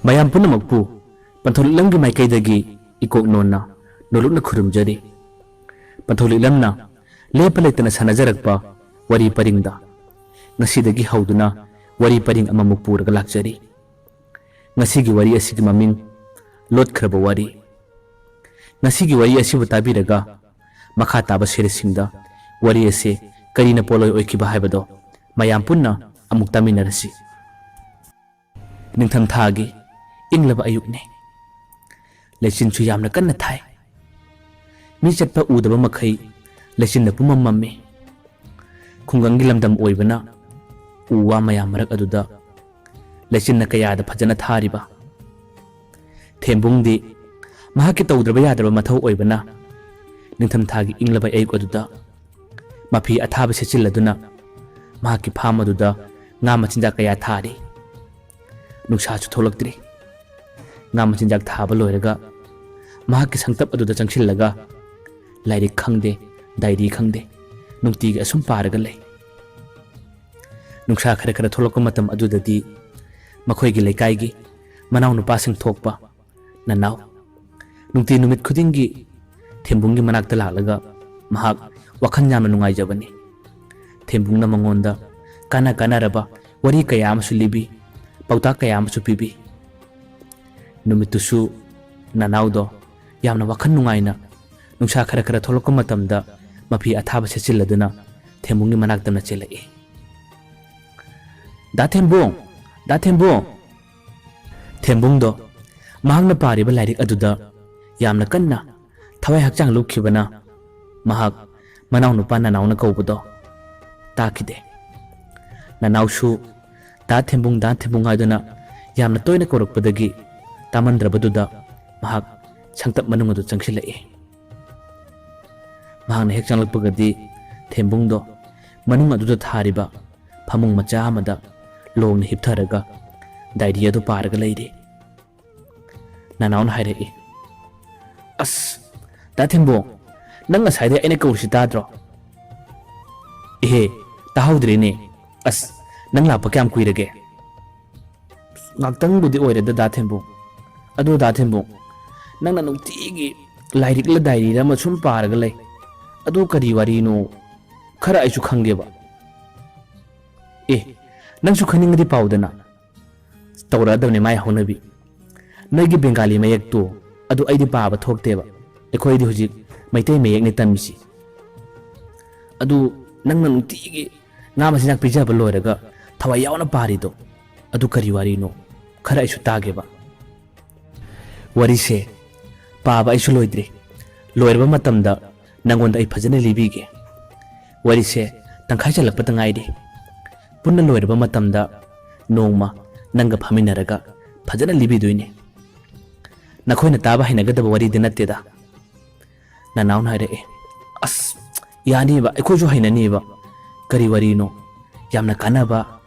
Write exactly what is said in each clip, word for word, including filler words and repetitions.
ꯃꯌꯥꯝ ꯄꯨꯝꯅꯃꯛꯄꯨ ꯄꯟꯊꯧ ꯂꯤꯛꯂꯝꯒꯤ ꯃꯥꯏꯀꯩꯗꯒꯤ ꯏꯀꯣꯛ ꯅꯣꯟꯅ ꯅꯣꯂꯨꯛꯅ ꯈꯨꯔꯨꯝꯖꯔꯤ꯫ ꯄꯟꯊꯧ ꯂꯤꯛꯂꯝꯅ ꯂꯦꯞꯄ ꯂꯩꯇꯅ ꯁꯥꯟꯅꯖꯔꯛꯄ ꯋꯥꯔꯤ ꯄꯔꯤꯡꯗ ꯉꯁꯤꯗꯒꯤ ꯍꯧꯗꯨꯅ ꯋꯥꯔꯤ ꯄꯔꯤꯡ ꯑꯃꯃꯨꯛ ꯄꯨꯔꯒ ꯂꯥꯛꯆꯔꯤ꯫ ꯉꯁꯤꯒꯤ ꯋꯥꯔꯤ ꯑꯁꯤꯒꯤ ꯃꯃꯤꯡ ꯂꯣꯠꯈ꯭ꯔꯕ ꯋꯥꯔꯤ꯫ ꯉꯁꯤꯒꯤ ꯋꯥꯔꯤ ꯑꯁꯤꯕꯨ ꯇꯥꯕꯤꯔꯒ ꯃꯈꯥ ꯇꯥꯕ ꯁꯦꯔꯤꯁꯁꯤꯡꯗ ꯋꯥꯔꯤ ꯑꯁꯤ ꯀꯔꯤꯅ ꯄꯣꯠꯂꯣꯏ ꯑꯣꯏꯈꯤꯕ ꯍꯥꯏꯕꯗꯣ ꯃꯌꯥꯝ ꯄꯨꯟꯅ ꯑꯃꯨꯛ ꯇꯥꯃꯤꯟꯅꯔꯁꯤ꯫ ꯅꯤꯡꯊꯝꯊꯥꯒꯤ ꯏꯪꯂꯕ ꯑꯌꯨꯛꯅꯤ꯫ ꯂꯩꯆꯤꯟꯁꯨ ꯌꯥꯝꯅ ꯀꯟꯅ ꯊꯥꯏ꯫ ꯃꯤ ꯆꯠꯄ ꯎꯗꯕ ꯃꯈꯩ ꯂꯩꯆꯤꯟꯅ ꯄꯨꯝꯃꯝ ꯃꯝꯃꯤ꯫ ꯈꯨꯡꯒꯪꯒꯤ ꯂꯝꯗꯝ ꯑꯣꯏꯕꯅ ꯎ ꯋꯥ ꯃꯌꯥꯝ ꯃꯔꯛ ꯑꯗꯨꯗ ꯂꯩꯆꯤꯟꯅ ꯀꯌꯥꯗ ꯐꯖꯅ ꯊꯥꯔꯤꯕ꯫ ꯊꯦꯝꯕꯨꯡꯗꯤ ꯃꯍꯥꯛꯀꯤ ꯇꯧꯗ꯭ꯔꯕ ꯌꯥꯗ꯭ꯔꯕ ꯃꯊꯧ ꯑꯣꯏꯕꯅ ꯅꯤꯡꯊꯝꯊꯥꯒꯤ ꯏꯪꯂꯕ ꯑꯌꯨꯛ ꯑꯗꯨꯗ ꯃꯐꯤ ꯑꯊꯥꯕ ꯁꯦꯠꯆꯤꯜꯂꯗꯨꯅ ꯃꯍꯥꯛꯀꯤ ꯐꯥꯝ ꯑꯗꯨꯗ ꯉꯥ ꯃꯆꯤꯟꯖꯥꯛ ꯀꯌꯥ ꯊꯥꯔꯤ꯫ ꯅꯨꯡꯁꯥꯁꯨ ꯊꯣꯛꯂꯛꯇ꯭ꯔꯤ꯫ ꯉꯥ ꯃꯆꯤꯟꯖꯥꯛ ꯊꯥꯕ ꯂꯣꯏꯔꯒ ꯃꯍꯥꯛꯀꯤ ꯁꯪꯇꯞ ꯑꯗꯨꯗ ꯆꯪꯁꯤꯜꯂꯒ ꯂꯥꯏꯔꯤꯛ ꯈꯪꯗꯦ, ꯗꯥꯏꯔꯤ ꯈꯪꯗꯦ, ꯅꯨꯡꯇꯤꯒꯤ ꯑꯁꯨꯝ ꯄꯥꯔꯒ ꯂꯩ꯫ ꯅꯨꯡꯁꯥ ꯈꯔ ꯈꯔ ꯊꯣꯛꯂꯛꯄ ꯃꯇꯝ ꯑꯗꯨꯗꯗꯤ ꯃꯈꯣꯏꯒꯤ ꯂꯩꯀꯥꯏꯒꯤ ꯃꯅꯥꯎꯅꯨꯄꯥꯁꯤꯡ ꯊꯣꯛꯄ ꯅꯅꯥꯎ ꯅꯨꯡꯇꯤ ꯅꯨꯃꯤꯠ ꯈꯨꯗꯤꯡꯒꯤ ꯊꯦꯝꯕꯨꯡꯒꯤ ꯃꯅꯥꯛꯇ ꯂꯥꯛꯂꯒ ꯃꯍꯥꯛ ꯋꯥꯈꯜ ꯌꯥꯝꯅ ꯅꯨꯡꯉꯥꯏꯖꯕꯅꯤ꯫ ꯊꯦꯝꯕꯨꯡꯅ ꯃꯉꯣꯟꯗ ꯀꯥꯟꯅ ꯀꯥꯟꯅꯔꯕ ꯋꯥꯔꯤ ꯀꯌꯥ ꯑꯃꯁꯨ ꯂꯤꯕꯤ, ꯄꯥꯎꯇꯥꯛ ꯀꯌꯥ ꯑꯃꯁꯨ ꯄꯤꯕꯤ꯫ ꯅꯨꯃꯤꯠꯇꯨꯁꯨ ꯅꯅꯥꯎꯗꯣ ꯌꯥꯝꯅ ꯋꯥꯈꯜ ꯅꯨꯡꯉꯥꯏꯅ ꯅꯨꯡꯁꯥ ꯈꯔ ꯈꯔ ꯊꯣꯛꯂꯛꯄ ꯃꯇꯝꯗ ꯃꯐꯤ ꯑꯊꯥꯕ ꯁꯦꯠꯆꯤꯜꯂꯗꯨꯅ ꯊꯦꯝꯕꯨꯡꯒꯤ ꯃꯅꯥꯛꯇꯅ ꯆꯦꯜꯂꯛꯏ꯫ "ꯗꯥ ꯊꯦꯝꯕꯨꯡ! ꯗꯥ ꯊꯦꯝꯕꯨꯡ!" ꯊꯦꯝꯕꯨꯡꯗꯣ ꯃꯍꯥꯛꯅ ꯄꯥꯔꯤꯕ ꯂꯥꯏꯔꯤꯛ ꯑꯗꯨꯗ ꯌꯥꯝꯅ ꯀꯟꯅ ꯊꯋꯥꯏ ꯍꯛꯆꯥꯡ ꯂꯨꯞꯈꯤꯕꯅ ꯃꯍꯥꯛ ꯃꯅꯥꯎꯅꯨꯄꯥ ꯅꯅꯥꯎꯅ ꯀꯧꯕꯗꯣ ꯇꯥꯈꯤꯗꯦ꯫ ꯅꯅꯥꯎꯁꯨ "ꯗꯥ ꯊꯦꯝꯕꯨꯡ, ꯗꯥ ꯊꯦꯝꯕꯨꯡ" ꯍꯥꯏꯗꯨꯅ ꯌꯥꯝꯅ ꯇꯣꯏꯅ ꯀꯧꯔꯛꯄꯗꯒꯤ ꯇꯥꯃꯟꯗ꯭ꯔꯕꯗꯨꯗ ꯃꯍꯥꯛ ꯁꯪꯇꯞ ꯃꯅꯨꯡ ꯑꯗꯨ ꯆꯪꯁꯤꯜꯂꯛꯏ꯫ ꯃꯍꯥꯛꯅ ꯍꯦꯛ ꯆꯪꯂꯛꯄꯒꯗꯤ ꯊꯦꯝꯕꯨꯡꯗꯣ ꯃꯅꯨꯡ ꯑꯗꯨꯗ ꯊꯥꯔꯤꯕ ꯐꯃꯨꯡ ꯃꯆꯥ ꯑꯃꯗ ꯂꯣꯡꯅ ꯍꯤꯞꯊꯔꯒ ꯗꯥꯏꯔꯤ ꯑꯗꯨ ꯄꯥꯔꯒ ꯂꯩꯔꯤ꯫ ꯅꯅꯥꯎꯅ ꯍꯥꯏꯔꯛꯏ, "ꯑꯁ, ꯗꯥ ꯊꯦꯝꯕꯣꯡ, ꯅꯪ ꯉꯁꯥꯏꯗꯩ ꯑꯩꯅ ꯀꯧꯔꯤꯁꯤ ꯇꯥꯗ꯭ꯔꯣ?" "ꯏꯍꯦ, ꯇꯥꯍꯧꯗ꯭ꯔꯦꯅꯦ꯫ ꯑꯁ, ꯅꯪ ꯂꯥꯛꯄ ꯀꯌꯥꯝ ꯀꯨꯏꯔꯒꯦ?" ꯉꯥꯛꯇꯪꯕꯨꯗꯤ ꯑꯣꯏꯔꯦꯗ ꯗꯥ ꯊꯦꯝꯕꯨ꯫ ꯑꯗꯨ ꯗꯥ ꯊꯦꯝꯕꯨ, ꯅꯪꯅ ꯅꯨꯡꯇꯤꯒꯤ ꯂꯥꯏꯔꯤꯛꯂ ꯗꯥꯏꯔꯤꯔ ꯑꯃ ꯁꯨꯝ ꯄꯥꯔꯒ ꯂꯩ꯫ ꯑꯗꯨ ꯀꯔꯤ ꯋꯥꯔꯤꯅꯣ? ꯈꯔ ꯑꯩꯁꯨ ꯈꯪꯒꯦꯕ꯫ ꯑꯦ, ꯅꯪꯁꯨ ꯈꯪꯅꯤꯡꯉꯗꯤ ꯄꯥꯎꯗꯅ꯫ ꯇꯧꯔꯛꯑꯗꯕꯅꯦ ꯃꯥꯏ ꯍꯧꯅꯕꯤ꯫ ꯅꯣꯏꯒꯤ ꯕꯦꯡꯒꯥꯂꯤ ꯃꯌꯦꯛꯇꯣ ꯑꯗꯨ ꯑꯩꯗꯤ ꯄꯥꯕ ꯊꯣꯛꯇꯦꯕ꯫ ꯑꯩꯈꯣꯏꯗꯤ ꯍꯧꯖꯤꯛ ꯃꯩꯇꯩ ꯃꯌꯦꯛꯅꯦ ꯇꯝꯃꯤꯁꯤ꯫ ꯑꯗꯨ ꯅꯪꯅ ꯅꯨꯡꯇꯤꯒꯤ ꯉꯥ ꯃꯆꯤꯟꯖꯥꯛ ꯄꯤꯖꯕ ꯂꯣꯏꯔꯒ ꯊꯋꯥꯏ ꯌꯥꯎꯅ ꯄꯥꯔꯤꯗꯣ ꯑꯗꯨ ꯀꯔꯤ ꯋꯥꯔꯤꯅꯣ? ꯈꯔ ꯑꯩꯁꯨ ꯇꯥꯒꯦꯕ꯫ ꯋꯥꯔꯤꯁꯦ ꯄꯥꯕ ꯑꯩꯁꯨ ꯂꯣꯏꯗ꯭ꯔꯤ꯫ ꯂꯣꯏꯔꯕ ꯃꯇꯝꯗ ꯅꯪꯉꯣꯟꯗ ꯑꯩ ꯐꯖꯅ ꯂꯤꯕꯤꯒꯦ꯫ ꯋꯥꯔꯤꯁꯦ ꯇꯪꯈꯥꯏ ꯆꯜꯂꯛꯄꯗ ꯉꯥꯏꯔꯤ꯫ ꯄꯨꯟꯅ ꯂꯣꯏꯔꯕ ꯃꯇꯝꯗ ꯅꯣꯡꯃ ꯅꯪꯒ ꯐꯝꯃꯤꯟꯅꯔꯒ ꯐꯖꯅ ꯂꯤꯕꯤꯗꯣꯏꯅꯦ꯫ ꯅꯈꯣꯏꯅ ꯇꯥꯕ ꯍꯩꯅꯒꯗꯕ ꯋꯥꯔꯤꯗꯤ ꯅꯠꯇꯦꯗ꯫ ꯅꯅꯥꯎꯅ ꯍꯥꯏꯔꯛꯑꯦ, "ꯑꯁ, ꯌꯥꯅꯤꯕ, ꯑꯩꯈꯣꯏꯁꯨ ꯍꯩꯅꯅꯤꯕ꯫ ꯀꯔꯤ ꯋꯥꯔꯤꯅꯣ? ꯌꯥꯝꯅ ꯀꯥꯟꯅꯕ,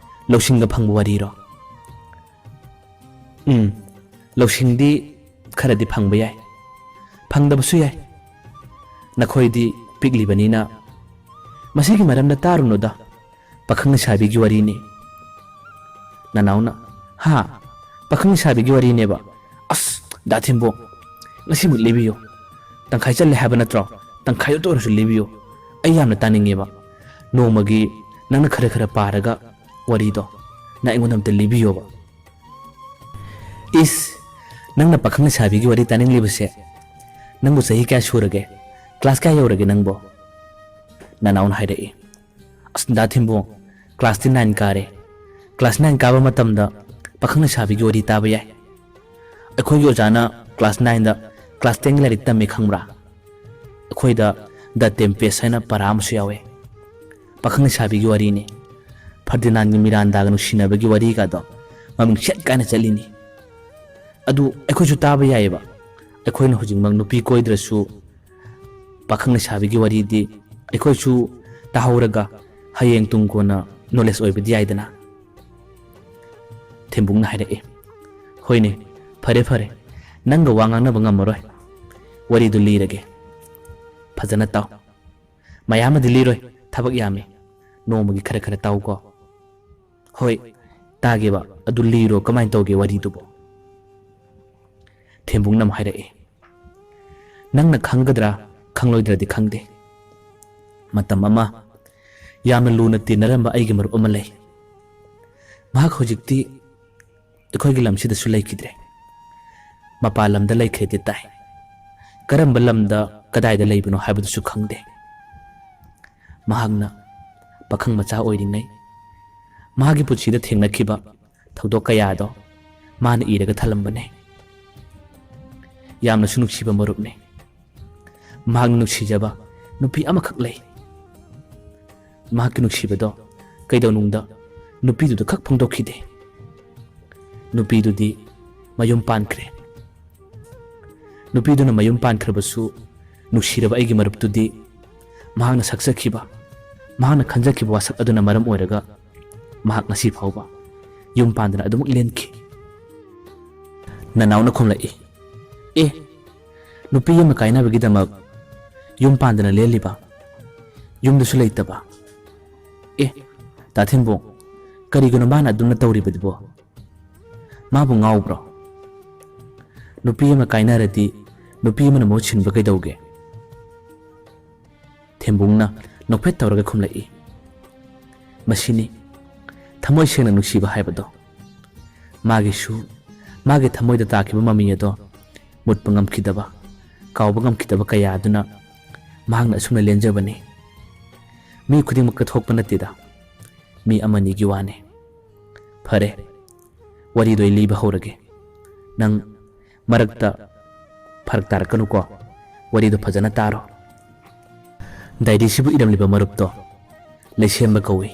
ꯂꯧꯁꯤꯡꯒ ꯐꯪꯕ ꯋꯥꯔꯤꯔꯣ?" "ꯎꯝ, ꯂꯧꯁꯤꯡꯗꯤ ꯈꯔꯗꯤ ꯐꯪꯕ ꯌꯥꯏ, ꯐꯪꯗꯕꯁꯨ ꯌꯥꯏ꯫ ꯅꯈꯣꯏꯗꯤ ꯄꯤꯛꯂꯤꯕꯅꯤꯅ ꯃꯁꯤꯒꯤ ꯃꯔꯝꯗ ꯇꯥꯔꯨꯅꯨꯗ, ꯄꯥꯈꯪ ꯂꯩꯁꯥꯕꯤꯒꯤ ꯋꯥꯔꯤꯅꯤ꯫" ꯅꯅꯥꯎꯅ, "ꯍꯥ? ꯄꯥꯈꯪ ꯂꯩꯁꯥꯕꯤꯒꯤ ꯋꯥꯔꯤꯅꯦꯕ? ꯑꯁ, ꯗꯥ ꯊꯦꯝꯕꯣ, ꯉꯁꯤꯃꯛ ꯂꯤꯕꯤꯌꯨ꯫ ꯇꯪꯈꯥꯏ ꯆꯜꯂꯦ ꯍꯥꯏꯕ ꯅꯠꯇ꯭ꯔꯣ? ꯇꯪꯈꯥꯏꯗꯣ ꯑꯣꯏꯔꯁꯨ ꯂꯤꯕꯤꯌꯨ꯫ ꯑꯩ ꯌꯥꯝꯅ ꯇꯥꯅꯤꯡꯉꯦꯕ꯫ ꯅꯣꯡꯃꯒꯤ ꯅꯪꯅ ꯈꯔ ꯈꯔ ꯄꯥꯔꯒ ꯋꯥꯔꯤꯗꯣ ꯅꯪ ꯑꯩꯉꯣꯟꯗ ꯑꯝꯇ ꯂꯤꯕꯤꯌꯣꯕ꯫" "ꯏꯁ, ꯅꯪꯅ ꯄꯥꯈꯪ ꯂꯩꯁꯥꯕꯤꯒꯤ ꯋꯥꯔꯤ ꯇꯥꯅꯤꯡꯂꯤꯕꯁꯦ? ꯅꯪꯕꯨ ꯆꯍꯤ ꯀꯌꯥ ꯁꯨꯔꯒꯦ? ꯀ꯭ꯂꯥꯁ ꯀꯌꯥ ꯌꯧꯔꯒꯦ ꯅꯪꯕꯣ?" ꯅꯅꯥꯎꯅ ꯍꯥꯏꯔꯛꯏ꯫ "ꯑꯁ, ꯗꯥ ꯊꯦꯝꯕꯣ, ꯀ꯭ꯂꯥꯁꯇꯤ ꯅꯥꯏꯟ ꯀꯥꯔꯦ꯫ ꯀ꯭ꯂꯥꯁ ꯅꯥꯏꯟ ꯀꯥꯕ ꯃꯇꯝꯗ ꯄꯥꯈꯪ ꯂꯩꯁꯥꯕꯤꯒꯤ ꯋꯥꯔꯤ ꯇꯥꯕ ꯌꯥꯏ꯫ ꯑꯩꯈꯣꯏꯒꯤ ꯑꯣꯖꯥꯅ ꯀ꯭ꯂꯥꯁ ꯅꯥꯏꯟꯗ ꯀ꯭ꯂꯥꯁ ꯇꯦꯟꯒꯤ ꯂꯥꯏꯔꯤꯛ ꯇꯝꯃꯦ ꯈꯪꯕ꯭ꯔꯥ? ꯑꯩꯈꯣꯏꯗ ꯗ ꯇꯦꯝꯄꯦꯁ ꯍꯥꯏꯅ ꯄꯔꯥ ꯑꯃꯁꯨ ꯌꯥꯎꯋꯦ꯫ ꯄꯥꯈꯪ ꯂꯩꯁꯥꯕꯤꯒꯤ ꯋꯥꯔꯤꯅꯤ꯫ ꯐꯔꯗꯤꯅꯥꯟꯒꯤ ꯃꯤꯔꯥꯟꯗꯥꯒ ꯅꯨꯡꯁꯤꯅꯕꯒꯤ ꯋꯥꯔꯤꯒꯗꯣ ꯃꯃꯤꯡ ꯁꯦꯠ ꯀꯥꯏꯅ ꯆꯠꯂꯤꯅꯤ꯫ ꯑꯗꯨ ꯑꯩꯈꯣꯏꯁꯨ ꯇꯥꯕ ꯌꯥꯏꯌꯦꯕ꯫ ꯑꯩꯈꯣꯏꯅ ꯍꯧꯖꯤꯛꯃꯛ ꯅꯨꯄꯤ ꯀꯣꯏꯗ꯭ꯔꯁꯨ ꯄꯥꯈꯪ ꯂꯩꯁꯥꯕꯤꯒꯤ ꯋꯥꯔꯤꯗꯤ ꯑꯩꯈꯣꯏꯁꯨ ꯇꯥꯍꯧꯔꯒ ꯍꯌꯦꯡ ꯇꯨꯡ ꯀꯣꯟꯅ ꯅꯣꯂꯦꯖ ꯑꯣꯏꯕꯗꯤ ꯌꯥꯏꯗꯅ꯫" ꯊꯦꯝꯕꯨꯡꯅ ꯍꯥꯏꯔꯛꯏ, "ꯍꯣꯏꯅꯦ, ꯐꯔꯦ ꯐꯔꯦ, ꯅꯪꯒ ꯋꯥ ꯉꯥꯡꯅꯕ ꯉꯝꯃꯔꯣꯏ꯫ ꯋꯥꯔꯤꯗꯨ ꯂꯤꯔꯒꯦ꯫ ꯐꯖꯅ ꯇꯥꯎ꯫ ꯃꯌꯥꯝ ꯑꯃꯗꯤ ꯂꯤꯔꯣꯏ, ꯊꯕꯛ ꯌꯥꯝꯃꯤ꯫ ꯅꯣꯡꯃꯒꯤ ꯈꯔ ꯈꯔ ꯇꯥꯎꯀꯣ꯫" "ꯍꯣꯏ, ꯇꯥꯒꯦꯕ, ꯑꯗꯨ ꯂꯤꯔꯣ, ꯀꯃꯥꯏꯅ ꯇꯧꯒꯦ ꯋꯥꯔꯤꯗꯨꯕꯣ?" ꯊꯦꯝꯕꯨꯡꯅ ꯑꯃꯨꯛ ꯍꯥꯏꯔꯛꯏ, "ꯅꯪꯅ ꯈꯪꯒꯗ꯭ꯔꯥ ꯈꯪꯂꯣꯏꯗ꯭ꯔꯗꯤ ꯈꯪꯗꯦ꯫ ꯃꯇꯝ ꯑꯃ ꯌꯥꯝꯅ ꯂꯨꯅ ꯇꯤꯟꯅꯔꯝꯕ ꯑꯩꯒꯤ ꯃꯔꯨꯞ ꯑꯃ ꯂꯩ꯫ ꯃꯍꯥꯛ ꯍꯧꯖꯤꯛꯇꯤ ꯑꯩꯈꯣꯏꯒꯤ ꯂꯝꯁꯤꯗꯁꯨ ꯂꯩꯈꯤꯗ꯭ꯔꯦ꯫ ꯃꯄꯥꯟ ꯂꯝꯗ ꯂꯩꯈ꯭ꯔꯦꯗꯤ ꯇꯥꯏ꯫ ꯀꯔꯝꯕ ꯂꯝꯗ, ꯀꯗꯥꯏꯗ ꯂꯩꯕꯅꯣ ꯍꯥꯏꯕꯗꯨꯁꯨ ꯈꯪꯗꯦ꯫ ꯃꯍꯥꯛꯅ ꯄꯥꯈꯪ ꯃꯆꯥ ꯑꯣꯏꯔꯤꯉꯩ ꯃꯍꯥꯛꯀꯤ ꯄꯨꯟꯁꯤꯗ ꯊꯦꯡꯅꯈꯤꯕ ꯊꯧꯗꯣꯛ ꯀꯌꯥꯗꯣ ꯃꯥꯅ ꯏꯔꯒ ꯊꯜꯂꯝꯕꯅꯦ꯫ ꯌꯥꯝꯅꯁꯨ ꯅꯨꯡꯁꯤꯕ ꯃꯔꯨꯞꯅꯦ꯫ ꯃꯍꯥꯛꯅ ꯅꯨꯡꯁꯤꯖꯕ ꯅꯨꯄꯤ ꯑꯃꯈꯛ ꯂꯩ꯫ ꯃꯍꯥꯛꯀꯤ ꯅꯨꯡꯁꯤꯕꯗꯣ ꯀꯩꯗꯧꯅꯨꯡꯗ ꯅꯨꯄꯤꯗꯨꯗ ꯈꯛ ꯐꯣꯡꯗꯣꯛꯈꯤꯗꯦ꯫ ꯅꯨꯄꯤꯗꯨꯗꯤ ꯃꯌꯨꯝ ꯄꯥꯟꯈ꯭ꯔꯦ꯫ ꯅꯨꯄꯤꯗꯨꯅ ꯃꯌꯨꯝ ꯄꯥꯟꯈ꯭ꯔꯕꯁꯨ, ꯅꯨꯡꯁꯤꯔꯕ ꯑꯩꯒꯤ ꯃꯔꯨꯞꯇꯨꯗꯤ ꯃꯍꯥꯛꯅ ꯁꯛꯆꯈꯤꯕ, ꯃꯍꯥꯛꯅ ꯈꯟꯖꯈꯤꯕ ꯋꯥꯁꯛ ꯑꯗꯨꯅ ꯃꯔꯝ ꯑꯣꯏꯔꯒ ꯃꯍꯥꯛ ꯉꯁꯤ ꯐꯥꯎꯕ ꯌꯨꯝ ꯄꯥꯟꯗꯅ ꯑꯗꯨꯃꯛ ꯂꯦꯟꯈꯤ꯫" ꯅꯅꯥꯎꯅ ꯈꯨꯝꯂꯛꯏ, "ꯑꯦ, ꯅꯨꯄꯤ ꯑꯃ ꯀꯥꯏꯅꯕꯒꯤꯗꯃꯛ ꯌꯨꯝ ꯄꯥꯟꯗꯅ ꯂꯦꯜꯂꯤꯕ? ꯌꯨꯝꯗꯁꯨ ꯂꯩꯇꯕ? ꯑꯦ, ꯇꯥ ꯊꯦꯝꯕꯣꯡ, ꯀꯔꯤꯒꯤꯅꯣ ꯃꯥꯅ ꯑꯗꯨꯝꯅ ꯇꯧꯔꯤꯕꯗꯨꯕꯣ? ꯃꯥꯕꯨ ꯉꯥꯎꯕ꯭ꯔꯣ? ꯅꯨꯄꯤ ꯑꯃ ꯀꯥꯏꯅꯔꯗꯤ ꯅꯨꯄꯤ ꯑꯃꯅ ꯃꯍꯨꯠ ꯁꯤꯟꯕ ꯀꯩꯗꯧꯒꯦ?" ꯊꯦꯝꯕꯨꯡꯅ ꯅꯣꯛꯐꯦꯠ ꯇꯧꯔꯒ ꯈꯨꯝꯂꯛꯏ, "ꯃꯁꯤꯅꯤ ꯊꯃꯣꯏ ꯁꯦꯡꯅ ꯅꯨꯡꯁꯤꯕ ꯍꯥꯏꯕꯗꯣ꯫ ꯃꯥꯒꯤꯁꯨ ꯃꯥꯒꯤ ꯊꯃꯣꯏꯗ ꯇꯥꯈꯤꯕ ꯃꯃꯤ ꯑꯗꯣ ꯃꯨꯠꯄ ꯉꯝꯈꯤꯗꯕ, ꯀꯥꯎꯕ ꯉꯝꯈꯤꯗꯕ ꯀꯌꯥ ꯑꯗꯨꯅ ꯃꯍꯥꯛꯅ ꯑꯁꯨꯝꯅ ꯂꯦꯟꯖꯕꯅꯤ꯫ ꯃꯤ ꯈꯨꯗꯤꯡꯃꯛꯇ ꯊꯣꯛꯄ ꯅꯠꯇꯦꯗ, ꯃꯤ ꯑꯃꯅꯤꯒꯤ ꯋꯥꯅꯤ꯫ ꯐꯔꯦ, ꯋꯥꯔꯤꯗꯣ ꯑꯩ ꯂꯤꯕ ꯍꯧꯔꯒꯦ꯫ ꯅꯪ ꯃꯔꯛꯇ ꯐꯔꯛ ꯇꯥꯔꯛꯀꯅꯨꯀꯣ, ꯋꯥꯔꯤꯗꯣ ꯐꯖꯅ ꯇꯥꯔꯣ꯫" ꯗꯥꯏꯔꯤꯁꯤꯕꯨ ꯏꯔꯝꯂꯤꯕ ꯃꯔꯨꯞꯇꯣ ꯂꯩꯁꯦꯝꯕ ꯀꯧꯏ꯫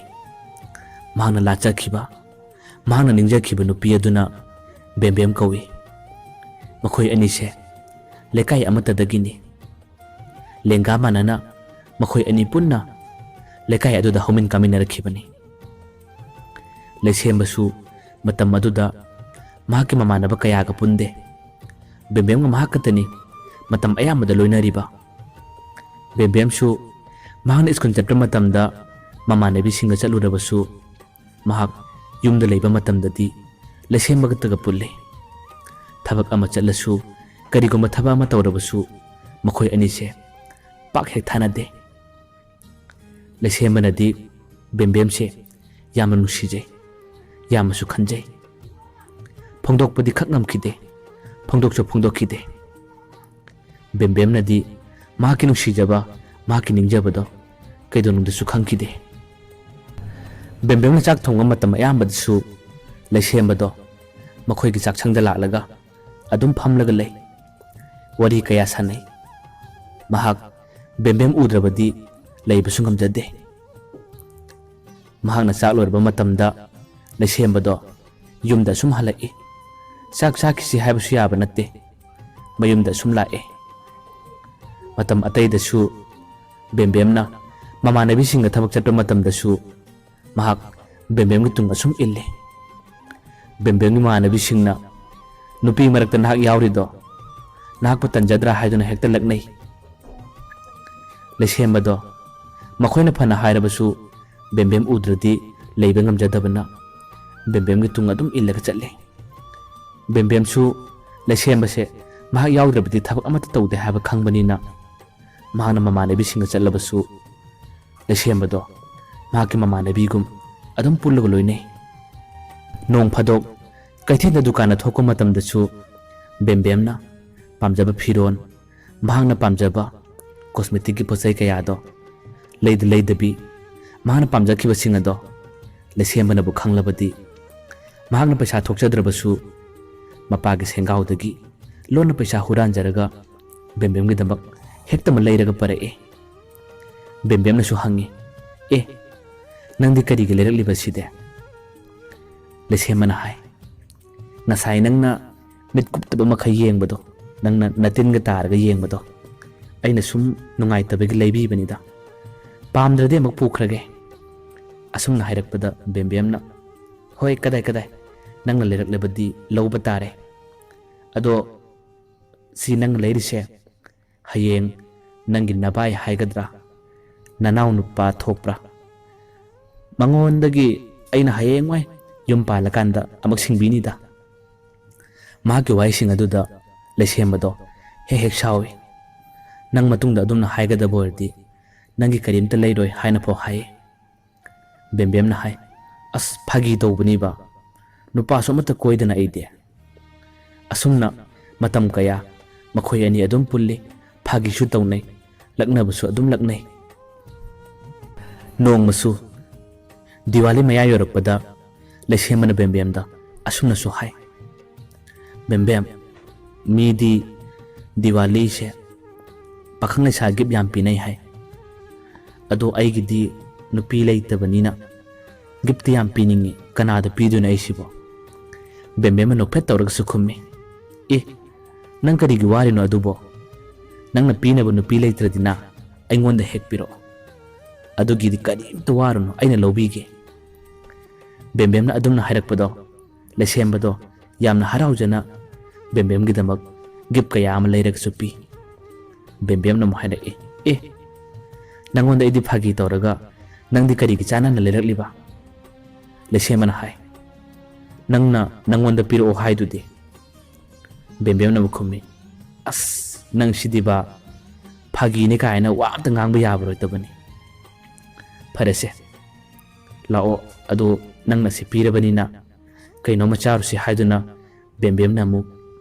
ꯃꯍꯥꯛꯅ ꯂꯥꯠꯆꯈꯤꯕ, ꯃꯍꯥꯛꯅ ꯅꯤꯡꯖꯈꯤꯕ ꯅꯨꯄꯤ ꯑꯗꯨꯅ ꯕꯦꯝꯕꯦꯝ ꯀꯧꯏ꯫ ꯃꯈꯣꯏ ꯑꯅꯤꯁꯦ ꯂꯩꯀꯥꯏ ꯑꯃꯠꯇꯗꯒꯤꯅꯤ꯫ ꯂꯦꯡꯒꯥ ꯃꯥꯟꯅꯅ ꯃꯈꯣꯏ ꯑꯅꯤ ꯄꯨꯟꯅ ꯂꯩꯀꯥꯏ ꯑꯗꯨꯗ ꯍꯧꯃꯤꯟ ꯀꯥꯃꯤꯟꯅꯔꯛꯈꯤꯕꯅꯤ꯫ ꯂꯩꯁꯦꯝꯕꯁꯨ ꯃꯇꯝ ꯑꯗꯨꯗ ꯃꯍꯥꯛꯀꯤ ꯃꯃꯥꯟꯅꯕ ꯀꯌꯥꯒ ꯄꯨꯟꯗꯦ꯫ ꯕꯦꯝꯕꯦꯝꯒ ꯃꯍꯥꯛ ꯈꯛꯇꯅꯤ ꯃꯇꯝ ꯑꯌꯥꯝꯕꯗ ꯂꯣꯏꯅꯔꯤꯕ꯫ ꯕꯦꯝꯕꯦꯝꯁꯨ ꯃꯍꯥꯛꯅ ꯁ꯭ꯀꯨꯜ ꯆꯠꯄ ꯃꯇꯝꯗ ꯃꯃꯥꯟꯅꯕꯤꯁꯤꯡꯒ ꯆꯠꯂꯨꯔꯕꯁꯨ, ꯃꯍꯥꯛ ꯌꯨꯝꯗ ꯂꯩꯕ ꯃꯇꯝꯗꯗꯤ ꯂꯩꯁꯦꯝꯕꯒꯇꯒ ꯄꯨꯜꯂꯤ꯫ ꯊꯕꯛ ꯑꯃ ꯆꯠꯂꯁꯨ, ꯀꯔꯤꯒꯨꯝꯕ ꯊꯕꯛ ꯑꯃ ꯇꯧꯔꯕꯁꯨ, ꯃꯈꯣꯏ ꯑꯅꯤꯁꯦ ꯄꯥꯛ ꯍꯦꯛ ꯊꯥꯅꯗꯦ꯫ ꯂꯩꯁꯦꯝꯕꯅꯗꯤ ꯕꯦꯝꯕꯦꯝꯁꯦ ꯌꯥꯝꯅ ꯅꯨꯡꯁꯤꯖꯩ, ꯌꯥꯝꯅꯁꯨ ꯈꯟꯖꯩ꯫ ꯐꯣꯡꯗꯣꯛꯄꯗꯤ ꯈꯛ ꯉꯝꯈꯤꯗꯦ, ꯐꯣꯡꯗꯣꯛꯁꯨ ꯐꯣꯡꯗꯣꯛꯈꯤꯗꯦ꯫ ꯕꯦꯝꯕꯦꯝꯅꯗꯤ ꯃꯍꯥꯛꯀꯤ ꯅꯨꯡꯁꯤꯖꯕ, ꯃꯍꯥꯛꯀꯤ ꯅꯤꯡꯖꯕꯗꯣ ꯀꯩꯗꯧꯅꯨꯡꯗꯁꯨ ꯈꯪꯈꯤꯗꯦ꯫ ꯕꯦꯝꯕꯦꯝꯅ ꯆꯥꯛ ꯊꯣꯡꯕ ꯃꯇꯝ ꯑꯌꯥꯝꯕꯗꯁꯨ ꯂꯩꯁꯦꯝꯕꯗꯣ ꯃꯈꯣꯏꯒꯤ ꯆꯥꯛꯁꯪꯗ ꯂꯥꯛꯂꯒ ꯑꯗꯨꯝ ꯐꯝꯂꯒ ꯂꯩ꯫ ꯋꯥꯔꯤ ꯀꯌꯥ ꯁꯥꯟꯅꯩ꯫ ꯃꯍꯥꯛ ꯕꯦꯝꯕꯦꯝ ꯎꯗ꯭ꯔꯕꯗꯤ ꯂꯩꯕꯁꯨ ꯉꯝꯖꯗꯦ꯫ ꯃꯍꯥꯛꯅ ꯆꯥꯛ ꯂꯣꯏꯔꯕ ꯃꯇꯝꯗ ꯂꯩꯁꯦꯝꯕꯗꯣ ꯌꯨꯝꯗ ꯑꯁꯨꯝ ꯍꯜꯂꯛꯏ꯫ ꯆꯥꯛ ꯆꯥꯈꯤꯁꯤ ꯍꯥꯏꯕꯁꯨ ꯌꯥꯕ ꯅꯠꯇꯦ꯫ ꯃꯌꯨꯝꯗ ꯑꯁꯨꯝ ꯂꯥꯛꯑꯦ꯫ ꯃꯇꯝ ꯑꯇꯩꯗꯁꯨ ꯕꯦꯝꯕꯦꯝꯅ ꯃꯃꯥꯟꯅꯕꯤꯁꯤꯡꯒ ꯊꯕꯛ ꯆꯠꯄ ꯃꯇꯝꯗꯁꯨ ꯃꯍꯥꯛ ꯕꯦꯝꯕꯦꯝꯒꯤ ꯇꯨꯡ ꯑꯁꯨꯝ ꯏꯜꯂꯤ꯫ ꯕꯦꯝꯕꯦꯝꯒꯤ ꯃꯃꯥꯟꯅꯕꯤꯁꯤꯡꯅ, "ꯅꯨꯄꯤ ꯃꯔꯛꯇ ꯅꯍꯥꯛ ꯌꯥꯎꯔꯤꯗꯣ ꯅꯍꯥꯛꯄꯨ ꯇꯟꯖꯗ꯭ꯔꯥ?" ꯍꯥꯏꯗꯨꯅ ꯍꯦꯛꯇ ꯂꯛꯅꯩ꯫ ꯂꯩꯁꯦꯝꯕꯗꯣ ꯃꯈꯣꯏꯅ ꯐꯅ ꯍꯥꯏꯔꯕꯁꯨ ꯕꯦꯝꯕꯦꯝ ꯎꯗ꯭ꯔꯗꯤ ꯂꯩꯕ ꯉꯝꯖꯗꯕꯅ ꯕꯦꯝꯕꯦꯝꯒꯤ ꯇꯨꯡ ꯑꯗꯨꯝ ꯏꯜꯂꯒ ꯆꯠꯂꯤ꯫ ꯕꯦꯝꯕꯦꯝꯁꯨ ꯂꯩꯁꯦꯝꯕꯁꯦ ꯃꯍꯥꯛ ꯌꯥꯎꯗ꯭ꯔꯕꯗꯤ ꯊꯕꯛ ꯑꯃꯠꯇ ꯇꯧꯗꯦ ꯍꯥꯏꯕ ꯈꯪꯕꯅꯤꯅ ꯃꯍꯥꯛꯅ ꯃꯃꯥꯟꯅꯕꯤꯁꯤꯡꯒ ꯆꯠꯂꯕꯁꯨ ꯂꯩꯁꯦꯝꯕꯗꯣ ꯃꯍꯥꯛꯀꯤ ꯃꯃꯥꯟꯅꯕꯤꯒꯨꯝ ꯑꯗꯨꯝ ꯄꯨꯜꯂꯒ ꯂꯣꯏꯅꯩ꯫ ꯅꯣꯡ ꯐꯥꯗꯣꯛ ꯀꯩꯊꯦꯜꯗ ꯗꯨꯀꯥꯟꯗ ꯊꯣꯛꯄ ꯃꯇꯝꯗꯁꯨ ꯕꯦꯝꯕꯦꯝꯅ ꯄꯥꯝꯖꯕ ꯐꯤꯔꯣꯜ, ꯃꯍꯥꯛꯅ ꯄꯥꯝꯖꯕ ꯀꯣꯁꯃꯦꯇꯤꯛꯀꯤ ꯄꯣꯠ ꯆꯩ ꯀꯌꯥꯗꯣ ꯂꯩꯗ ꯂꯩꯗꯕꯤ, ꯃꯍꯥꯛꯅ ꯄꯥꯝꯖꯈꯤꯕꯁꯤꯡ ꯑꯗꯣ ꯂꯩꯁꯦꯝꯕꯅꯕꯨ ꯈꯪꯂꯕꯗꯤ ꯃꯍꯥꯛꯅ ꯄꯩꯁꯥ ꯊꯣꯛꯆꯗ꯭ꯔꯕꯁꯨ ꯃꯄꯥꯒꯤ ꯁꯦꯡꯒꯥꯎꯗꯒꯤ ꯂꯣꯟꯅ ꯄꯩꯁꯥ ꯍꯨꯔꯥꯟꯖꯔꯒ ꯕꯦꯝꯕꯦꯝꯒꯤꯗꯃꯛ ꯍꯦꯛꯇꯃꯛ ꯂꯩꯔꯒ ꯄꯔꯛꯏ꯫ ꯕꯦꯝꯕꯦꯝꯅꯁꯨ ꯍꯪꯉꯤ, "ꯑꯦ, ꯅꯪꯗꯤ ꯀꯔꯤꯒꯤ ꯂꯩꯔꯛꯂꯤꯕ ꯁꯤꯗꯤ?" ꯂꯩꯁꯦꯝꯕꯅ ꯍꯥꯏ, "ꯉꯁꯥꯏ ꯅꯪꯅ ꯃꯤꯠ ꯀꯨꯞꯇꯕ ꯃꯈꯩ ꯌꯦꯡꯕꯗꯣ, ꯅꯪꯅ ꯅꯇꯤꯟꯒ ꯇꯥꯔꯒ ꯌꯦꯡꯕꯗꯣ, ꯑꯩꯅ ꯁꯨꯝ ꯅꯨꯡꯉꯥꯏꯇꯕꯒꯤ ꯂꯩꯕꯤꯕꯅꯤꯗ꯫ ꯄꯥꯝꯗ꯭ꯔꯗꯤ ꯑꯃꯨꯛ ꯄꯨꯈ꯭ꯔꯒꯦ꯫" ꯑꯁꯨꯝꯅ ꯍꯥꯏꯔꯛꯄꯗ ꯕꯦꯝꯕꯦꯝꯅ, "ꯍꯣꯏ, ꯀꯗꯥꯏ ꯀꯗꯥꯏ, ꯅꯪꯅ ꯂꯩꯔꯛꯂꯕꯗꯤ ꯂꯧꯕ ꯇꯥꯔꯦ꯫ ꯑꯗꯣ ꯁꯤ ꯅꯪꯅ ꯂꯩꯔꯤꯁꯦ ꯍꯌꯦꯡ ꯅꯪꯒꯤ ꯅꯕꯥꯏ ꯍꯥꯏꯒꯗ꯭ꯔꯥ, ꯅꯅꯥꯎ ꯅꯨꯄꯥ ꯊꯣꯛꯄ꯭ꯔꯥ, ꯃꯉꯣꯟꯗꯒꯤ ꯑꯩꯅ ꯍꯌꯦꯡꯋꯥꯏ ꯌꯨꯝ ꯄꯥꯜꯂꯀꯥꯟꯗ ꯑꯃꯨꯛ ꯁꯤꯡꯕꯤꯅꯤꯗ꯫ ꯃꯍꯥꯛꯀꯤ ꯋꯥꯍꯩꯁꯤꯡ ꯑꯗꯨꯗ ꯂꯩꯁꯦꯝꯕꯗꯣ ꯍꯦꯛ ꯍꯦꯛ ꯁꯥꯎꯏ꯫ "ꯅꯪ ꯃꯇꯨꯡꯗ ꯑꯗꯨꯝꯅ ꯍꯥꯏꯒꯗꯕ ꯑꯣꯏꯔꯗꯤ ꯅꯪꯒꯤ ꯀꯔꯤꯝꯇ ꯂꯩꯔꯣꯏ" ꯍꯥꯏꯅ ꯐꯥꯎ ꯍꯥꯏ꯫ ꯕꯦꯝꯕꯦꯝꯅ ꯍꯥꯏ, "ꯑꯁ, ꯐꯥꯒꯤ ꯇꯧꯕꯅꯤꯕ, ꯅꯨꯄꯥꯁꯨ ꯑꯃꯠꯇ ꯀꯣꯏꯗꯅ ꯑꯩꯗꯤ"꯫ ꯑꯁꯨꯝꯅ ꯃꯇꯝ ꯀꯌꯥ ꯃꯈꯣꯏ ꯑꯅꯤ ꯑꯗꯨꯝ ꯄꯨꯜꯂꯤ, ꯐꯥꯒꯤꯁꯨ ꯇꯧꯅꯩ, ꯂꯛꯅꯕꯁꯨ ꯑꯗꯨꯝ ꯂꯛꯅꯩ꯫ ꯅꯣꯡꯃꯁꯨ ꯗꯤꯋꯥꯂꯤ ꯃꯌꯥ ꯌꯧꯔꯛꯄꯗ ꯂꯩꯁꯦꯝꯕꯅ ꯕꯦꯝꯕꯦꯝꯗ ꯑꯁꯨꯝꯅꯁꯨ ꯍꯥꯏ, "ꯕꯦꯝꯕꯦꯝ, ꯃꯤꯗꯤ ꯗꯤꯋꯥꯂꯤꯁꯦ ꯄꯥꯈꯪ ꯂꯩꯁꯥ ꯒꯤꯐ ꯌꯥꯝ ꯄꯤꯅꯩ ꯍꯥꯏ, ꯑꯗꯣ ꯑꯩꯒꯤꯗꯤ ꯅꯨꯄꯤ ꯂꯩꯇꯕꯅꯤꯅ ꯒꯤꯐꯇꯤ ꯌꯥꯝ ꯄꯤꯅꯤꯡꯉꯤ, ꯀꯅꯥꯗ ꯄꯤꯗꯣꯏꯅꯣ ꯑꯩꯁꯤꯕꯣ?" ꯕꯦꯝꯕꯦꯝꯅ ꯅꯣꯛꯐꯦꯠ ꯇꯧꯔꯒꯁꯨ ꯈꯨꯝꯃꯤ, "ꯑꯦ, ꯅꯪ ꯀꯔꯤꯒꯤ ꯋꯥꯔꯤꯅꯣ ꯑꯗꯨꯕꯣ? ꯅꯪꯅ ꯄꯤꯅꯕ ꯅꯨꯄꯤ ꯂꯩꯇ꯭ꯔꯗꯤꯅ ꯑꯩꯉꯣꯟꯗ ꯍꯦꯛ ꯄꯤꯔꯛꯑꯣ꯫ ꯑꯗꯨꯒꯤꯗꯤ ꯀꯔꯤꯝꯇ ꯋꯥꯔꯨꯅꯨ, ꯑꯩꯅ ꯂꯧꯕꯤꯒꯦ"꯫ ꯕꯦꯝꯕꯦꯝꯅ ꯑꯗꯨꯝꯅ ꯍꯥꯏꯔꯛꯄꯗꯣ ꯂꯩꯁꯦꯝꯕꯗꯣ ꯌꯥꯝꯅ ꯍꯔꯥꯎꯖꯅ ꯕꯦꯝꯕꯦꯝꯒꯤꯗꯃꯛ ꯒꯤꯐ ꯀꯌꯥ ꯑꯃ ꯂꯩꯔꯒꯁꯨ ꯄꯤ꯫ ꯕꯦꯝꯕꯦꯝꯅ ꯑꯃꯨꯛ ꯍꯥꯏꯔꯛꯏ, "ꯑꯦ, ꯅꯪꯉꯣꯟꯗ ꯑꯩꯗꯤ ꯐꯥꯒꯤ ꯇꯧꯔꯒ ꯅꯪꯗꯤ ꯀꯔꯤꯒꯤ ꯆꯥꯟꯅꯅ ꯂꯩꯔꯛꯂꯤꯕ?" ꯂꯩꯁꯦꯝꯕꯅ ꯍꯥꯏ, "ꯅꯪꯅ ꯅꯪꯉꯣꯟꯗ ꯄꯤꯔꯛꯑꯣ ꯍꯥꯏꯗꯨꯗꯤ"꯫ ꯕꯦꯝꯕꯦꯝꯅ ꯑꯃꯨꯛ ꯈꯨꯝꯃꯤ, "ꯑꯁ, ꯅꯪ ꯁꯤꯗꯤꯕ, ꯐꯥꯒꯤꯅꯦ ꯀꯥꯏꯅ ꯋꯥ ꯑꯝꯇ ꯉꯥꯡꯕ ꯌꯥꯕꯔꯣꯏꯗꯕꯅꯤ꯫ ꯐꯔꯦꯁꯦ, ꯂꯥꯛꯑꯣ, ꯑꯗꯨ ꯅꯪꯅ ꯁꯤ ꯄꯤꯔꯕꯅꯤꯅ ꯀꯩꯅꯣꯝꯃ ꯆꯥꯔꯨꯁꯤ" ꯍꯥꯏꯗꯨꯅ ꯕꯦꯝꯕꯦꯝꯅ ꯑꯃꯨꯛ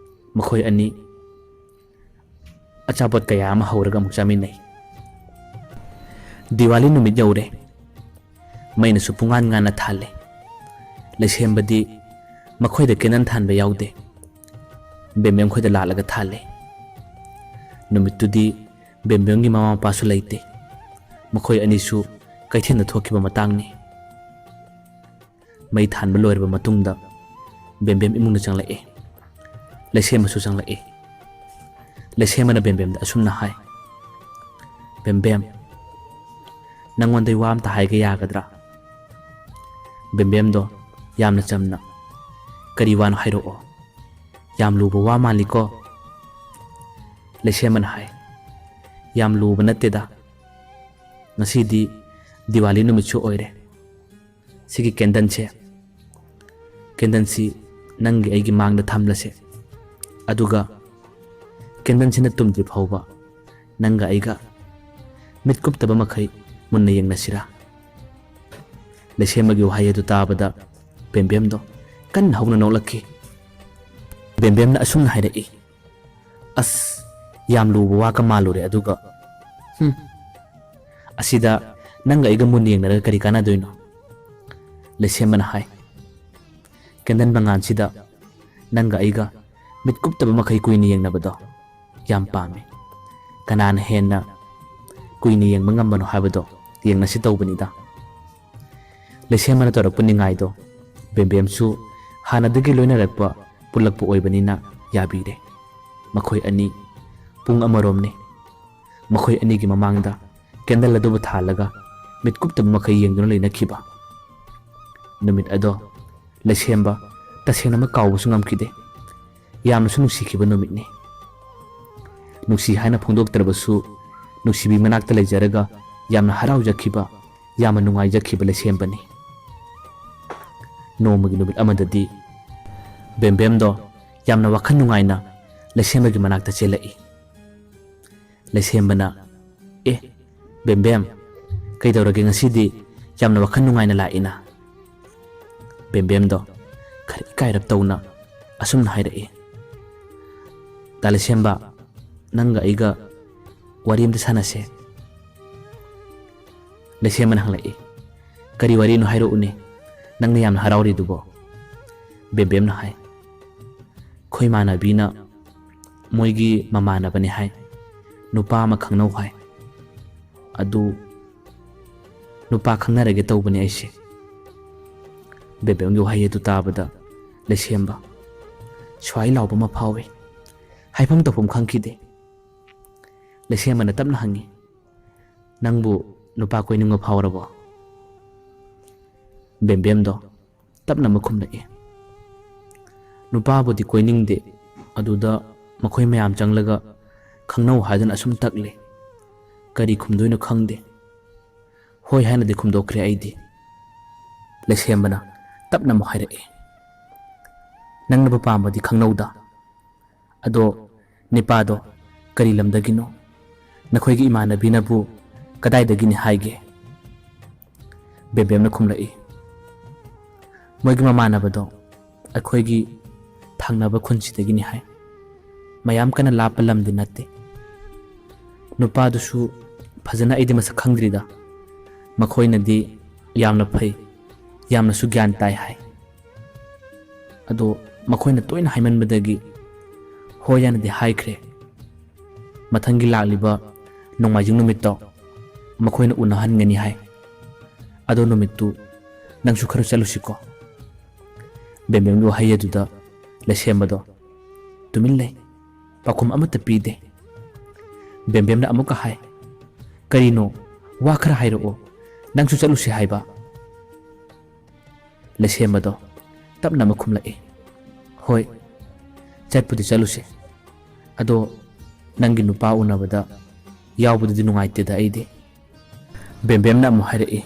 ꯃꯈꯣꯏ ꯑꯅꯤ ꯑꯆꯥꯄꯣꯠ ꯀꯌꯥ ꯑꯃ ꯍꯧꯔꯒ ꯑꯃꯨꯛ ꯆꯥꯃꯤꯟꯅꯩ꯫ ꯗꯤꯋꯥꯂꯤ ꯅꯨꯃꯤꯠ ꯌꯧꯔꯦ꯫ ꯃꯩꯅꯁꯨ ꯄꯨꯡꯉꯥꯟ ꯉꯥꯟꯅ ꯊꯥꯜꯂꯦ꯫ ꯂꯩꯁꯦꯝꯕꯗꯤ ꯃꯈꯣꯏꯗ ꯀꯦꯟꯗꯜ ꯊꯥꯟꯕ ꯌꯥꯎꯗꯦ꯫ ꯕꯦꯝꯕꯦꯝ ꯈꯣꯏꯗ ꯂꯥꯛꯂꯒ ꯊꯥꯜꯂꯦ꯫ ꯅꯨꯃꯤꯠꯇꯨꯗꯤ ꯕꯦꯝꯕꯦꯝꯒꯤ ꯃꯃꯥ ꯃꯄꯥꯁꯨ ꯂꯩꯇꯦ꯫ ꯃꯈꯣꯏ ꯑꯅꯤꯁꯨ ꯀꯩꯊꯦꯜꯗ ꯊꯣꯛꯈꯤꯕ ꯃꯇꯥꯡꯅꯤ꯫ ꯃꯩ ꯊꯥꯟꯕ ꯂꯣꯏꯔꯕ ꯃꯇꯨꯡꯗ ꯕꯦꯝꯕꯦꯝ ꯏꯃꯨꯡꯗ ꯆꯪꯂꯛꯏ꯫ ꯂꯩꯁꯦꯝꯕꯁꯨ ꯆꯪꯂꯛꯏ꯫ ꯂꯩꯁꯦꯝꯕꯅ ꯕꯦꯝꯕꯦꯝꯗ ꯑꯁꯨꯝꯅ ꯍꯥꯏ, "ꯕꯦꯝꯕꯦꯝ, ꯅꯪꯉꯣꯟꯗꯩ ꯋꯥ ꯑꯝꯇ ꯍꯥꯏꯒꯦ ꯌꯥꯒꯗ꯭ꯔꯥ?" ꯕꯦꯝꯕꯦꯝꯗꯣ ꯌꯥꯝꯅ ꯆꯝꯅ, "ꯀꯔꯤ ꯋꯥꯅꯣ ꯍꯥꯏꯔꯛꯑꯣ꯫ ꯌꯥꯝ ꯂꯨꯕ ꯋꯥ ꯃꯥꯜꯂꯤꯀꯣ?" ꯂꯩꯁꯦꯝꯕꯅ ꯍꯥꯏ, "ꯌꯥꯝ ꯂꯨꯕ ꯅꯠꯇꯦꯗ꯫ ꯉꯁꯤꯗꯤ ꯗꯤꯋꯥꯂꯤ ꯅꯨꯃꯤꯠꯁꯨ ꯑꯣꯏꯔꯦ꯫ ꯁꯤꯒꯤ ꯀꯦꯟꯗꯜꯁꯦ ꯀꯦꯟꯗꯜꯁꯤ ꯅꯪꯒꯤ ꯑꯩꯒꯤ ꯃꯥꯡꯗ ꯊꯝꯂꯁꯦ꯫ ꯑꯗꯨꯒ ꯀꯦꯟꯗꯜꯁꯤꯅ ꯇꯨꯝꯗ꯭ꯔꯤ ꯐꯥꯎꯕ ꯅꯪꯒ ꯑꯩꯒ ꯃꯤꯠ ꯀꯨꯞꯇꯕ ꯃꯈꯩ ꯃꯨꯟꯅ ꯌꯦꯡꯅꯁꯤꯔꯥ?" ꯂꯩꯁꯦꯝꯕꯒꯤ ꯋꯥꯍꯩ ꯑꯗꯨ ꯇꯥꯕꯗ ꯕꯦꯝꯕꯦꯝꯗꯣ ꯀꯟꯅ ꯍꯧꯅ ꯅꯣꯛꯂꯛꯈꯤ꯫ ꯕꯦꯝꯕꯦꯝꯅ ꯑꯁꯨꯝꯅ ꯍꯥꯏꯔꯛꯏ, "ꯑꯁ, ꯌꯥꯝ ꯂꯨꯕ ꯋꯥꯒ ꯃꯥꯜꯂꯨꯔꯦ꯫ ꯑꯗꯨꯒ, ꯍꯨꯝ, ꯑꯁꯤꯗ ꯅꯪꯒ ꯑꯩꯒ ꯃꯨꯟꯅ ꯌꯦꯡꯅꯔꯒ ꯀꯔꯤ ꯀꯥꯟꯅꯗꯣꯏꯅꯣ?" ꯂꯩꯁꯦꯝꯕꯅ ꯍꯥꯏ, "ꯀꯦꯟꯗꯜ ꯃꯉꯥꯜꯁꯤꯗ ꯅꯪꯒ ꯑꯩꯒ ꯃꯤꯠ ꯀꯨꯞꯇꯕ ꯃꯈꯩ ꯀꯨꯏꯅ ꯌꯦꯡꯅꯕꯗꯣ ꯌꯥꯝ ꯄꯥꯝꯃꯤ꯫ ꯀꯅꯥꯅ ꯍꯦꯟꯅ ꯀꯨꯏꯅ ꯌꯦꯡꯕ ꯉꯝꯕꯅꯣ ꯍꯥꯏꯕꯗꯣ ꯌꯦꯡꯅꯁꯤ ꯇꯧꯕꯅꯤꯗ꯫" ꯂꯩꯁꯦꯝꯕꯅ ꯇꯧꯔꯛꯄ ꯅꯤꯡꯉꯥꯏꯗꯣ ꯕꯦꯝꯕꯦꯝꯁꯨ ꯍꯥꯟꯅꯗꯒꯤ ꯂꯣꯏꯅꯔꯛꯄ ꯄꯨꯜꯂꯛꯄ ꯑꯣꯏꯕꯅꯤꯅ ꯌꯥꯕꯤꯔꯦ꯫ ꯃꯈꯣꯏ ꯑꯅꯤ ꯄꯨꯡ ꯑꯃꯔꯣꯝꯅꯤ ꯃꯈꯣꯏ ꯑꯅꯤꯒꯤ ꯃꯃꯥꯡꯗ ꯀꯦꯟꯗꯜ ꯑꯗꯨꯕꯨ ꯊꯥꯜꯂꯒ ꯃꯤꯠ ꯀꯨꯞꯇꯕ ꯃꯈꯩ ꯌꯦꯡꯗꯨꯅ ꯂꯩꯅꯈꯤꯕ꯫ ꯅꯨꯃꯤꯠ ꯑꯗꯣ ꯂꯩꯁꯦꯝꯕ ꯇꯁꯦꯡꯅꯃꯛ ꯀꯥꯎꯕꯁꯨ ꯉꯝꯈꯤꯗꯦ꯫ ꯌꯥꯝꯅꯁꯨ ꯅꯨꯡꯁꯤꯈꯤꯕ ꯅꯨꯃꯤꯠꯅꯤ꯫ ꯅꯨꯡꯁꯤ ꯍꯥꯏꯅ ꯐꯣꯡꯗꯣꯛꯇ꯭ꯔꯕꯁꯨ, ꯅꯨꯡꯁꯤꯕꯤ ꯃꯅꯥꯛꯇ ꯂꯩꯖꯔꯒ ꯌꯥꯝꯅ ꯍꯔꯥꯎꯖꯈꯤꯕ, ꯌꯥꯝꯅ ꯅꯨꯡꯉꯥꯏꯖꯈꯤꯕ ꯂꯩꯁꯦꯝꯕꯅꯤ꯫ ꯅꯣꯡꯃꯒꯤ ꯅꯨꯃꯤꯠ ꯑꯃꯗꯗꯤ ꯕꯦꯝꯕꯦꯝꯗꯣ ꯌꯥꯝꯅ ꯋꯥꯈꯜ ꯅꯨꯡꯉꯥꯏꯅ ꯂꯩꯁꯦꯝꯕꯒꯤ ꯃꯅꯥꯛꯇ ꯆꯦꯜꯂꯛꯏ꯫ ꯂꯩꯁꯦꯝꯕꯅ, "ꯑꯦ, ꯕꯦꯝꯕꯦꯝ, ꯀꯩꯗꯧꯔꯒꯦ ꯉꯁꯤꯗꯤ? ꯌꯥꯝꯅ ꯋꯥꯈꯜ ꯅꯨꯡꯉꯥꯏꯅ ꯂꯥꯛꯏꯅ?" ꯕꯦꯝꯕꯦꯝꯗꯣ ꯈꯔ ꯏꯀꯥꯏꯔꯞ ꯇꯧꯅ ꯑꯁꯨꯝꯅ ꯍꯥꯏꯔꯛꯏ, "ꯇꯥ ꯂꯩꯁꯦꯝꯕ, ꯅꯪꯒ ꯑꯩꯒ ꯋꯥꯔꯤ ꯑꯝꯇ ꯁꯥꯟꯅꯁꯦ꯫" ꯂꯩꯁꯦꯝꯕꯅ ꯍꯪꯂꯛꯏ, "ꯀꯔꯤ ꯋꯥꯔꯤꯅꯣ ꯍꯥꯏꯔꯛꯎꯅꯦ, ꯅꯪꯅ ꯌꯥꯝꯅ ꯍꯔꯥꯎꯔꯤꯗꯨꯕꯣ?" ꯕꯦꯝꯕꯦꯝꯅ ꯍꯥꯏ, "ꯑꯩꯈꯣꯏ ꯏꯃꯥꯟꯅꯕꯤꯅ ꯃꯣꯏꯒꯤ ꯃꯃꯥꯟꯅꯕꯅꯤ ꯍꯥꯏ, ꯅꯨꯄꯥ ꯑꯃ ꯈꯪꯅꯧ ꯍꯥꯏ꯫ ꯑꯗꯨ ꯅꯨꯄꯥ ꯈꯪꯅꯔꯒꯦ ꯇꯧꯕꯅꯦ ꯑꯩꯁꯦ꯫" ꯕꯦꯝꯕꯦꯝꯒꯤ ꯋꯥꯍꯩ ꯑꯗꯨ ꯇꯥꯕꯗ ꯂꯩꯁꯦꯝꯕ ꯁ꯭ꯋꯥꯏ ꯂꯥꯎꯕ ꯑꯃ ꯐꯥꯎꯏ꯫ ꯍꯥꯏꯐꯝ ꯇꯧꯐꯝ ꯈꯪꯈꯤꯗꯦ꯫ ꯂꯩꯁꯦꯝꯕꯅ ꯇꯞꯅ ꯍꯪꯉꯤ, "ꯅꯪꯕꯨ ꯅꯨꯄꯥ ꯀꯣꯏꯅꯤꯡꯕ ꯐꯥꯎꯔꯕꯣ?" ꯕꯦꯝꯕꯦꯝꯗꯣ ꯇꯞꯅ ꯑꯃ ꯈꯨꯝꯂꯛꯏ, "ꯅꯨꯄꯥꯕꯨꯗꯤ ꯀꯣꯏꯅꯤꯡꯗꯦ, ꯑꯗꯨꯗ ꯃꯈꯣꯏ ꯃꯌꯥꯝ ꯆꯪꯂꯒ ꯈꯪꯅꯧ ꯍꯥꯏꯗꯨꯅ ꯑꯁꯨꯝ ꯇꯛꯂꯦ꯫ ꯀꯔꯤ ꯈꯨꯝꯗꯣꯏꯅꯣ ꯈꯪꯗꯦ꯫ ꯍꯣꯏ ꯍꯥꯏꯅꯗꯤ ꯈꯨꯝꯗꯣꯛꯈ꯭ꯔꯦ ꯑꯩꯗꯤ꯫" ꯂꯩꯁꯦꯝꯕꯅ ꯇꯞꯅ ꯑꯃꯨꯛ ꯍꯥꯏꯔꯛꯏ, ꯅꯪꯅꯕꯨ ꯄꯥꯝꯕꯗꯤ ꯈꯪꯅꯧꯗ꯫ ꯑꯗꯣ ꯅꯤꯄꯥꯗꯣ ꯀꯔꯤ ꯂꯝꯗꯒꯤꯅꯣ? ꯅꯈꯣꯏꯒꯤ ꯏꯃꯥꯟꯅꯕꯤꯅꯕꯨ ꯀꯗꯥꯏꯗꯒꯤꯅꯤ ꯍꯥꯏꯒꯦ?" ꯕꯦꯝꯕꯦꯝꯅ ꯈꯨꯝꯂꯛꯏ, "ꯃꯣꯏꯒꯤ ꯃꯃꯥꯟꯅꯕꯗꯣ ꯑꯩꯈꯣꯏꯒꯤ ꯊꯪꯅꯕ ꯈꯨꯟꯁꯤꯗꯒꯤꯅꯤ ꯍꯥꯏ꯫ ꯃꯌꯥꯝ ꯀꯟꯅ ꯂꯥꯞꯄ ꯂꯝꯗꯤ ꯅꯠꯇꯦ꯫ ꯅꯨꯄꯥꯗꯨꯁꯨ ꯐꯖꯅ ꯑꯩꯗꯤ ꯃꯁꯛ ꯈꯪꯗ꯭ꯔꯤꯗ꯫ ꯃꯈꯣꯏꯅꯗꯤ ꯌꯥꯝꯅ ꯐꯩ, ꯌꯥꯝꯅꯁꯨ ꯒ꯭ꯌꯥꯟ ꯇꯥꯏ ꯍꯥꯏ꯫ ꯑꯗꯣ ꯃꯈꯣꯏꯅ ꯇꯣꯏꯅ ꯍꯥꯏꯃꯟꯕꯗꯒꯤ ꯍꯣꯏ ꯍꯥꯏꯅꯗꯤ ꯍꯥꯏꯈ꯭ꯔꯦ꯫ ꯃꯊꯪꯒꯤ ꯂꯥꯛꯂꯤꯕ ꯅꯣꯡꯃꯥꯏꯖꯤꯡ ꯅꯨꯃꯤꯠꯇꯣ ꯃꯈꯣꯏꯅ ꯎꯅꯍꯟꯒꯅꯤ ꯍꯥꯏ꯫ ꯑꯗꯣ ꯅꯨꯃꯤꯠꯇꯨ ꯅꯪꯁꯨ ꯈꯔ ꯆꯠꯂꯨꯁꯤꯀꯣ?" ꯕꯦꯝꯕꯦꯝꯒꯤ ꯋꯥꯍꯩ ꯑꯗꯨꯗ ꯂꯩꯁꯦꯝꯕꯗꯣ ꯇꯨꯃꯤꯟ ꯂꯩ꯫ ꯄꯥꯎꯈꯨꯝ ꯑꯃꯠꯇ ꯄꯤꯗꯦ꯫ ꯕꯦꯝꯕꯦꯝꯅ ꯑꯃꯨꯛꯀ ꯍꯥꯏ, "ꯀꯔꯤꯅꯣ? ꯋꯥ ꯈꯔ ꯍꯥꯏꯔꯛꯑꯣ꯫ ꯅꯪꯁꯨ ꯆꯠꯂꯨꯁꯤ ꯍꯥꯏꯕ?" ꯂꯩꯁꯦꯝꯕꯗꯣ ꯇꯞꯅ ꯑꯃ ꯈꯨꯝꯂꯛꯏ, "ꯍꯣꯏ, ꯆꯠꯄꯨꯗꯤ ꯆꯠꯂꯨꯁꯦ꯫ ꯑꯗꯣ ꯅꯪꯒꯤ ꯅꯨꯄꯥ ꯎꯅꯕꯗ ꯌꯥꯎꯕꯗꯨꯗꯤ ꯅꯨꯡꯉꯥꯏꯇꯦꯗ ꯑꯩꯗꯤ꯫" ꯕꯦꯝꯕꯦꯝꯅ ꯑꯃꯨꯛ ꯍꯥꯏꯔꯛꯏ,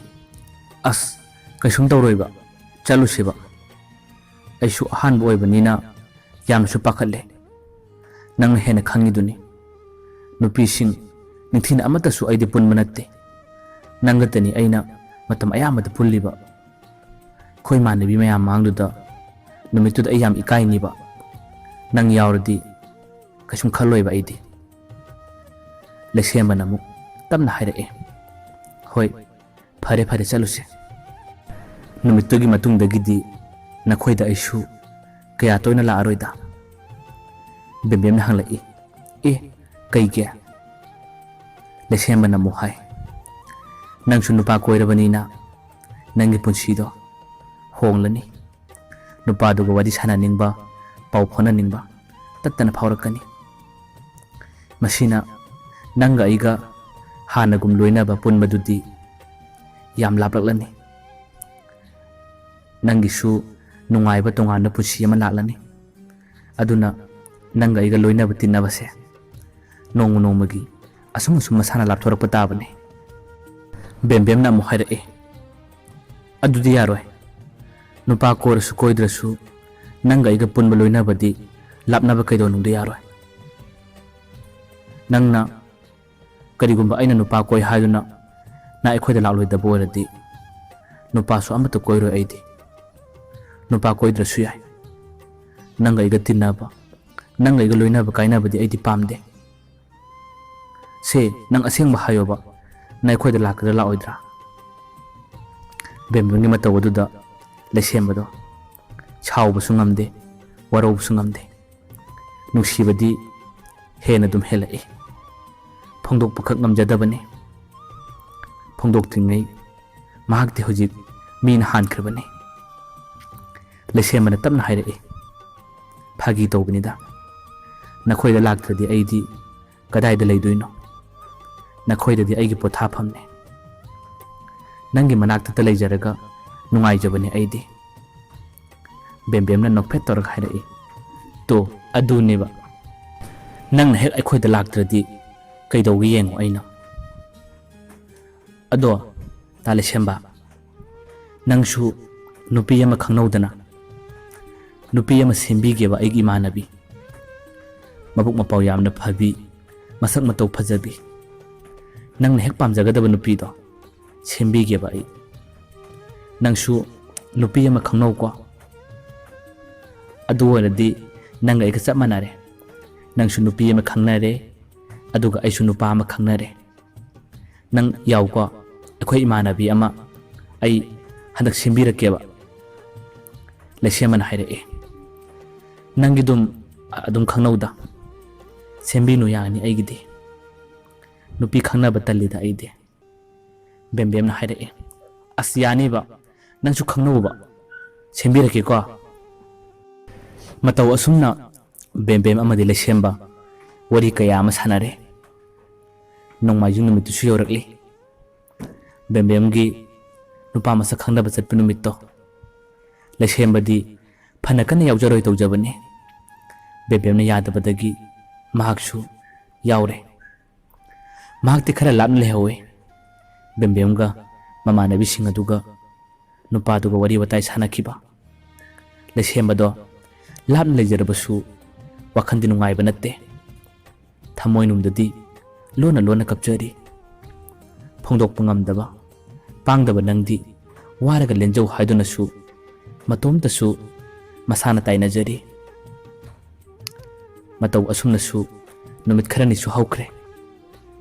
"ꯑꯁ, ꯀꯩꯁꯨꯝ ꯇꯧꯔꯣꯏꯕ, ꯆꯠꯂꯨꯁꯤꯕ꯫ ꯑꯩꯁꯨ ꯑꯍꯥꯟꯕ ꯑꯣꯏꯕꯅꯤꯅ ꯌꯥꯝꯅꯁꯨ ꯄꯥꯈꯠꯂꯦ꯫ ꯅꯪꯅ ꯍꯦꯟꯅ ꯈꯪꯉꯤꯗꯨꯅꯤ꯫ ꯅꯨꯄꯤꯁꯤꯡ ꯅꯤꯡꯊꯤꯅ ꯑꯃꯠꯇꯁꯨ ꯑꯩꯗꯤ ꯄꯨꯟꯕ ꯅꯠꯇꯦ꯫ ꯅꯪꯒꯇꯅꯤ ꯑꯩꯅ ꯃꯇꯝ ꯑꯌꯥꯝꯕꯗ ꯄꯨꯜꯂꯤꯕ꯫ ꯑꯩꯈꯣꯏ ꯏꯃꯥꯟꯅꯕꯤ ꯃꯌꯥꯝ ꯃꯥꯡꯗꯨꯗ ꯅꯨꯃꯤꯠꯇꯨꯗ ꯑꯩ ꯌꯥꯝ ꯏꯀꯥꯏꯅꯤꯕ꯫ ꯅꯪ ꯌꯥꯎꯔꯗꯤ ꯀꯩꯁꯨꯝ ꯈꯜꯂꯣꯏꯕ ꯑꯩꯗꯤ꯫" ꯂꯩꯁꯦꯝꯕꯅ ꯑꯃꯨꯛ ꯇꯞꯅ ꯍꯥꯏꯔꯛꯑꯦ, "ꯍꯣꯏ, ꯐꯔꯦ ꯐꯔꯦ, ꯆꯠꯂꯨꯁꯦ꯫ ꯅꯨꯃꯤꯠꯇꯨꯒꯤ ꯃꯇꯨꯡꯗꯒꯤꯗꯤ ꯅꯈꯣꯏꯗ ꯑꯩꯁꯨ ꯀꯌꯥ ꯇꯣꯏꯅ ꯂꯥꯛꯑꯔꯣꯏꯗ꯫" ꯕꯦꯝꯕꯦꯝꯅ ꯍꯪꯂꯛꯏ, "ꯑꯦ, ꯀꯩꯒꯤ?" ꯂꯩꯁꯦꯝꯕꯅ ꯑꯃꯨꯛ ꯍꯥꯏ, "ꯅꯪꯁꯨ ꯅꯨꯄꯥ ꯀꯣꯏꯔꯕꯅꯤꯅ ꯅꯪꯒꯤ ꯄꯨꯟꯁꯤꯗꯣ ꯍꯣꯡꯂꯅꯤ꯫ ꯅꯨꯄꯥꯗꯨꯒ ꯋꯥꯔꯤ ꯁꯥꯟꯅꯅꯤꯡꯕ, ꯄꯥꯎ ꯐꯥꯎꯅꯅꯤꯡꯕ ꯇꯠꯇꯅ ꯐꯥꯎꯔꯛꯀꯅꯤ꯫ ꯃꯁꯤꯅ ꯅꯪꯒ ꯑꯩꯒ ꯍꯥꯟꯅꯒꯨꯝ ꯂꯣꯏꯅꯕ ꯄꯨꯟꯕꯗꯨꯗꯤ ꯌꯥꯝ ꯂꯥꯞꯂꯛꯂꯅꯤ꯫ ꯅꯪꯒꯤꯁꯨ ꯅꯨꯡꯉꯥꯏꯕ ꯇꯣꯉꯥꯟꯕ ꯄꯨꯟꯁꯤ ꯑꯃ ꯂꯥꯛꯂꯅꯤ꯫ ꯑꯗꯨꯅ ꯅꯪꯒ ꯑꯩꯒ ꯂꯣꯏꯅꯕ ꯇꯤꯟꯅꯕꯁꯦ ꯅꯣꯡꯃ ꯅꯣꯡꯃꯒꯤ ꯑꯁꯨꯝ ꯑꯁꯨꯝ ꯃꯁꯥꯅ ꯂꯥꯞꯊꯣꯔꯛꯄ ꯇꯥꯕꯅꯤ꯫" ꯕꯦꯝꯕꯦꯝꯅ ꯑꯃꯨꯛ ꯍꯥꯏꯔꯛꯏ, "ꯑꯗꯨꯗꯤ ꯌꯥꯔꯣꯏ꯫ ꯅꯨꯄꯥ ꯀꯣꯏꯔꯁꯨ ꯀꯣꯏꯗ꯭ꯔꯁꯨ ꯅꯪꯒ ꯑꯩꯒ ꯄꯨꯟꯕ ꯂꯣꯏꯅꯕꯗꯤ ꯂꯥꯞꯅꯕ ꯀꯩꯗꯧꯅꯨꯡꯗ ꯌꯥꯔꯣꯏ꯫ ꯅꯪꯅ ꯀꯔꯤꯒꯨꯝꯕ ꯑꯩꯅ ꯅꯨꯄꯥ ꯀꯣꯏ ꯍꯥꯏꯗꯨꯅ ꯅꯪ ꯑꯩꯈꯣꯏꯗ ꯂꯥꯛꯂꯣꯏꯗꯕ ꯑꯣꯏꯔꯗꯤ ꯅꯨꯄꯥꯁꯨ ꯑꯃꯠꯇ ꯀꯣꯏꯔꯣꯏ ꯑꯩꯗꯤ꯫ ꯅꯨꯄꯥ ꯀꯣꯏꯗ꯭ꯔꯁꯨ ꯌꯥꯏ꯫ ꯅꯪꯒ ꯑꯩꯒ ꯇꯤꯟꯅꯕ, ꯅꯪꯒ ꯑꯩꯒ ꯂꯣꯏꯅꯕ ꯀꯥꯏꯅꯕꯗꯤ ꯑꯩꯗꯤ ꯄꯥꯝꯗꯦ꯫ ꯁꯦ, ꯅꯪ ꯑꯁꯦꯡꯕ ꯍꯥꯏꯌꯣꯕ, ꯅꯪ ꯑꯩꯈꯣꯏꯗ ꯂꯥꯛꯀꯗ꯭ꯔꯥ ꯂꯥꯛꯑꯣꯏꯗ꯭ꯔꯥ? ꯕꯦꯝꯕꯦꯝꯒꯤ ꯃꯇꯧ ꯑꯗꯨꯗ ꯂꯩꯁꯦꯝꯕꯗꯣ ꯁꯥꯎꯕꯁꯨ ꯉꯝꯗꯦ, ꯋꯥꯔꯧꯕꯁꯨ ꯉꯝꯗꯦ꯫ ꯅꯨꯡꯁꯤꯕꯗꯤ ꯍꯦꯟꯅ ꯑꯗꯨꯝ ꯍꯦꯜꯂꯛꯏ꯫ ꯐꯣꯡꯗꯣꯛꯄꯈꯛ ꯉꯝꯖꯗꯕꯅꯤ꯫ ꯐꯣꯡꯗꯣꯛꯇ꯭ꯔꯤꯉꯩ ꯃꯍꯥꯛꯇꯤ ꯍꯧꯖꯤꯛ ꯃꯤꯅ ꯍꯥꯟꯈ꯭ꯔꯕꯅꯤ꯫ ꯂꯩꯁꯦꯝꯕꯅ ꯇꯞꯅ ꯍꯥꯏꯔꯛꯏ, "ꯐꯥꯒꯤ ꯇꯧꯕꯅꯤꯗ꯫ ꯅꯈꯣꯏꯗ ꯂꯥꯛꯇ꯭ꯔꯗꯤ ꯑꯩꯗꯤ ꯀꯗꯥꯏꯗ ꯂꯩꯗꯣꯏꯅꯣ? ꯅꯈꯣꯏꯗꯗꯤ ꯑꯩꯒꯤ ꯄꯣꯊꯥꯐꯝꯅꯤ꯫ ꯅꯪꯒꯤ ꯃꯅꯥꯛꯇꯇ ꯂꯩꯖꯔꯒ ꯅꯨꯡꯉꯥꯏꯖꯕꯅꯤ ꯑꯩꯗꯤ꯫" ꯕꯦꯝꯕꯦꯝꯅ ꯅꯣꯛꯐꯦꯠ ꯇꯧꯔꯒ ꯍꯥꯏꯔꯛꯏ, "ꯇꯣ, ꯑꯗꯨꯅꯦꯕ꯫ ꯅꯪꯅ ꯍꯦꯛ ꯑꯩꯈꯣꯏꯗ ꯂꯥꯛꯇ꯭ꯔꯗꯤ ꯀꯩꯗꯧꯒꯦ ꯌꯦꯡꯉꯣ ꯑꯩꯅ꯫ ꯑꯗꯣ, ꯇꯥ ꯂꯩꯁꯦꯝꯕ, ꯅꯪꯁꯨ ꯅꯨꯄꯤ ꯑꯃ ꯈꯪꯅꯧꯗꯅ꯫ ꯅꯨꯄꯤ ꯑꯃ ꯁꯦꯝꯕꯤꯒꯦꯕ ꯑꯩꯒꯤ ꯏꯃꯥꯟꯅꯕꯤ꯫ ꯃꯕꯨꯛ ꯃꯄꯥꯎ ꯌꯥꯝꯅ ꯐꯕꯤ, ꯃꯁꯛ ꯃꯇꯧ ꯐꯖꯕꯤ꯫ ꯅꯪꯅ ꯍꯦꯛ ꯄꯥꯝꯖꯒꯗꯕ ꯅꯨꯄꯤꯗꯣ ꯁꯦꯝꯕꯤꯒꯦꯕ ꯑꯩ꯫ ꯅꯪꯁꯨ ꯅꯨꯄꯤ ꯑꯃ ꯈꯪꯅꯧꯀꯣ꯫ ꯑꯗꯨ ꯑꯣꯏꯔꯗꯤ ꯅꯪꯒ ꯑꯩꯒ ꯆꯞ ꯃꯥꯟꯅꯔꯦ꯫ ꯅꯪꯁꯨ ꯅꯨꯄꯤ ꯑꯃ ꯈꯪꯅꯔꯦ, ꯑꯗꯨꯒ ꯑꯩꯁꯨ ꯅꯨꯄꯥ ꯑꯃ ꯈꯪꯅꯔꯦ꯫ ꯅꯪ ꯌꯥꯎꯀꯣ, ꯑꯩꯈꯣꯏ ꯏꯃꯥꯟꯅꯕꯤ ꯑꯃ ꯑꯩ ꯍꯟꯗꯛ ꯁꯦꯝꯕꯤꯔꯛꯀꯦꯕ꯫" ꯂꯩꯁꯦꯝꯕꯅ ꯍꯥꯏꯔꯛꯑꯦ, "ꯅꯪꯒꯤ ꯑꯗꯨꯝ, ꯑꯗꯨꯝ ꯈꯪꯅꯧꯗ꯫ ꯁꯦꯝꯕꯤꯅꯨ, ꯌꯥꯒꯅꯤ ꯑꯩꯒꯤꯗꯤ꯫ ꯅꯨꯄꯤ ꯈꯪꯅꯕ ꯇꯜꯂꯤꯗ ꯑꯩꯗꯤ꯫" ꯕꯦꯝꯕꯦꯝꯅ ꯍꯥꯏꯔꯛꯑꯦ, "ꯑꯁ, ꯌꯥꯅꯤꯕ, ꯅꯪꯁꯨ ꯈꯪꯅꯧꯕ, ꯁꯦꯝꯕꯤꯔꯛꯀꯦꯀꯣ꯫" ꯃꯇꯧ ꯑꯁꯨꯝꯅ ꯕꯦꯝꯕꯦꯝ ꯑꯃꯗꯤ ꯂꯩꯁꯦꯝꯕ ꯋꯥꯔꯤ ꯀꯌꯥ ꯑꯃ ꯁꯥꯟꯅꯔꯦ꯫ ꯅꯣꯡꯃꯥꯏꯖꯤꯡ ꯅꯨꯃꯤꯠꯇꯨꯁꯨ ꯌꯧꯔꯛꯂꯤ꯫ ꯕꯦꯝꯕꯦꯝꯒꯤ ꯅꯨꯄꯥ ꯃꯁꯛ ꯈꯪꯅꯕ ꯆꯠꯄ ꯅꯨꯃꯤꯠꯇꯣ꯫ ꯂꯩꯁꯦꯝꯕꯗꯤ ꯐꯅ ꯀꯟꯅ ꯌꯥꯎꯖꯔꯣꯏ ꯇꯧꯖꯕꯅꯤ꯫ ꯕꯦꯝꯕꯦꯝꯅ ꯌꯥꯗꯕꯗꯒꯤ ꯃꯍꯥꯛꯁꯨ ꯌꯥꯎꯔꯦ꯫ ꯃꯍꯥꯛꯇꯤ ꯈꯔ ꯂꯥꯞꯅ ꯂꯩꯍꯧꯋꯤ꯫ ꯕꯦꯝꯕꯦꯝꯒ ꯃꯃꯥꯟꯅꯕꯤꯁꯤꯡ ꯑꯗꯨꯒ ꯅꯨꯄꯥꯗꯨꯒ ꯋꯥꯔꯤ ꯋꯥꯇꯥꯏ ꯁꯥꯟꯅꯈꯤꯕ꯫ ꯂꯩꯁꯦꯝꯕꯗꯣ ꯂꯥꯞꯅ ꯂꯩꯖꯔꯕꯁꯨ ꯋꯥꯈꯜꯗꯤ ꯅꯨꯡꯉꯥꯏꯕ ꯅꯠꯇꯦ꯫ ꯊꯃꯣꯏꯅꯨꯡꯗꯗꯤ ꯂꯣꯟꯅ ꯂꯣꯟꯅ ꯀꯞꯆꯔꯤ꯫ ꯐꯣꯡꯗꯣꯛꯄ ꯉꯝꯗꯕ, ꯄꯥꯡꯗꯕ ꯅꯪꯗꯤ ꯋꯥꯔꯒ ꯂꯦꯟꯖꯧ ꯍꯥꯏꯗꯨꯅꯁꯨ ꯃꯇꯣꯝꯇꯁꯨ ꯃꯁꯥꯅ ꯇꯥꯏꯅꯖꯔꯤ꯫ ꯃꯇꯧ ꯑꯁꯨꯝꯅꯁꯨ ꯅꯨꯃꯤꯠ ꯈꯔꯅꯤꯁꯨ ꯍꯧꯈ꯭ꯔꯦ꯫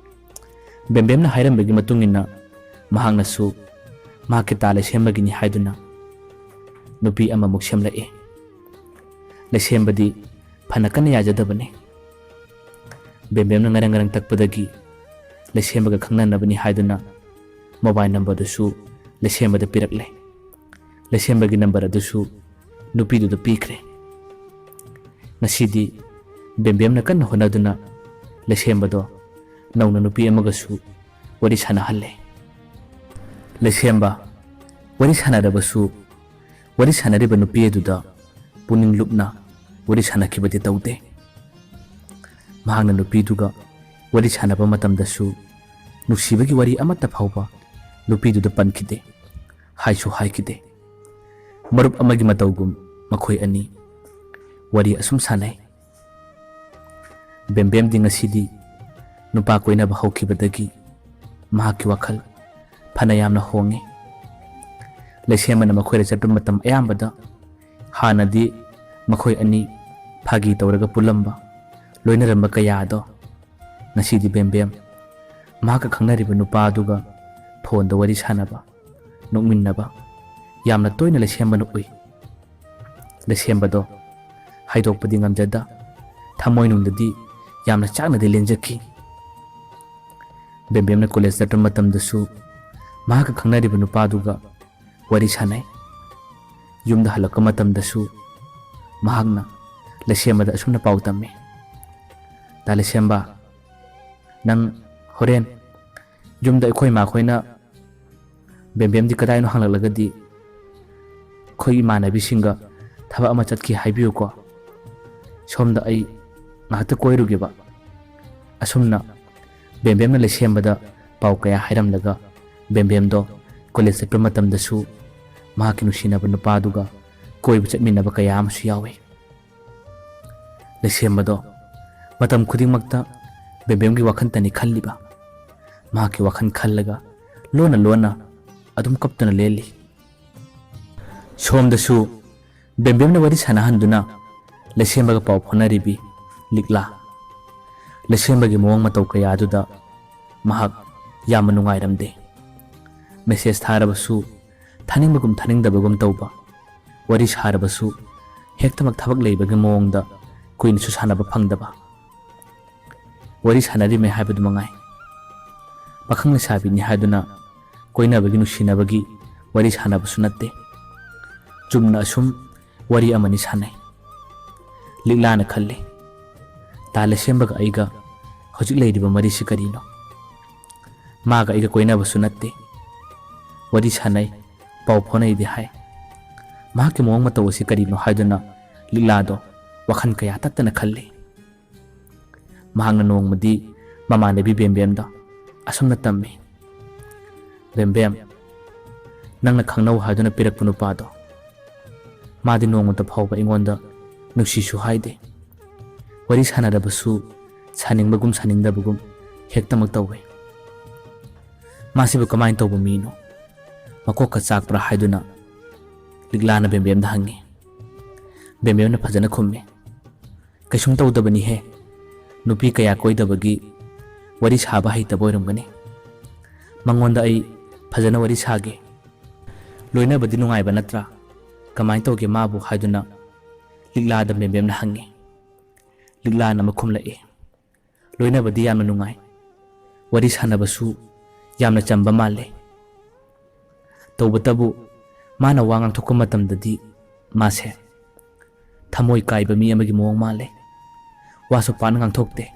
ꯕꯦꯝꯕꯦꯝꯅ ꯍꯥꯏꯔꯝꯕꯒꯤ ꯃꯇꯨꯡ ꯏꯟꯅ ꯃꯍꯥꯛꯅꯁꯨ ꯃꯍꯥꯛꯀꯤ ꯇꯥ ꯂꯩꯁꯦꯝꯕꯒꯤꯅꯤ ꯍꯥꯏꯗꯨꯅ ꯅꯨꯄꯤ ꯑꯃꯃꯨꯛ ꯁꯦꯝꯂꯛꯏ꯫ ꯂꯩꯁꯦꯝꯕꯗꯤ ꯐꯅ ꯀꯟꯅ ꯌꯥꯖꯗꯕꯅꯤ꯫ ꯕꯦꯝꯕꯦꯝꯅ ꯉꯔꯪ ꯉꯔꯪ ꯇꯛꯄꯗꯒꯤ ꯂꯩꯁꯦꯝꯕꯒ ꯈꯪꯅꯅꯕꯅꯤ ꯍꯥꯏꯗꯨꯅ ꯃꯣꯕꯥꯏꯜ ꯅꯝꯕꯔꯗꯨꯁꯨ ꯂꯩꯁꯦꯝꯕꯗ ꯄꯤꯔꯛꯂꯦ꯫ ꯂꯩꯁꯦꯝꯕꯒꯤ ꯅꯝꯕꯔ ꯑꯗꯨꯁꯨ ꯅꯨꯄꯤꯗꯨꯗ ꯄꯤꯈ꯭ꯔꯦ꯫ ꯉꯁꯤꯗꯤ ꯕꯦꯝꯕꯦꯝꯅ ꯀꯟꯅ ꯍꯣꯠꯅꯗꯨꯅ ꯂꯩꯁꯦꯝꯕꯗꯣ ꯅꯧꯅ ꯅꯨꯄꯤ ꯑꯃꯒꯁꯨ ꯋꯥꯔꯤ ꯁꯥꯟꯅꯍꯜꯂꯦ꯫ ꯂꯩꯁꯦꯝꯕ ꯋꯥꯔꯤ ꯁꯥꯟꯅꯔꯕꯁꯨ ꯋꯥꯔꯤ ꯁꯥꯟꯅꯔꯤꯕ ꯅꯨꯄꯤ ꯑꯗꯨꯗ ꯄꯨꯛꯅꯤꯡ ꯂꯨꯞꯅ ꯋꯥꯔꯤ ꯁꯥꯟꯅꯈꯤꯕꯗꯤ ꯇꯧꯗꯦ꯫ ꯃꯍꯥꯛꯅ ꯅꯨꯄꯤꯗꯨꯒ ꯋꯥꯔꯤ ꯁꯥꯟꯅꯕ ꯃꯇꯝꯗꯁꯨ ꯅꯨꯡꯁꯤꯕꯒꯤ ꯋꯥꯔꯤ ꯑꯃꯠꯇ ꯐꯥꯎꯕ ꯅꯨꯄꯤꯗꯨꯗ ꯄꯟꯈꯤꯗꯦ, ꯍꯥꯏꯁꯨ ꯍꯥꯏꯈꯤꯗꯦ꯫ ꯃꯔꯨꯞ ꯑꯃꯒꯤ ꯃꯇꯧꯒꯨꯝ ꯃꯈꯣꯏ ꯑꯅꯤ ꯋꯥꯔꯤ ꯑꯁꯨꯝ ꯁꯥꯟꯅꯩ꯫ ꯕꯦꯝꯕꯦꯝꯗꯤ ꯉꯁꯤꯗꯤ ꯅꯨꯄꯥ ꯀꯣꯏꯅꯕ ꯍꯧꯈꯤꯕꯗꯒꯤ ꯃꯍꯥꯛꯀꯤ ꯋꯥꯈꯜ ꯐꯅ ꯌꯥꯝꯅ ꯍꯣꯡꯉꯤ꯫ ꯂꯩꯁꯦꯝꯕꯅ ꯃꯈꯣꯏꯗ ꯆꯠꯄ ꯃꯇꯝ ꯑꯌꯥꯝꯕꯗ ꯍꯥꯟꯅꯗꯤ ꯃꯈꯣꯏ ꯑꯅꯤ ꯐꯥꯒꯤ ꯇꯧꯔꯒ ꯄꯨꯜꯂꯝꯕ, ꯂꯣꯏꯅꯔꯝꯕ ꯀꯌꯥ ꯑꯗꯣ ꯉꯁꯤꯗꯤ ꯕꯦꯝꯕꯦꯝ ꯃꯍꯥꯛꯀ ꯈꯪꯅꯔꯤꯕ ꯅꯨꯄꯥ ꯑꯗꯨꯒ ꯐꯣꯟꯗ ꯋꯥꯔꯤ ꯁꯥꯟꯅꯕ, ꯅꯣꯛꯃꯤꯟꯅꯕ ꯌꯥꯝꯅ ꯇꯣꯏꯅ ꯂꯩꯁꯦꯝꯕꯅ ꯎꯏ꯫ ꯂꯩꯁꯦꯝꯕꯗꯣ ꯍꯥꯏꯗꯣꯛꯄꯗꯤ ꯉꯝꯖꯗ ꯊꯃꯣꯏꯅꯨꯡꯗꯗꯤ ꯌꯥꯝꯅ ꯆꯥꯛꯅꯗꯤ ꯂꯦꯟꯖꯈꯤ꯫ ꯕꯦꯝꯕꯦꯝꯅ ꯀꯣꯂꯦꯖ ꯆꯠꯄ ꯃꯇꯝꯗꯁꯨ ꯃꯍꯥꯛꯀ ꯈꯪꯅꯔꯤꯕ ꯅꯨꯄꯥꯗꯨꯒ ꯋꯥꯔꯤ ꯁꯥꯟꯅꯩ꯫ ꯌꯨꯝꯗ ꯍꯜꯂꯛꯄ ꯃꯇꯝꯗꯁꯨ ꯃꯍꯥꯛꯅ ꯂꯩꯁꯦꯝꯕꯗ ꯑꯁꯨꯝꯅ ꯄꯥꯎ ꯇꯝꯃꯤ, "ꯇꯥ ꯂꯩꯁꯦꯝꯕ, ꯅꯪ ꯍꯣꯔꯦꯟ ꯌꯨꯝꯗ ꯑꯩꯈꯣꯏ ꯏꯃꯥꯈꯣꯏꯅ ꯕꯦꯝꯕꯦꯝꯗꯤ ꯀꯗꯥꯏꯅꯣ ꯍꯪꯂꯛꯂꯒꯗꯤ ꯑꯩꯈꯣꯏ ꯏꯃꯥꯟꯅꯕꯤꯁꯤꯡꯒ ꯊꯕꯛ ꯑꯃ ꯆꯠꯈꯤ ꯍꯥꯏꯕꯤꯌꯨꯀꯣ꯫ ꯁꯣꯝꯗ ꯑꯩ ꯉꯥꯏꯍꯥꯛꯇ ꯀꯣꯏꯔꯨꯒꯦꯕ꯫" ꯑꯁꯨꯝꯅ ꯕꯦꯝꯕꯦꯝꯅ ꯂꯩꯁꯦꯝꯕꯗ ꯄꯥꯎ ꯀꯌꯥ ꯍꯥꯏꯔꯝꯂꯒ ꯕꯦꯝꯕꯦꯝꯗꯣ ꯀꯣꯂꯦꯖ ꯆꯠꯄ ꯃꯇꯝꯗꯁꯨ ꯃꯍꯥꯛꯀꯤ ꯅꯨꯡꯁꯤꯅꯕ ꯅꯨꯄꯥꯗꯨꯒ ꯀꯣꯏꯕ ꯆꯠꯃꯤꯟꯅꯕ ꯀꯌꯥ ꯑꯃꯁꯨ ꯌꯥꯎꯏ꯫ ꯂꯩꯁꯦꯝꯕꯗꯣ ꯃꯇꯝ ꯈꯨꯗꯤꯡꯃꯛꯇ ꯕꯦꯝꯕꯦꯝꯒꯤ ꯋꯥꯈꯜꯇꯅꯤ ꯈꯜꯂꯤꯕ꯫ ꯃꯍꯥꯛꯀꯤ ꯋꯥꯈꯜ ꯈꯜꯂꯒ ꯂꯣꯟꯅ ꯂꯣꯟꯅ ꯑꯗꯨꯝ ꯀꯞꯇꯨꯅ ꯂꯦꯜꯂꯤ꯫ ꯁꯣꯝꯗꯁꯨ ꯕꯦꯝꯕꯦꯝꯅ ꯋꯥꯔꯤ ꯁꯥꯟꯅꯍꯟꯗꯨꯅ ꯂꯩꯁꯦꯝꯕꯒ ꯄꯥꯎ ꯐꯥꯎꯅꯔꯤꯕꯤ ꯂꯤꯛꯂꯥ꯫ ꯂꯩꯁꯦꯝꯕꯒꯤ ꯃꯑꯣꯡ ꯃꯇꯧ ꯀꯌꯥ ꯑꯗꯨꯗ ꯃꯍꯥꯛ ꯌꯥꯝꯅ ꯅꯨꯡꯉꯥꯏꯔꯝꯗꯦ꯫ ꯃꯦꯁꯦꯖ ꯊꯥꯔꯕꯁꯨ ꯊꯥꯅꯤꯡꯕꯒꯨꯝ ꯊꯥꯅꯤꯡꯗꯕꯒꯨꯝ ꯇꯧꯕ, ꯋꯥꯔꯤ ꯁꯥꯔꯕꯁꯨ ꯍꯦꯛꯇꯃꯛ ꯊꯕꯛ ꯂꯩꯕꯒꯤ ꯃꯑꯣꯡꯗ ꯀꯨꯏꯅꯁꯨ ꯁꯥꯟꯅꯕ ꯐꯪꯗꯕ꯫ ꯋꯥꯔꯤ ꯁꯥꯟꯅꯔꯤꯃꯦ ꯍꯥꯏꯕꯗꯨ ꯃꯉꯥꯏ꯫ ꯄꯥꯈꯪ ꯂꯩꯁꯥꯕꯤꯅꯤ ꯍꯥꯏꯗꯨꯅ ꯀꯣꯏꯅꯕꯒꯤ, ꯅꯨꯡꯁꯤꯅꯕꯒꯤ ꯋꯥꯔꯤ ꯁꯥꯟꯅꯕꯁꯨ ꯅꯠꯇꯦ꯫ ꯆꯨꯝꯅ ꯑꯁꯨꯝ ꯋꯥꯔꯤ ꯑꯃꯅꯤ ꯁꯥꯟꯅꯩ꯫ ꯂꯤꯛꯂꯥꯅ ꯈꯜꯂꯤ, "ꯇꯥ ꯂꯩꯁꯦꯝꯕꯒ ꯑꯩꯒ ꯍꯧꯖꯤꯛ ꯂꯩꯔꯤꯕ ꯃꯔꯤꯁꯤ ꯀꯔꯤꯅꯣ? ꯃꯥꯒ ꯑꯩꯒ ꯀꯣꯏꯅꯕꯁꯨ ꯅꯠꯇꯦ꯫ ꯋꯥꯔꯤ ꯁꯥꯟꯅꯩ, ꯄꯥꯎ ꯐꯥꯎꯅꯩꯗꯤ ꯍꯥꯏ꯫ ꯃꯍꯥꯛꯀꯤ ꯃꯑꯣꯡ ꯃꯇꯧ ꯑꯁꯤ ꯀꯔꯤꯅꯣ?" ꯍꯥꯏꯗꯨꯅ ꯂꯤꯛꯂꯥꯗꯣ ꯋꯥꯈꯜ ꯀꯌꯥ ꯇꯠꯇꯅ ꯈꯜꯂꯤ꯫ ꯃꯍꯥꯛꯅ ꯅꯣꯡꯃꯗꯤ ꯃꯃꯥꯟꯅꯕꯤ ꯕꯦꯝꯕꯦꯝꯗ ꯑꯁꯨꯝꯅ ꯇꯝꯃꯤ, "ꯕꯦꯝꯕꯦꯝ, ꯅꯪꯅ ꯈꯪꯅꯧ ꯍꯥꯏꯗꯨꯅ ꯄꯤꯔꯛꯄ ꯅꯨꯄꯥꯗꯣ, ꯃꯥꯗꯤ ꯅꯣꯡꯃꯇ ꯐꯥꯎꯕ ꯑꯩꯉꯣꯟꯗ ꯅꯨꯡꯁꯤꯁꯨ ꯍꯥꯏꯗꯦ꯫ ꯋꯥꯔꯤ ꯁꯥꯟꯅꯔꯕꯁꯨ ꯁꯥꯅꯤꯡꯕꯒꯨꯝ ꯁꯥꯅꯤꯡꯗꯕꯒꯨꯝ ꯍꯦꯛꯇꯃꯛ ꯇꯧꯏ꯫ ꯃꯥꯁꯤꯕꯨ ꯀꯃꯥꯏꯅ ꯇꯧꯕ ꯃꯤꯅꯣ? ꯃꯀꯣꯛꯀ ꯆꯥꯛꯄ꯭ꯔꯥ?" ꯍꯥꯏꯗꯨꯅ ꯂꯤꯛꯂꯥꯅ ꯕꯦꯝꯕꯦꯝꯗ ꯍꯪꯉꯤ꯫ ꯕꯦꯝꯕꯦꯝꯅ ꯐꯖꯅ ꯈꯨꯝꯃꯤ, "ꯀꯩꯁꯨꯝ ꯇꯧꯗꯕꯅꯤꯍꯦ꯫ ꯅꯨꯄꯤ ꯀꯌꯥ ꯀꯣꯏꯗꯕꯒꯤ ꯋꯥꯔꯤ ꯁꯥꯕ ꯍꯩꯇꯕ ꯑꯣꯏꯔꯝꯒꯅꯤ꯫ ꯃꯉꯣꯟꯗ ꯑꯩ ꯐꯖꯅ ꯋꯥꯔꯤ ꯁꯥꯒꯦ꯫ ꯂꯣꯏꯅꯕꯗꯤ ꯅꯨꯡꯉꯥꯏꯕ ꯅꯠꯇ꯭ꯔꯥ? ꯀꯃꯥꯏꯅ ꯇꯧꯒꯦ ꯃꯥꯕꯨ?" ꯍꯥꯏꯗꯨꯅ ꯂꯤꯛꯂꯥꯗ ꯕꯦꯝꯕꯦꯝꯅ ꯍꯪꯉꯤ꯫ ꯂꯤꯛꯂꯥꯅ ꯑꯃ ꯈꯨꯝꯂꯛꯏ, "ꯂꯣꯏꯅꯕꯗꯤ ꯌꯥꯝꯅ ꯅꯨꯡꯉꯥꯏ꯫ ꯋꯥꯔꯤ ꯁꯥꯟꯅꯕꯁꯨ ꯌꯥꯝꯅ ꯆꯝꯕ ꯃꯥꯜꯂꯦ꯫ ꯇꯧꯕꯇꯕꯨ ꯃꯥꯅ ꯋꯥ ꯉꯥꯡꯊꯣꯛꯄ ꯃꯇꯝꯗꯗꯤ ꯃꯥꯁꯦ ꯊꯃꯣꯏ ꯀꯥꯏꯕ ꯃꯤ ꯑꯃꯒꯤ ꯃꯑꯣꯡ ꯃꯥꯜꯂꯦ꯫ ꯋꯥꯁꯨ ꯄꯥꯛꯅ ꯉꯥꯡꯊꯣꯛꯇꯦ꯫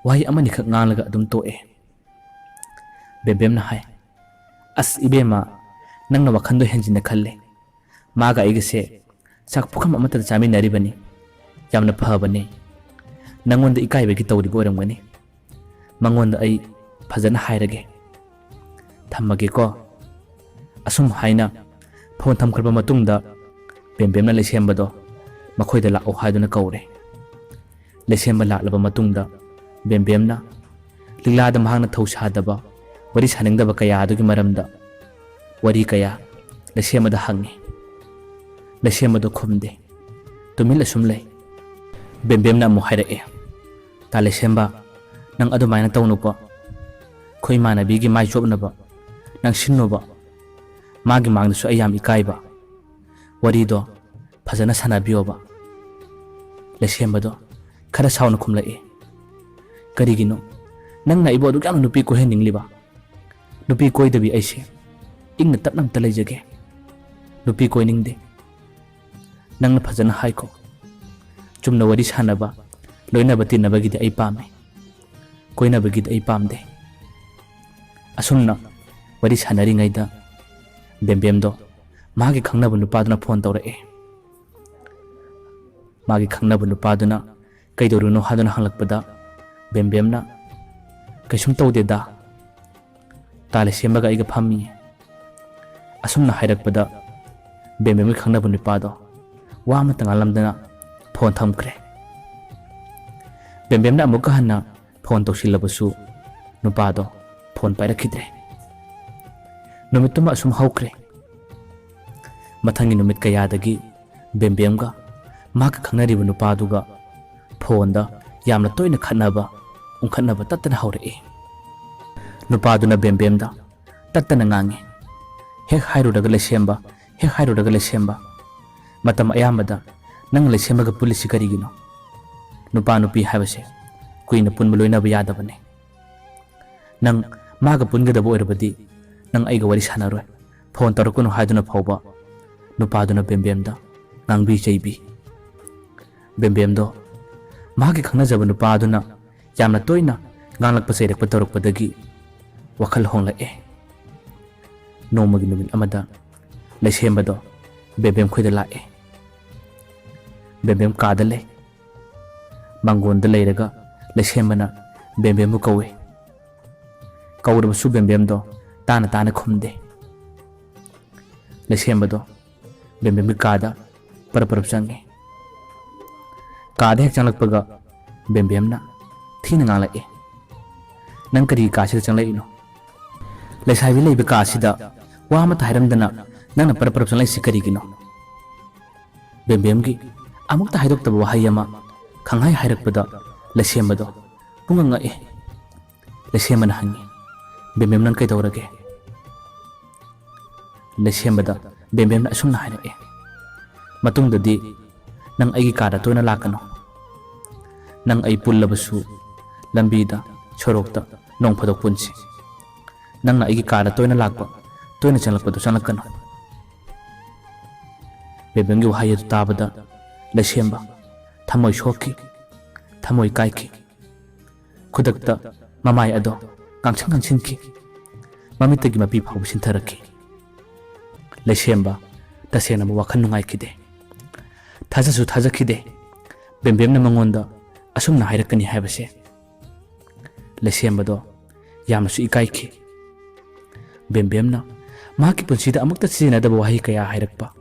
ꯋꯥꯍꯩ ꯑꯃꯅꯤꯈꯛ ꯉꯥꯡꯂꯒ ꯑꯗꯨꯝ ꯇꯣꯛꯑꯦ꯫" ꯕꯦꯝꯕꯦꯝꯅ ꯍꯥꯏ, "ꯑꯁ ꯏꯕꯦꯝꯃ, ꯅꯪꯅ ꯋꯥꯈꯜꯗꯣ ꯍꯦꯟꯖꯤꯟꯅ ꯈꯜꯂꯦ꯫ ꯃꯥꯒ ꯑꯩꯒꯁꯦ ꯆꯥꯛ ꯄꯨꯈꯝ ꯑꯃꯠꯇꯗ ꯆꯥꯃꯤꯟꯅꯔꯤꯕꯅꯤ꯫ ꯌꯥꯝꯅ ꯐꯕꯅꯤ꯫ ꯅꯪꯉꯣꯟꯗ ꯏꯀꯥꯏꯕꯒꯤ ꯇꯧꯔꯤꯕ ꯑꯣꯏꯔꯝꯒꯅꯤ꯫ ꯃꯉꯣꯟꯗ ꯑꯩ ꯐꯖꯅ ꯍꯥꯏꯔꯒꯦ꯫ ꯊꯝꯃꯒꯦꯀꯣ꯫" ꯑꯁꯨꯝ ꯍꯥꯏꯅ ꯐꯣꯟ ꯊꯝꯈ꯭ꯔꯕ ꯃꯇꯨꯡꯗ ꯕꯦꯝꯕꯦꯝꯅ ꯂꯩꯁꯦꯝꯕꯗꯣ ꯃꯈꯣꯏꯗ ꯂꯥꯛꯑꯣ ꯍꯥꯏꯗꯨꯅ ꯀꯧꯔꯦ꯫ ꯂꯩꯁꯦꯝꯕ ꯂꯥꯛꯂꯕ ꯃꯇꯨꯡꯗ ꯕꯦꯝꯕꯦꯝꯅ ꯂꯤꯛꯂꯥꯗ ꯃꯍꯥꯛꯅ ꯊꯧꯁꯥꯗꯕ, ꯋꯥꯔꯤ ꯁꯥꯅꯤꯡꯗꯕ ꯀꯌꯥ ꯑꯗꯨꯒꯤ ꯃꯔꯝꯗ ꯋꯥꯔꯤ ꯀꯌꯥ ꯂꯩꯁꯦꯝꯕꯗ ꯍꯪꯉꯤ꯫ ꯂꯩꯁꯦꯝꯕꯗꯣ ꯈꯨꯝꯗꯦ, ꯇꯨꯃꯤꯟ ꯑꯁꯨꯝ ꯂꯩ꯫ ꯕꯦꯝꯕꯦꯝꯅ ꯑꯃꯨꯛ ꯍꯥꯏꯔꯛꯑꯦ, "ꯇꯥ ꯂꯩꯁꯦꯝꯕ, ꯅꯪ ꯑꯗꯨꯃꯥꯏꯅ ꯇꯧꯅꯨꯀꯣ꯫ ꯑꯩꯈꯣꯏ ꯏꯃꯥꯟꯅꯕꯤꯒꯤ ꯃꯥꯏ ꯆꯣꯞꯅꯕ ꯅꯪ ꯁꯤꯟꯅꯨꯕ꯫ ꯃꯥꯒꯤ ꯃꯥꯡꯗꯁꯨ ꯑꯩ ꯌꯥꯝ ꯏꯀꯥꯏꯕ꯫ ꯋꯥꯔꯤꯗꯣ ꯐꯖꯅ ꯁꯥꯟꯅꯕꯤꯌꯣꯕ꯫" ꯂꯩꯁꯦꯝꯕꯗꯣ ꯈꯔ ꯁꯥꯎꯅ ꯈꯨꯝꯂꯛꯏ, "ꯀꯔꯤꯒꯤꯅꯣ ꯅꯪꯅ ꯑꯩꯕꯨ ꯑꯗꯨꯛ ꯌꯥꯝꯅ ꯅꯨꯄꯤ ꯀꯣꯏꯍꯟꯅꯤꯡꯂꯤꯕ? ꯅꯨꯄꯤ ꯀꯣꯏꯗꯕꯤ ꯑꯩꯁꯦ ꯏꯪꯅ ꯇꯞꯅ ꯑꯝꯇ ꯂꯩꯖꯒꯦ꯫ ꯅꯨꯄꯤ ꯀꯣꯏꯅꯤꯡꯗꯦ꯫ ꯅꯪꯅ ꯐꯖꯅ ꯍꯥꯏꯀꯣ꯫ ꯆꯨꯝꯅ ꯋꯥꯔꯤ ꯁꯥꯟꯅꯕ, ꯂꯣꯏꯅꯕ ꯇꯤꯟꯅꯕꯒꯤꯗꯤ ꯑꯩ ꯄꯥꯝꯃꯦ꯫ ꯀꯣꯏꯅꯕꯒꯤꯗꯤ ꯑꯩ ꯄꯥꯝꯗꯦ꯫" ꯑꯁꯨꯝꯅ ꯋꯥꯔꯤ ꯁꯥꯟꯅꯔꯤꯉꯩꯗ ꯕꯦꯝꯕꯦꯝꯗꯣ ꯃꯥꯒꯤ ꯈꯪꯅꯕ ꯅꯨꯄꯥꯗꯨꯅ ꯐꯣꯟ ꯇꯧꯔꯛꯑꯦ꯫ ꯃꯥꯒꯤ ꯈꯪꯅꯕ ꯅꯨꯄꯥꯗꯨꯅ ꯀꯩꯗꯧꯔꯤꯅꯣ ꯍꯥꯏꯗꯨꯅ ꯍꯪꯂꯛꯄꯗ ꯕꯦꯝꯕꯦꯝꯅ, "ꯀꯩꯁꯨꯝ ꯇꯧꯗꯦꯗ, ꯇꯥ ꯂꯩꯁꯦꯝꯕꯒ ꯑꯩꯒ ꯐꯝꯃꯤ꯫" ꯑꯁꯨꯝꯅ ꯍꯥꯏꯔꯛꯄꯗ ꯕꯦꯝꯕꯦꯝꯒꯤ ꯈꯪꯅꯕ ꯅꯨꯄꯥꯗꯣ ꯋꯥ ꯑꯃꯠꯇ ꯉꯥꯡꯂꯝꯗꯅ ꯐꯣꯟ ꯊꯝꯈ꯭ꯔꯦ꯫ ꯕꯦꯝꯕꯦꯝꯅ ꯑꯃꯨꯛꯀ ꯍꯟꯅ ꯐꯣꯟ ꯇꯧꯁꯤꯜꯂꯕꯁꯨ ꯅꯨꯄꯥꯗꯣ ꯐꯣꯟ ꯄꯥꯏꯔꯛꯈꯤꯗ꯭ꯔꯦ꯫ ꯅꯨꯃꯤꯠꯇꯨꯃ ꯑꯁꯨꯝ ꯍꯧꯈ꯭ꯔꯦ꯫ ꯃꯊꯪꯒꯤ ꯅꯨꯃꯤꯠ ꯀꯌꯥꯗꯒꯤ ꯕꯦꯝꯕꯦꯝꯒ ꯃꯍꯥꯛꯀ ꯈꯪꯅꯔꯤꯕ ꯅꯨꯄꯥꯗꯨꯒ ꯐꯣꯟꯗ ꯌꯥꯝꯅ ꯇꯣꯏꯅ ꯈꯠꯅꯕ, ꯎꯪꯈꯠꯅꯕ ꯇꯠꯇꯅ ꯍꯧꯔꯛꯏ꯫ ꯅꯨꯄꯥꯗꯨꯅ ꯕꯦꯝꯕꯦꯝꯗ ꯇꯠꯇꯅ ꯉꯥꯡꯉꯤ, "ꯍꯦꯛ ꯍꯥꯏꯔꯨꯔꯒ ꯂꯩꯁꯦꯝꯕ, ꯍꯦꯛ ꯍꯥꯏꯔꯨꯔꯒ ꯂꯩꯁꯦꯝꯕ꯫ ꯃꯇꯝ ꯑꯌꯥꯝꯕꯗ ꯅꯪ ꯂꯩꯁꯦꯝꯕꯒ ꯄꯨꯜꯂꯤꯁꯤ ꯀꯔꯤꯒꯤꯅꯣ? ꯅꯨꯄꯥ ꯅꯨꯄꯤ ꯍꯥꯏꯕꯁꯦ ꯀꯨꯏꯅ ꯄꯨꯟꯕ ꯂꯣꯏꯅꯕ ꯌꯥꯗꯕꯅꯤ꯫ ꯅꯪ ꯃꯥꯒ ꯄꯨꯟꯒꯗꯕ ꯑꯣꯏꯔꯕꯗꯤ ꯅꯪ ꯑꯩꯒ ꯋꯥꯔꯤ ꯁꯥꯟꯅꯔꯣꯏ, ꯐꯣꯟ ꯇꯧꯔꯛꯀꯅꯨ" ꯍꯥꯏꯗꯨꯅ ꯐꯥꯎꯕ ꯅꯨꯄꯥꯗꯨꯅ ꯕꯦꯝꯕꯦꯝꯗ ꯉꯥꯡꯕꯤ ꯆꯩꯕꯤ꯫ ꯕꯦꯝꯕꯦꯝꯗꯣ ꯃꯍꯥꯛꯀꯤ ꯈꯪꯅꯖꯕ ꯅꯨꯄꯥꯗꯨꯅ ꯌꯥꯝꯅ ꯇꯣꯏꯅ ꯉꯥꯡꯂꯛꯄ ꯆꯩꯔꯛꯄ ꯇꯧꯔꯛꯄꯗꯒꯤ ꯋꯥꯈꯜ ꯍꯣꯡꯂꯛꯑꯦ꯫ ꯅꯣꯡꯃꯒꯤ ꯅꯨꯃꯤꯠ ꯑꯃꯗ ꯂꯩꯁꯦꯝꯕꯗꯣ ꯕꯦꯝꯕꯦꯝ ꯈꯣꯏꯗ ꯂꯥꯛꯑꯦ꯫ ꯕꯦꯝꯕꯦꯝ ꯀꯥꯗ ꯂꯩ꯫ ꯃꯥꯡꯒꯣꯟꯗ ꯂꯩꯔꯒ ꯂꯩꯁꯦꯝꯕꯅ ꯕꯦꯝꯕꯦꯝꯕꯨ ꯀꯧꯏ꯫ ꯀꯧꯔꯕꯁꯨ ꯕꯦꯝꯕꯦꯝꯗꯣ ꯇꯥꯅ ꯇꯥꯅ ꯈꯨꯝꯗꯦ꯫ ꯂꯩꯁꯦꯝꯕꯗꯣ ꯕꯦꯝꯕꯦꯝꯒꯤ ꯀꯥꯗ ꯄꯔꯞ ꯄꯔꯞ ꯆꯪꯉꯤ꯫ ꯀꯥꯗ ꯍꯦꯛ ꯆꯪꯂꯛꯄꯒ ꯕꯦꯝꯕꯦꯝꯅ ꯊꯤꯅ ꯉꯥꯡꯂꯛꯏ, "ꯅꯪ ꯀꯔꯤ ꯀꯥꯁꯤꯗ ꯆꯪꯂꯛꯏꯅꯣ? ꯂꯩꯁꯥꯕꯤ ꯂꯩꯕ ꯀꯥꯁꯤꯗ ꯋꯥ ꯑꯃꯠꯇ ꯍꯥꯏꯔꯝꯗꯅ ꯅꯪꯅ ꯄꯔꯞ ꯄꯔꯞ ꯆꯪꯂꯛꯏꯁꯤ ꯀꯔꯤꯒꯤꯅꯣ?" ꯕꯦꯝꯕꯦꯝꯒꯤ ꯑꯃꯨꯛꯇ ꯍꯥꯏꯗꯣꯛꯇꯕ ꯋꯥꯍꯩ ꯑꯃ ꯈꯪꯍꯥꯏ ꯍꯥꯏꯔꯛꯄꯗ ꯂꯩꯁꯦꯝꯕꯗꯣ ꯄꯨꯡꯉꯛ ꯉꯛꯏ꯫ ꯂꯩꯁꯦꯝꯕꯅ ꯍꯪꯉꯤ, "ꯕꯦꯝꯕꯦꯝ, ꯅꯪ ꯀꯩꯗꯧꯔꯒꯦ?" ꯂꯩꯁꯦꯝꯕꯗ ꯕꯦꯝꯕꯦꯝꯅ ꯑꯁꯨꯝꯅ ꯍꯥꯏꯔꯛꯏ, "ꯃꯇꯨꯡꯗꯗꯤ ꯅꯪ ꯑꯩꯒꯤ ꯀꯥꯗ ꯇꯣꯏꯅ ꯂꯥꯛꯀꯅꯨ꯫ ꯅꯪ ꯑꯩ ꯄꯨꯜꯂꯕꯁꯨ ꯂꯝꯕꯤꯗ, ꯁꯣꯔꯣꯛꯇ ꯅꯣꯡ ꯐꯥꯗꯣꯛ ꯄꯨꯟꯁꯤ꯫ ꯅꯪꯅ ꯑꯩꯒꯤ ꯀꯥꯗ ꯇꯣꯏꯅ ꯂꯥꯛꯄ, ꯇꯣꯏꯅ ꯆꯪꯂꯛꯄꯗꯨ ꯆꯪꯂꯛꯀꯅꯨ꯫" ꯕꯦꯝꯕꯦꯝꯒꯤ ꯋꯥꯍꯩ ꯑꯗꯨ ꯇꯥꯕꯗ ꯂꯩꯁꯦꯝꯕ ꯊꯃꯣꯏ ꯁꯣꯛꯈꯤ, ꯊꯃꯣꯏ ꯀꯥꯏꯈꯤ꯫ ꯈꯨꯗꯛꯇ ꯃꯃꯥꯏ ꯑꯗꯣ ꯀꯥꯡꯁꯤꯟ ꯀꯥꯡꯁꯤꯟꯈꯤ꯫ ꯃꯃꯤꯠꯇꯒꯤ ꯃꯄꯤ ꯐꯥꯎꯕ ꯁꯤꯟꯊꯔꯛꯈꯤ꯫ ꯂꯩꯁꯦꯝꯕ ꯇꯁꯦꯡꯅ ꯋꯥꯈꯜ ꯅꯨꯡꯉꯥꯏꯈꯤꯗꯦ꯫ ꯊꯥꯖꯁꯨ ꯊꯥꯖꯈꯤꯗꯦ ꯕꯦꯝꯕꯦꯝꯅ ꯃꯉꯣꯟꯗ ꯑꯁꯨꯝꯅ ꯍꯥꯏꯔꯛꯀꯅꯤ ꯍꯥꯏꯕꯁꯦ꯫ ꯂꯩꯁꯦꯝꯕꯗꯣ ꯌꯥꯝꯅꯁꯨ ꯏꯀꯥꯏꯈꯤ꯫ ꯕꯦꯝꯕꯦꯝꯅ ꯃꯍꯥꯛꯀꯤ ꯄꯨꯟꯁꯤꯗ ꯑꯃꯨꯛꯇ ꯁꯤꯖꯤꯟꯅꯗꯕ ꯋꯥꯍꯩ ꯀꯌꯥ ꯍꯥꯏꯔꯛꯄ,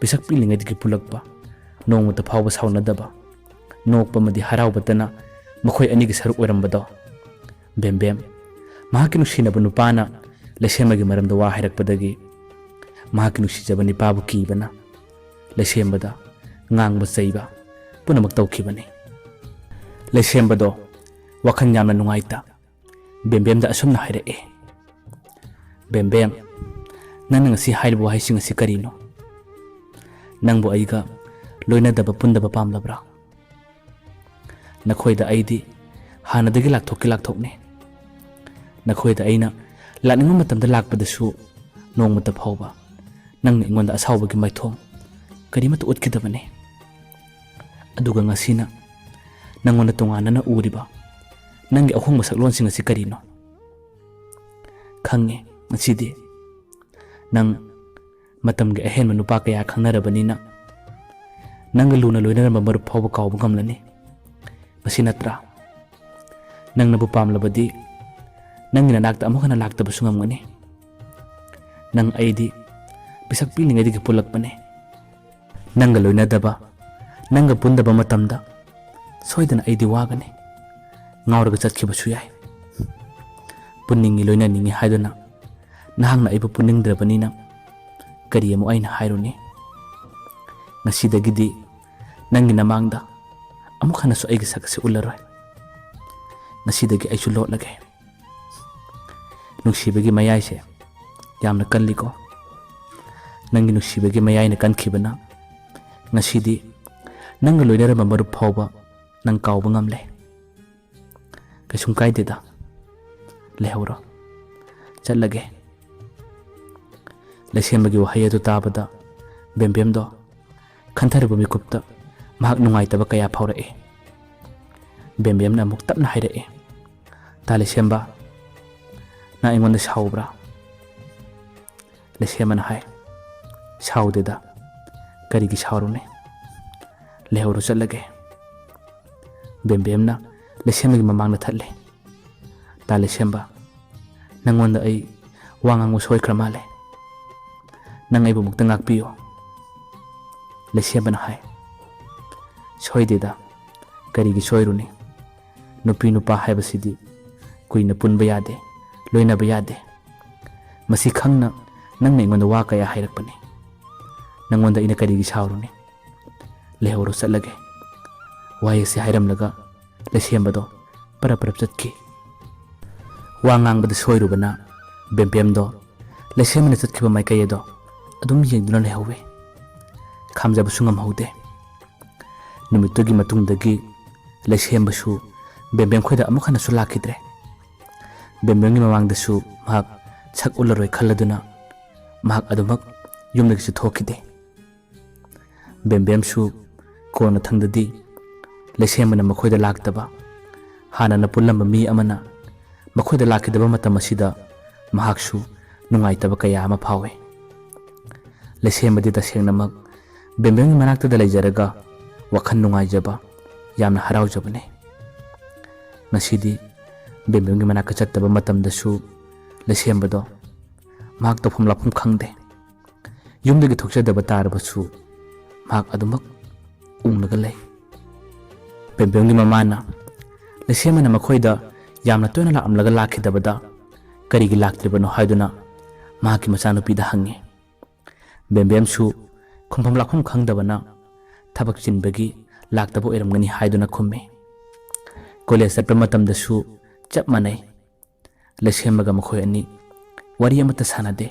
ꯄꯤꯁꯛ ꯄꯤꯛꯂꯤꯉꯩꯗꯒꯤ ꯄꯨꯜꯂꯛꯄ, ꯅꯣꯡꯃꯇ ꯐꯥꯎꯕ ꯁꯥꯎꯅꯗꯕ, ꯅꯣꯛꯄ ꯑꯃꯗꯤ ꯍꯔꯥꯎꯕꯇꯅ ꯃꯈꯣꯏ ꯑꯅꯤꯒꯤ ꯁꯔꯨꯛ ꯑꯣꯏꯔꯝꯕꯗꯣ꯫ ꯕꯦꯝꯕꯦꯝ, ꯃꯍꯥꯛꯀꯤ ꯅꯨꯡꯁꯤꯅꯕ ꯅꯨꯄꯥꯅ ꯂꯩꯁꯦꯝꯕꯒꯤ ꯃꯔꯝꯗ ꯋꯥ ꯍꯥꯏꯔꯛꯄꯗꯒꯤ ꯃꯍꯥꯛꯀꯤ ꯅꯨꯡꯁꯤꯖꯕ ꯅꯤꯄꯥꯕꯨ ꯀꯤꯕꯅ ꯂꯩꯁꯦꯝꯕꯗ ꯉꯥꯡꯕ ꯆꯩꯕ ꯄꯨꯝꯅꯃꯛ ꯇꯧꯈꯤꯕꯅꯤ꯫ ꯂꯩꯁꯦꯝꯕꯗꯣ ꯋꯥꯈꯜ ꯌꯥꯝꯅ ꯅꯨꯡꯉꯥꯏꯇ ꯕꯦꯝꯕꯦꯝꯗ ꯑꯁꯨꯝꯅ ꯍꯥꯏꯔꯛꯏ, "ꯕꯦꯝꯕꯦꯝ, ꯅꯪꯅ ꯉꯁꯤ ꯍꯥꯏꯔꯤꯕ ꯋꯥꯍꯩꯁꯤꯡ ꯑꯁꯤ ꯀꯔꯤꯅꯣ? ꯅꯪꯕꯨ ꯑꯩꯒ ꯂꯣꯏꯅꯗꯕ, ꯄꯨꯟꯗꯕ ꯄꯥꯝꯂꯕ꯭ꯔꯥ? ꯅꯈꯣꯏꯗ ꯑꯩꯗꯤ ꯍꯥꯟꯅꯗꯒꯤ ꯂꯥꯛꯊꯣꯛꯀꯤ ꯂꯥꯛꯊꯣꯛꯅꯤ꯫ ꯅꯈꯣꯏꯗ ꯑꯩꯅ ꯂꯥꯛꯅꯤꯡꯕ ꯃꯇꯝꯗ ꯂꯥꯛꯄꯗꯁꯨ ꯅꯣꯡꯃꯇ ꯐꯥꯎꯕ ꯅꯪꯅ ꯑꯩꯉꯣꯟꯗ ꯑꯁꯥꯎꯕꯒꯤ ꯃꯥꯏꯊꯣꯡ ꯀꯔꯤꯃꯠꯇ ꯎꯠꯈꯤꯗꯕꯅꯤ꯫ ꯑꯗꯨꯒ ꯉꯁꯤꯅ ꯅꯪꯉꯣꯟꯗ ꯇꯣꯉꯥꯟꯅꯅ ꯎꯔꯤꯕ ꯅꯪꯒꯤ ꯑꯍꯣꯡꯕ ꯁꯛꯂꯣꯟꯁꯤꯡ ꯑꯁꯤ ꯀꯔꯤꯅꯣ? ꯈꯪꯉꯦ, ꯉꯁꯤꯗꯤ ꯅꯪ ꯃꯇꯝꯒꯤ ꯑꯍꯦꯟꯕ ꯅꯨꯄꯥ ꯀꯌꯥ ꯈꯪꯅꯔꯕꯅꯤꯅ ꯅꯪꯒ ꯂꯨꯅ ꯂꯣꯏꯅꯔꯝꯕ ꯃꯔꯨꯞ ꯐꯥꯎꯕ ꯀꯥꯎꯕ ꯉꯝꯂꯅꯤ꯫ ꯃꯁꯤ ꯅꯠꯇ꯭ꯔꯥ? ꯅꯪꯅꯕꯨ ꯄꯥꯝꯂꯕꯗꯤ ꯅꯪꯒꯤ ꯅꯅꯥꯛꯇ ꯑꯃꯨꯛ ꯍꯟꯅ ꯂꯥꯛꯇꯕꯁꯨ ꯉꯝꯒꯅꯤ꯫ ꯅꯪ ꯑꯩꯗꯤ ꯄꯤꯁꯛ ꯄꯤꯛꯂꯤꯉꯩꯗꯒꯤ ꯄꯨꯜꯂꯛꯄꯅꯦ꯫ ꯅꯪꯒ ꯂꯣꯏꯅꯗꯕ, ꯅꯪꯒ ꯄꯨꯟꯗꯕ ꯃꯇꯝꯗ ꯁꯣꯏꯗꯅ ꯑꯩꯗꯤ ꯋꯥꯒꯅꯤ, ꯉꯥꯎꯔꯒ ꯆꯠꯈꯤꯕꯁꯨ ꯌꯥꯏ꯫ ꯄꯨꯟꯅꯤꯡꯉꯤ, ꯂꯣꯏꯅꯅꯤꯡꯉꯤ ꯍꯥꯏꯗꯨꯅ ꯅꯍꯥꯛꯅ ꯑꯩꯕꯨ ꯄꯨꯟꯅꯤꯡꯗ꯭ꯔꯕꯅꯤꯅ ꯀꯔꯤ ꯑꯃꯨꯛ ꯑꯩꯅ ꯍꯥꯏꯔꯨꯅꯤ? ꯉꯁꯤꯗꯒꯤꯗꯤ ꯅꯪꯒꯤ ꯅꯃꯥꯡꯗ ꯑꯃꯨꯛ ꯍꯟꯅꯁꯨ ꯑꯩꯒꯤ ꯁꯛ ꯑꯁꯤ ꯎꯠꯂꯔꯣꯏ꯫ ꯉꯁꯤꯗꯒꯤ ꯑꯩꯁꯨ ꯂꯣꯠꯂꯒꯦ꯫ ꯅꯨꯡꯁꯤꯕꯒꯤ ꯃꯌꯥꯏꯁꯦ ꯌꯥꯝꯅ ꯀꯜꯂꯤꯀꯣ꯫ ꯅꯪꯒꯤ ꯅꯨꯡꯁꯤꯕꯒꯤ ꯃꯌꯥꯏꯅ ꯀꯟꯈꯤꯕꯅ ꯉꯁꯤꯗꯤ ꯅꯪꯒ ꯂꯣꯏꯅꯔꯝꯕ ꯃꯔꯨꯞ ꯐꯥꯎꯕ ꯅꯪ ꯀꯥꯎꯕ ꯉꯝꯂꯦ꯫ ꯀꯩꯁꯨꯝ ꯀꯥꯏꯗꯦꯗ, ꯂꯩꯍꯧꯔꯣ, ꯆꯠꯂꯒꯦ꯫ ꯂꯩꯁꯦꯝꯕꯒꯤ ꯋꯥꯍꯩ ꯑꯗꯨ ꯇꯥꯕꯗ ꯕꯦꯝꯕꯦꯝꯗꯣ ꯈꯟꯊꯔꯕ ꯃꯤꯀꯨꯞꯇ ꯃꯍꯥꯛ ꯅꯨꯡꯉꯥꯏꯇꯕ ꯀꯌꯥ ꯐꯥꯎꯔꯛꯏ꯫ ꯕꯦꯝꯕꯦꯝꯅ ꯑꯃꯨꯛ ꯇꯞꯅ ꯍꯥꯏꯔꯛꯏ, "ꯇꯥ ꯂꯩꯁꯦꯝꯕ, ꯅꯪ ꯑꯩꯉꯣꯟꯗ ꯁꯥꯎꯕ꯭ꯔꯥ?" ꯂꯩꯁꯦꯝꯕꯅ ꯍꯥꯏ, "ꯁꯥꯎꯗꯦꯗ, ꯀꯔꯤꯒꯤ ꯁꯥꯎꯔꯨꯅꯤ? ꯂꯩꯍꯧꯔꯣ, ꯆꯠꯂꯒꯦ꯫" ꯕꯦꯝꯕꯦꯝꯅ ꯂꯩꯁꯦꯝꯕꯒꯤ ꯃꯃꯥꯡꯗ ꯊꯠꯂꯦ꯫ "ꯇꯥ ꯂꯩꯁꯦꯝꯕ, ꯅꯪꯉꯣꯟꯗ ꯑꯩ ꯋꯥ ꯉꯥꯡꯕ ꯁꯣꯏꯈ꯭ꯔ ꯃꯥꯜꯂꯦ꯫ ꯅꯪ ꯑꯩꯕꯨ ꯑꯃꯨꯛꯇ ꯉꯥꯛꯄꯤꯌꯨ꯫" ꯂꯩꯁꯦꯝꯕꯅ ꯍꯥꯏ, "ꯁꯣꯏꯗꯦꯗ, ꯀꯔꯤꯒꯤ ꯁꯣꯏꯔꯨꯅꯤ? ꯅꯨꯄꯤ ꯅꯨꯄꯥ ꯍꯥꯏꯕꯁꯤꯗꯤ ꯀꯨꯏꯅ ꯄꯨꯟꯕ ꯌꯥꯗꯦ, ꯂꯣꯏꯅꯕ ꯌꯥꯗꯦ꯫ ꯃꯁꯤ ꯈꯪꯅ ꯅꯪꯅ ꯑꯩꯉꯣꯟꯗ ꯋꯥ ꯀꯌꯥ ꯍꯥꯏꯔꯛꯄꯅꯤ꯫ ꯅꯪꯉꯣꯟꯗ ꯑꯩꯅ ꯀꯔꯤꯒꯤ ꯁꯥꯎꯔꯨꯅꯤ? ꯂꯩꯍꯧꯔꯣ, ꯆꯠꯂꯒꯦ꯫" ꯋꯥꯍꯩ ꯑꯁꯤ ꯍꯥꯏꯔꯝꯂꯒ ꯂꯩꯁꯦꯝꯕꯗꯣ ꯄꯔꯞ ꯄꯔꯞ ꯆꯠꯈꯤ꯫ ꯋꯥ ꯉꯥꯡꯕꯗ ꯁꯣꯏꯔꯨꯕꯅ ꯕꯦꯝꯕꯦꯝꯗꯣ ꯂꯩꯁꯦꯝꯕꯅ ꯆꯠꯈꯤꯕ ꯃꯥꯏꯀꯩ ꯑꯗꯣ ꯑꯗꯨꯝ ꯌꯦꯡꯗꯨꯅ ꯂꯩꯍꯧꯋꯤ꯫ ꯈꯥꯝꯖꯕꯁꯨ ꯉꯝꯍꯧꯗꯦ꯫ ꯅꯨꯃꯤꯠꯇꯨꯒꯤ ꯃꯇꯨꯡꯗꯒꯤ ꯂꯩꯁꯦꯝꯕꯁꯨ ꯕꯦꯝꯕꯦꯝ ꯈꯣꯏꯗ ꯑꯃꯨꯛ ꯍꯟꯅꯁꯨ ꯂꯥꯛꯈꯤꯗ꯭ꯔꯦ꯫ ꯕꯦꯝꯕꯦꯝꯒꯤ ꯃꯃꯥꯡꯗꯁꯨ ꯃꯍꯥꯛ ꯁꯛ ꯎꯠꯂꯔꯣꯏ ꯈꯜꯂꯗꯨꯅ ꯃꯍꯥꯛ ꯑꯗꯨꯃꯛ ꯌꯨꯝꯗꯒꯤꯁꯨ ꯊꯣꯛꯈꯤꯗꯦ꯫ ꯕꯦꯝꯕꯦꯝꯁꯨ ꯀꯣꯟꯅꯊꯪꯗꯗꯤ ꯂꯩꯁꯦꯝꯕꯅ ꯃꯈꯣꯏꯗ ꯂꯥꯛꯇꯕ, ꯍꯥꯟꯅꯅ ꯄꯨꯜꯂꯝꯕ ꯃꯤ ꯑꯃꯅ ꯃꯈꯣꯏꯗ ꯂꯥꯛꯈꯤꯗꯕ ꯃꯇꯝ ꯑꯁꯤꯗ ꯃꯍꯥꯛꯁꯨ ꯅꯨꯡꯉꯥꯏꯇꯕ ꯀꯌꯥ ꯑꯃ ꯐꯥꯎꯏ꯫ ꯂꯩꯁꯦꯝꯕꯗꯤ ꯇꯁꯦꯡꯅꯃꯛ ꯕꯦꯝꯕꯦꯝꯒꯤ ꯃꯅꯥꯛꯇꯗ ꯂꯩꯖꯔꯒ ꯋꯥꯈꯜ ꯅꯨꯡꯉꯥꯏꯖꯕ, ꯌꯥꯝꯅ ꯍꯔꯥꯎꯖꯕꯅꯤ꯫ ꯉꯁꯤꯗꯤ ꯕꯦꯝꯕꯦꯝꯒꯤ ꯃꯅꯥꯛꯇ ꯆꯠꯇꯕ ꯃꯇꯝꯗꯁꯨ ꯂꯩꯁꯦꯝꯕꯗꯣ ꯃꯍꯥꯛ ꯇꯧꯐꯝ ꯂꯥꯛꯐꯝ ꯈꯪꯗꯦ꯫ ꯌꯨꯝꯗꯒꯤ ꯊꯣꯛꯆꯗꯕ ꯇꯥꯔꯕꯁꯨ ꯃꯍꯥꯛ ꯑꯗꯨꯃꯛ ꯎꯪꯂꯒ ꯂꯩ꯫ ꯕꯦꯝꯕꯦꯝꯒꯤ ꯃꯃꯥꯅ ꯂꯩꯁꯦꯝꯕꯅ ꯃꯈꯣꯏꯗ ꯌꯥꯝꯅ ꯇꯣꯏꯅ ꯂꯥꯛꯂꯝꯂꯒ ꯂꯥꯛꯈꯤꯗꯕꯗ ꯀꯔꯤꯒꯤ ꯂꯥꯛꯇ꯭ꯔꯤꯕꯅꯣ ꯍꯥꯏꯗꯨꯅ ꯃꯍꯥꯛꯀꯤ ꯃꯆꯥꯅꯨꯄꯤꯗ ꯍꯪꯉꯤ꯫ ꯕꯦꯝꯕꯦꯝꯁꯨ ꯈꯨꯝꯐꯝ ꯂꯥꯛꯐꯝ ꯈꯪꯗꯕꯅ ꯊꯕꯛ ꯆꯤꯟꯕꯒꯤ ꯂꯥꯛꯇꯕ ꯑꯣꯏꯔꯝꯒꯅꯤ ꯍꯥꯏꯗꯨꯅ ꯈꯨꯝꯃꯤ꯫ ꯀꯣꯂꯦꯖ ꯆꯠꯄ ꯃꯇꯝꯗꯁꯨ ꯆꯞ ꯃꯥꯟꯅꯩ꯫ ꯂꯩꯁꯦꯝꯕꯒ ꯃꯈꯣꯏ ꯑꯅꯤ ꯋꯥꯔꯤ ꯑꯃꯠꯇ ꯁꯥꯟꯅꯗꯦ꯫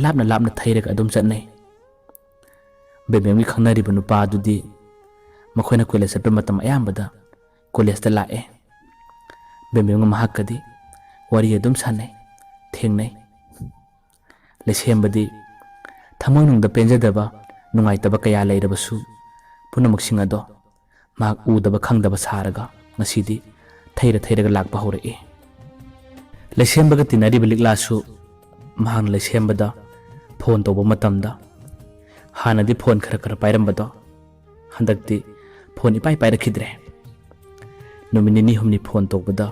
ꯂꯥꯞꯅ ꯂꯥꯞꯅ ꯊꯩꯔꯒ ꯑꯗꯨꯝ ꯆꯠꯅꯩ꯫ ꯕꯦꯝꯕꯦꯝꯒꯤ ꯈꯪꯅꯔꯤꯕ ꯅꯨꯄꯥ ꯑꯗꯨꯗꯤ ꯃꯈꯣꯏꯅ ꯀꯣꯂꯦꯖ ꯆꯠꯄ ꯃꯇꯝ ꯑꯌꯥꯝꯕꯗ ꯀꯣꯂꯦꯖꯇ ꯂꯥꯛꯑꯦ꯫ ꯕꯦꯝꯕꯦꯝꯒ ꯃꯍꯥꯛꯀꯗꯤ ꯋꯥꯔꯤ ꯑꯗꯨꯝ ꯁꯥꯟꯅꯩ, ꯊꯦꯡꯅꯩ꯫ ꯂꯩꯁꯦꯝꯕꯗꯤ ꯊꯃꯣꯏꯅꯨꯡꯗ ꯄꯦꯟꯖꯗꯕ, ꯅꯨꯡꯉꯥꯏꯇꯕ ꯀꯌꯥ ꯂꯩꯔꯕꯁꯨ ꯄꯨꯝꯅꯃꯛꯁꯤꯡ ꯑꯗꯣ ꯃꯍꯥꯛ ꯎꯗꯕ ꯈꯪꯗꯕ ꯁꯥꯔꯒ ꯉꯁꯤꯗꯤ ꯊꯩꯔ ꯊꯩꯔꯒ ꯂꯥꯛꯄ ꯍꯧꯔꯛꯏ꯫ ꯂꯩꯁꯦꯝꯕꯒ ꯇꯤꯟꯅꯔꯤꯕ ꯂꯤꯛꯂꯥꯁꯨ ꯃꯍꯥꯛꯅ ꯂꯩꯁꯦꯝꯕꯗ ꯐꯣꯟ ꯇꯧꯕ ꯃꯇꯝꯗ ꯍꯥꯟꯅꯗꯤ ꯐꯣꯟ ꯈꯔ ꯈꯔ ꯄꯥꯏꯔꯝꯕꯗꯣ ꯍꯟꯗꯛꯇꯤ ꯐꯣꯟ ꯏꯄꯥꯏ ꯄꯥꯏꯔꯛꯈꯤꯗ꯭ꯔꯦ꯫ ꯅꯨꯃꯤꯠ ꯅꯤꯅꯤ ꯍꯨꯝꯅꯤ ꯐꯣꯟ ꯇꯧꯕꯗ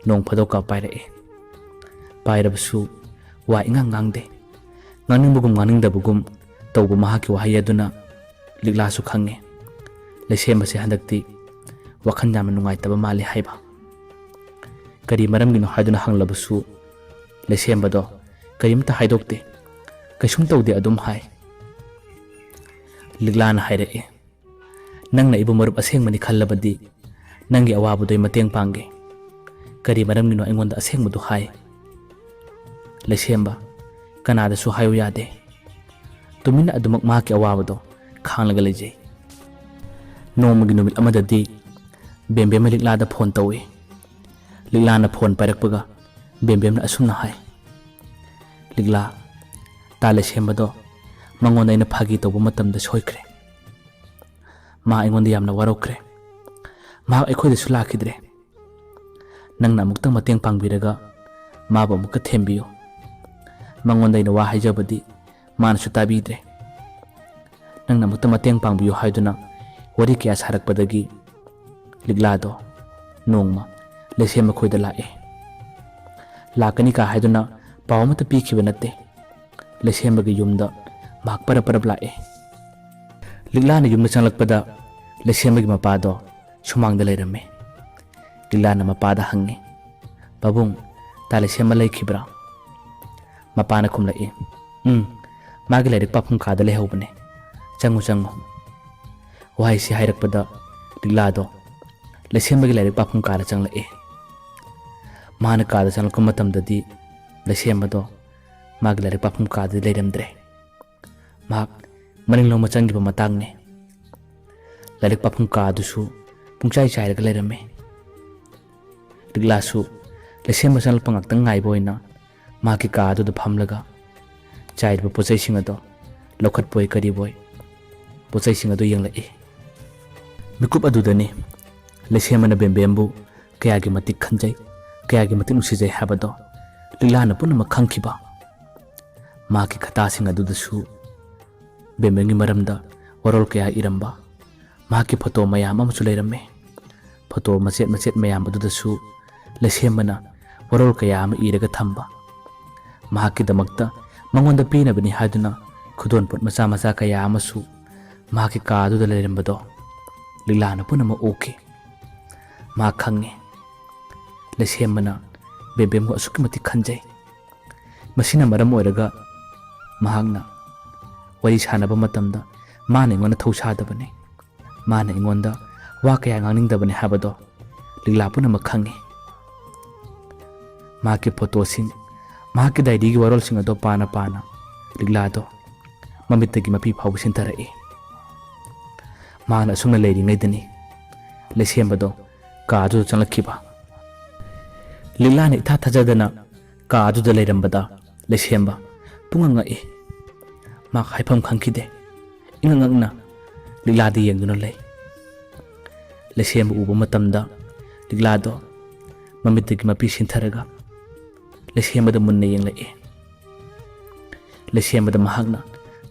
ꯅꯣꯡ ꯐꯥꯗꯣꯛꯀ ꯄꯥꯏꯔꯛꯏ꯫ ꯄꯥꯏꯔꯕꯁꯨ ꯋꯥ ꯏꯉꯥꯡ ꯉꯥꯡꯗꯦ꯫ ꯉꯥꯡꯅꯤꯡꯕꯒꯨꯝ ꯉꯥꯡꯅꯤꯡꯗꯕꯒꯨꯝ ꯇꯧꯕ ꯃꯍꯥꯛꯀꯤ ꯋꯥꯍꯩ ꯑꯗꯨꯅ ꯂꯤꯛꯂꯥꯁꯨ ꯈꯪꯉꯦ꯫ ꯂꯩꯁꯦꯝꯕꯁꯦ ꯍꯟꯗꯛꯇꯤ ꯋꯥꯈꯜ ꯌꯥꯝꯅ ꯅꯨꯡꯉꯥꯏꯇꯕ ꯃꯥꯜꯂꯤ ꯍꯥꯏꯕ꯫ ꯀꯔꯤ ꯃꯔꯝꯒꯤꯅꯣ ꯍꯥꯏꯗꯨꯅ ꯍꯪꯂꯕꯁꯨ ꯂꯩꯁꯦꯝꯕꯗꯣ ꯀꯔꯤꯝꯇ ꯍꯥꯏꯗꯣꯛꯇꯦ꯫ ꯀꯩꯁꯨꯝ ꯇꯧꯗꯦ ꯑꯗꯨꯝ ꯍꯥꯏ꯫ ꯂꯤꯛꯂꯥꯅ ꯍꯥꯏꯔꯛꯏ, "ꯅꯪꯅ ꯑꯩꯕꯨ ꯃꯔꯨꯞ ꯑꯁꯦꯡꯕꯅꯤ ꯈꯜꯂꯕꯗꯤ ꯅꯪꯒꯤ ꯑꯋꯥꯕꯗꯨ ꯑꯩ ꯃꯇꯦꯡ ꯄꯥꯡꯒꯦ꯫ ꯀꯔꯤ ꯃꯔꯝꯒꯤꯅꯣ ꯑꯩꯉꯣꯟꯗ ꯑꯁꯦꯡꯕꯗꯨ ꯍꯥꯏ?" ꯂꯩꯁꯦꯝꯕ ꯀꯅꯥꯗꯁꯨ ꯍꯥꯏꯌꯨ ꯌꯥꯗꯦ꯫ ꯇꯨꯃꯤꯟꯅ ꯑꯗꯨꯃꯛ ꯃꯍꯥꯛꯀꯤ ꯑꯋꯥꯕꯗꯣ ꯈꯥꯡꯂꯒ ꯂꯩꯖꯩ꯫ ꯅꯣꯡꯃꯒꯤ ꯅꯨꯃꯤꯠ ꯑꯃꯗꯗꯤ ꯕꯦꯝꯕꯦꯝꯅ ꯂꯤꯛꯂꯥꯗ ꯐꯣꯟ ꯇꯧꯏ꯫ ꯂꯤꯛꯂꯥꯅ ꯐꯣꯟ ꯄꯥꯏꯔꯛꯄꯒ ꯕꯦꯝꯕꯦꯝꯅ ꯑꯁꯨꯝꯅ ꯍꯥꯏ, "ꯂꯤꯛꯂꯥ, ꯇꯥ ꯂꯩꯁꯦꯝꯕꯗꯣ ꯃꯉꯣꯟꯗ ꯑꯩꯅ ꯐꯥꯒꯤ ꯇꯧꯕ ꯃꯇꯝꯗ ꯁꯣꯏꯈ꯭ꯔꯦ꯫ ꯃꯥ ꯑꯩꯉꯣꯟꯗ ꯌꯥꯝꯅ ꯋꯥꯔꯧꯈ꯭ꯔꯦ꯫ ꯃꯍꯥꯛ ꯑꯩꯈꯣꯏꯗꯁꯨ ꯂꯥꯛꯈꯤꯗ꯭ꯔꯦ꯫ ꯅꯪꯅ ꯑꯃꯨꯛꯇꯪ ꯃꯇꯦꯡ ꯄꯥꯡꯕꯤꯔꯒ ꯃꯥꯕꯨ ꯑꯃꯨꯛꯀ ꯊꯦꯝꯕꯤꯌꯨ꯫ ꯃꯉꯣꯟꯗ ꯑꯩꯅ ꯋꯥ ꯍꯥꯏꯖꯕꯗꯤ ꯃꯥꯅꯁꯨ ꯇꯥꯕꯤꯗ꯭ꯔꯦ꯫ ꯅꯪꯅ ꯑꯃꯨꯛꯇ ꯃꯇꯦꯡ ꯄꯥꯡꯕꯤꯌꯨ" ꯍꯥꯏꯗꯨꯅ ꯋꯥꯔꯤ ꯀꯌꯥ ꯁꯥꯔꯛꯄꯗꯒꯤ ꯂꯤꯛꯂꯥꯗꯣ ꯅꯣꯡꯃ ꯂꯩꯁꯦꯝꯕ ꯈꯣꯏꯗ ꯂꯥꯛꯑꯦ꯫ ꯂꯥꯛꯀꯅꯤ ꯀꯥ ꯍꯥꯏꯗꯨꯅ ꯄꯥꯎ ꯑꯃꯠꯇ ꯄꯤꯈꯤꯕ ꯅꯠꯇꯦ꯫ ꯂꯩꯁꯦꯝꯕꯒꯤ ꯌꯨꯝꯗ ꯃꯍꯥꯛ ꯄꯔꯞ ꯄꯔꯞ ꯂꯥꯛꯑꯦ꯫ ꯂꯤꯛꯂꯥꯅ ꯌꯨꯝꯗ ꯆꯪꯂꯛꯄꯗ ꯂꯩꯁꯦꯝꯕꯒꯤ ꯃꯄꯥꯗꯣ ꯁꯨꯃꯥꯡꯗ ꯂꯩꯔꯝꯃꯤ꯫ ꯂꯤꯛꯂꯥꯅ ꯃꯄꯥꯗ ꯍꯪꯉꯤ, "ꯄꯥꯕꯨꯡ, ꯇꯥ ꯂꯩꯁꯦꯝꯕ ꯂꯩꯈꯤꯕ꯭ꯔꯥ?" ꯃꯄꯥꯅ ꯈꯨꯝꯂꯛꯏ, "ꯎꯝ, ꯃꯥꯒꯤ ꯂꯥꯏꯔꯤꯛ ꯄꯥꯐꯝ ꯀꯥꯗ ꯂꯩꯍꯧꯕꯅꯦ꯫ ꯆꯪꯉꯨ, ꯆꯪꯉꯨ꯫" ꯋꯥꯍꯩꯁꯤ ꯍꯥꯏꯔꯛꯄꯗ ꯂꯤꯛꯂꯥꯗꯣ ꯂꯩꯁꯦꯝꯕꯒꯤ ꯂꯥꯏꯔꯤꯛ ꯄꯥꯐꯝ ꯀꯥꯗ ꯆꯪꯂꯛꯏ꯫ ꯃꯥꯅ ꯀꯥꯗ ꯆꯪꯂꯛꯄ ꯃꯇꯝꯗꯗꯤ ꯂꯩꯁꯦꯝꯕꯗꯣ ꯃꯥꯒꯤ ꯂꯥꯏꯔꯤꯛ ꯄꯥꯐꯝ ꯀꯥꯗꯗꯤ ꯂꯩꯔꯝꯗ꯭ꯔꯦ꯫ ꯃꯍꯥꯛ ꯃꯅꯤꯡꯂꯣꯝꯗ ꯆꯪꯈꯤꯕ ꯃꯇꯥꯡꯅꯤ꯫ ꯂꯥꯏꯔꯤꯛ ꯄꯥꯐꯝ ꯀꯥ ꯑꯗꯨꯁꯨ ꯄꯨꯡꯆꯥꯏ ꯆꯥꯏꯔꯒ ꯂꯩꯔꯝꯃꯤ꯫ ꯂꯤꯛꯂꯥꯁꯨ ꯂꯩꯁꯦꯝꯕ ꯆꯪꯂꯛꯄ ꯉꯥꯛꯇꯪ ꯉꯥꯏꯕ ꯑꯣꯏꯅ ꯃꯍꯥꯛꯀꯤ ꯀꯥ ꯑꯗꯨꯗ ꯐꯝꯂꯒ ꯆꯥꯏꯔꯤꯕ ꯄꯣꯠꯆꯩꯁꯤꯡ ꯑꯗꯣ ꯂꯧꯈꯠꯄꯣꯏ ꯀꯔꯤꯕꯣꯏ ꯄꯣꯠꯆꯩꯁꯤꯡ ꯑꯗꯨ ꯌꯦꯡꯂꯛꯏ꯫ ꯃꯤꯀꯨꯞ ꯑꯗꯨꯗꯅꯤ ꯂꯩꯁꯦꯝꯕꯅ ꯕꯦꯝꯕꯦꯝꯕꯨ ꯀꯌꯥꯒꯤ ꯃꯇꯤꯛ ꯈꯟꯖꯩ, ꯀꯌꯥꯒꯤ ꯃꯇꯤꯛ ꯅꯨꯡꯁꯤꯖꯩ ꯍꯥꯏꯕꯗꯣ ꯂꯤꯛꯂꯥꯅ ꯄꯨꯝꯅꯃꯛ ꯈꯪꯈꯤꯕ꯫ ꯃꯍꯥꯛꯀꯤ ꯈꯇꯥꯁꯤꯡ ꯑꯗꯨꯗꯁꯨ ꯕꯦꯝꯕꯦꯝꯒꯤ ꯃꯔꯝꯗ ꯋꯥꯔꯣꯜ ꯀꯌꯥ ꯏꯔꯝꯕ, ꯃꯍꯥꯛꯀꯤ ꯐꯣꯇꯣ ꯃꯌꯥꯝ ꯑꯃꯁꯨ ꯂꯩꯔꯝꯃꯤ꯫ ꯐꯣꯇꯣ ꯃꯆꯦꯠ ꯃꯆꯦꯠ ꯃꯌꯥꯝ ꯑꯗꯨꯗꯁꯨ ꯂꯩꯁꯦꯝꯕꯅ ꯋꯥꯔꯣꯜ ꯀꯌꯥ ꯑꯃ ꯏꯔꯒ ꯊꯝꯕ꯫ ꯃꯍꯥꯛꯀꯤꯗꯃꯛꯇ ꯃꯉꯣꯟꯗ ꯄꯤꯅꯕꯅꯤ ꯍꯥꯏꯗꯨꯅ ꯈꯨꯗꯣꯜꯄꯣꯠ ꯃꯆꯥ ꯃꯆꯥ ꯀꯌꯥ ꯑꯃꯁꯨ ꯃꯍꯥꯛꯀꯤ ꯀꯥ ꯑꯗꯨꯗ ꯂꯩꯔꯝꯕꯗꯣ ꯂꯤꯛꯂꯥꯅ ꯄꯨꯝꯅꯃꯛ ꯎꯈꯤ꯫ ꯃꯍꯥꯛ ꯈꯪꯉꯤ, ꯂꯩꯁꯦꯝꯕꯅ ꯕꯦꯝꯕꯦꯝꯕꯨ ꯑꯁꯨꯛꯀꯤ ꯃꯇꯤꯛ ꯈꯟꯖꯩ꯫ ꯃꯁꯤꯅ ꯃꯔꯝ ꯑꯣꯏꯔꯒ ꯃꯍꯥꯛꯅ ꯋꯥꯔꯤ ꯁꯥꯟꯅꯕ ꯃꯇꯝꯗ ꯃꯥꯅ ꯑꯩꯉꯣꯟꯗ ꯊꯧꯁꯥꯗꯕꯅꯤ, ꯃꯥꯅ ꯑꯩꯉꯣꯟꯗ ꯋꯥ ꯀꯌꯥ ꯉꯥꯡꯅꯤꯡꯗꯕꯅꯤ ꯍꯥꯏꯕꯗꯣ ꯂꯤꯛꯂꯥ ꯄꯨꯝꯅꯃꯛ ꯈꯪꯉꯤ꯫ ꯃꯍꯥꯛꯀꯤ ꯐꯣꯇꯣꯁꯤꯡ, ꯃꯍꯥꯛꯀꯤ ꯗꯥꯏꯔꯤꯒꯤ ꯋꯥꯔꯣꯜꯁꯤꯡ ꯑꯗꯣ ꯄꯥꯅ ꯄꯥꯅ ꯂꯤꯛꯂꯥꯗꯣ ꯃꯃꯤꯠꯇꯒꯤ ꯃꯄꯤ ꯐꯥꯎꯕ ꯁꯤꯟꯊꯔꯛꯏ꯫ ꯃꯍꯥꯛꯅ ꯑꯁꯨꯝꯅ ꯂꯩꯔꯤꯉꯩꯗꯅꯤ ꯂꯩꯁꯦꯝꯕꯗꯣ ꯀꯥ ꯑꯗꯨꯗ ꯆꯪꯂꯛꯈꯤꯕ꯫ ꯂꯤꯛꯂꯥꯅ ꯏꯊꯥ ꯊꯥꯖꯗꯅ ꯀꯥ ꯑꯗꯨꯗ ꯂꯩꯔꯝꯕꯗ ꯂꯩꯁꯦꯝꯕ ꯄꯨꯡꯉꯛ ꯉꯛꯏ꯫ ꯃꯍꯥꯛ ꯍꯥꯏꯐꯝ ꯈꯪꯈꯤꯗꯦ꯫ ꯏꯉꯛ ꯉꯛꯅ ꯂꯤꯛꯂꯥꯗ ꯌꯦꯡꯗꯨꯅ ꯂꯩ꯫ ꯂꯩꯁꯦꯝꯕ ꯎꯕ ꯃꯇꯝꯗ ꯂꯤꯛꯂꯥꯗꯣ ꯃꯃꯤꯠꯇꯒꯤ ꯃꯄꯤ ꯁꯤꯟꯊꯔꯒ ꯂꯩꯁꯦꯝꯕꯗ ꯃꯨꯟꯅ ꯌꯦꯡꯂꯛꯏ꯫ ꯂꯩꯁꯦꯝꯕꯗ ꯃꯍꯥꯛꯅ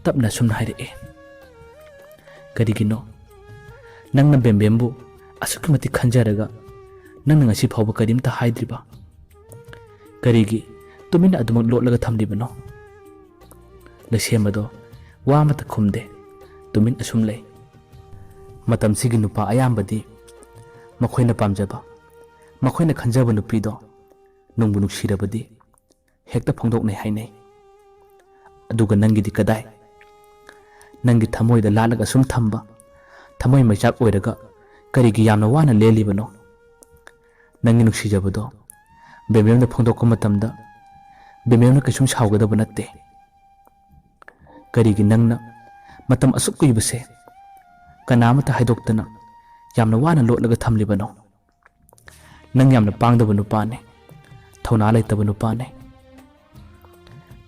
ꯇꯞꯅ ꯑꯁꯨꯝꯅ ꯍꯥꯏꯔꯛꯏ, "ꯀꯔꯤꯒꯤꯅꯣ ꯅꯪꯅ ꯕꯦꯝꯕꯦꯝꯕꯨ ꯑꯁꯨꯛꯀꯤ ꯃꯇꯤꯛ ꯈꯟꯖꯔꯒ ꯅꯪꯅ ꯉꯁꯤ ꯐꯥꯎꯕ ꯀꯔꯤꯝꯇ ꯍꯥꯏꯗ꯭ꯔꯤꯕ? ꯀꯔꯤꯒꯤ ꯇꯨꯃꯤꯟꯅ ꯑꯗꯨꯃꯛ ꯂꯣꯠꯂꯒ ꯊꯝꯂꯤꯕꯅꯣ?" ꯂꯩꯁꯦꯝꯕꯗꯣ ꯋꯥ ꯑꯃꯠꯇ ꯈꯨꯝꯗꯦ꯫ ꯇꯨꯃꯤꯟ ꯑꯁꯨꯝ ꯂꯩ꯫ ꯃꯇꯝꯁꯤꯒꯤ ꯅꯨꯄꯥ ꯑꯌꯥꯝꯕꯗꯤ ꯃꯈꯣꯏꯅ ꯄꯥꯝꯖꯕ, ꯃꯈꯣꯏꯅ ꯈꯟꯖꯕ ꯅꯨꯄꯤꯗꯣ ꯅꯨꯡꯕꯨ ꯅꯨꯡꯁꯤꯔꯕꯗꯤ ꯍꯦꯛꯇ ꯐꯣꯡꯗꯣꯛꯅꯩ ꯍꯥꯏꯅꯩ꯫ ꯑꯗꯨꯒ ꯅꯪꯒꯤꯗꯤ ꯀꯗꯥꯏ? ꯅꯪꯒꯤ ꯊꯃꯣꯏꯗ ꯂꯥꯠꯂꯒ ꯁꯨꯝ ꯊꯝꯕ ꯊꯃꯣꯏ ꯃꯩꯆꯥꯛ ꯑꯣꯏꯔꯒ ꯀꯔꯤꯒꯤ ꯌꯥꯝꯅ ꯋꯥꯅ ꯂꯦꯜꯂꯤꯕꯅꯣ? ꯅꯪꯒꯤ ꯅꯨꯡꯁꯤꯖꯕꯗꯣ ꯕꯦꯝꯕꯦꯝꯗ ꯐꯣꯡꯗꯣꯛꯄ ꯃꯇꯝꯗ ꯕꯦꯝꯕꯦꯝꯅ ꯀꯩꯁꯨꯝ ꯁꯥꯎꯒꯗꯕ ꯅꯠꯇꯦ꯫ ꯀꯔꯤꯒꯤ ꯅꯪꯅ ꯃꯇꯝ ꯑꯁꯨꯛ ꯀꯨꯏꯕꯁꯦ ꯀꯅꯥ ꯑꯃꯠꯇ ꯍꯥꯏꯗꯣꯛꯇꯅ ꯌꯥꯝꯅ ꯋꯥꯅ ꯂꯣꯠꯂꯒ ꯊꯝꯂꯤꯕꯅꯣ? ꯅꯪ ꯌꯥꯝꯅ ꯄꯥꯡꯗꯕ ꯅꯨꯄꯥꯅꯦ, ꯊꯧꯅꯥ ꯂꯩꯇꯕ ꯅꯨꯄꯥꯅꯦ꯫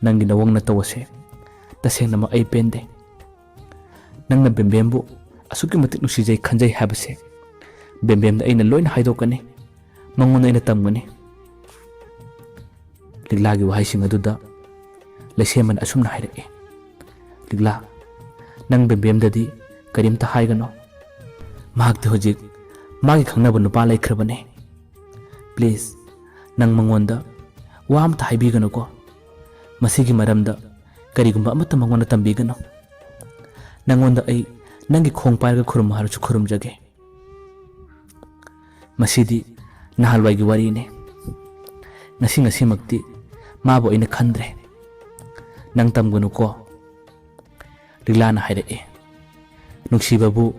ꯅꯪꯒꯤ ꯅꯋꯣꯡ ꯅꯇꯧ ꯑꯁꯦ ꯇꯁꯦꯡꯅꯃꯛ ꯑꯩ ꯄꯦꯟꯗꯦ꯫ ꯅꯪꯅ ꯕꯦꯝꯕꯦꯝꯕꯨ ꯑꯁꯨꯛꯀꯤ ꯃꯇꯤꯛ ꯅꯨꯡꯁꯤꯖꯩ ꯈꯟꯖꯩ ꯍꯥꯏꯕꯁꯦ ꯕꯦꯝꯕꯦꯝꯗ ꯑꯩꯅ ꯂꯣꯏꯅ ꯍꯥꯏꯗꯣꯛꯀꯅꯤ, ꯃꯉꯣꯟꯗ ꯑꯩꯅ ꯇꯝꯒꯅꯤ꯫ ꯂꯤꯛꯂꯥꯒꯤ ꯋꯥꯍꯩꯁꯤꯡ ꯑꯗꯨꯗ ꯂꯩꯁꯦꯝꯕꯅ ꯑꯁꯨꯝꯅ ꯍꯥꯏꯔꯛꯏ, "ꯂꯤꯛꯂꯥ, ꯅꯪ ꯕꯦꯝꯕꯦꯝꯗꯗꯤ ꯀꯔꯤꯝꯇ ꯍꯥꯏꯒꯅꯣ꯫ ꯃꯍꯥꯛꯇꯤ ꯍꯧꯖꯤꯛ ꯃꯥꯒꯤ ꯈꯪꯅꯕ ꯅꯨꯄꯥ ꯂꯩꯈ꯭ꯔꯕꯅꯦ꯫ Please, ꯅꯪ ꯃꯉꯣꯟꯗ ꯋꯥ ꯑꯃꯇ ꯍꯥꯏꯕꯤꯒꯅꯨꯀꯣ꯫ ꯃꯁꯤꯒꯤ ꯃꯔꯝꯗ ꯀꯔꯤꯒꯨꯝꯕ ꯑꯃꯠꯇ ꯃꯉꯣꯟꯗ ꯇꯝꯕꯤꯒꯅꯨ꯫ ꯅꯪꯉꯣꯟꯗ ꯑꯩ ꯅꯪꯒꯤ ꯈꯣꯡ ꯄꯥꯏꯔꯒ ꯈꯨꯔꯨꯝꯃꯨ ꯍꯥꯏꯔꯁꯨ ꯈꯨꯔꯨꯝꯖꯒꯦ꯫ ꯃꯁꯤꯗꯤ ꯅꯍꯥꯟꯋꯥꯏꯒꯤ ꯋꯥꯔꯤꯅꯤ꯫ ꯉꯁꯤ ꯉꯁꯤꯃꯛꯇꯤ ꯃꯥꯕꯨ ꯑꯩꯅ ꯈꯟꯗ꯭ꯔꯦ꯫ ꯅꯪ ꯇꯝꯒꯅꯨꯀꯣ꯫" ꯂꯤꯛꯂꯥꯅ ꯍꯥꯏꯔꯛꯏ, "ꯅꯨꯡꯁꯤꯕꯕꯨ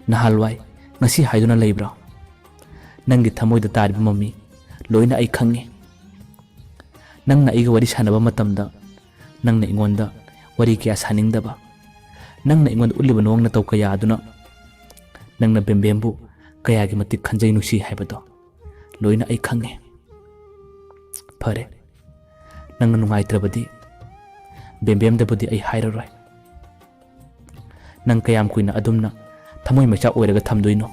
ꯅꯍꯥꯟꯋꯥꯏ, ꯉꯁꯤ ꯍꯥꯏꯗꯨꯅ ꯂꯩꯕ꯭ꯔꯣ? ꯅꯪꯒꯤ ꯊꯃꯣꯏꯗ ꯇꯥꯔꯤꯕ ꯃꯃꯤ ꯂꯣꯏꯅ ꯑꯩ ꯈꯪꯉꯤ꯫ ꯅꯪꯅ ꯑꯩꯒ ꯋꯥꯔꯤ ꯁꯥꯟꯅꯕ ꯃꯇꯝꯗ ꯅꯪꯅ ꯑꯩꯉꯣꯟꯗ ꯋꯥꯔꯤ ꯀꯌꯥ ꯁꯥꯅꯤꯡꯗꯕ, ꯅꯪꯅ ꯑꯩꯉꯣꯟꯗ ꯎꯠꯂꯤꯕ ꯅꯋꯣꯡ ꯅꯇꯧ ꯀꯌꯥ ꯑꯗꯨꯅ ꯅꯪꯅ ꯕꯦꯝꯕꯦꯝꯕꯨ ꯀꯌꯥꯒꯤ ꯃꯇꯤꯛ ꯈꯟꯖꯩ, ꯅꯨꯡꯁꯤ ꯍꯥꯏꯕꯗꯣ ꯂꯣꯏꯅ ꯑꯩ ꯈꯪꯉꯦ꯫ ꯐꯔꯦ, ꯅꯪꯅ ꯅꯨꯡꯉꯥꯏꯇ꯭ꯔꯕꯗꯤ ꯕꯦꯝꯕꯦꯝꯗꯕꯨꯗꯤ ꯑꯩ ꯍꯥꯏꯔꯔꯣꯏ꯫ ꯅꯪ ꯀꯌꯥꯝ ꯀꯨꯏꯅ ꯑꯗꯨꯝꯅ ꯊꯃꯣꯏ ꯃꯩꯆꯥꯛ ꯑꯣꯏꯔꯒ ꯊꯝꯗꯣꯏꯅꯣ?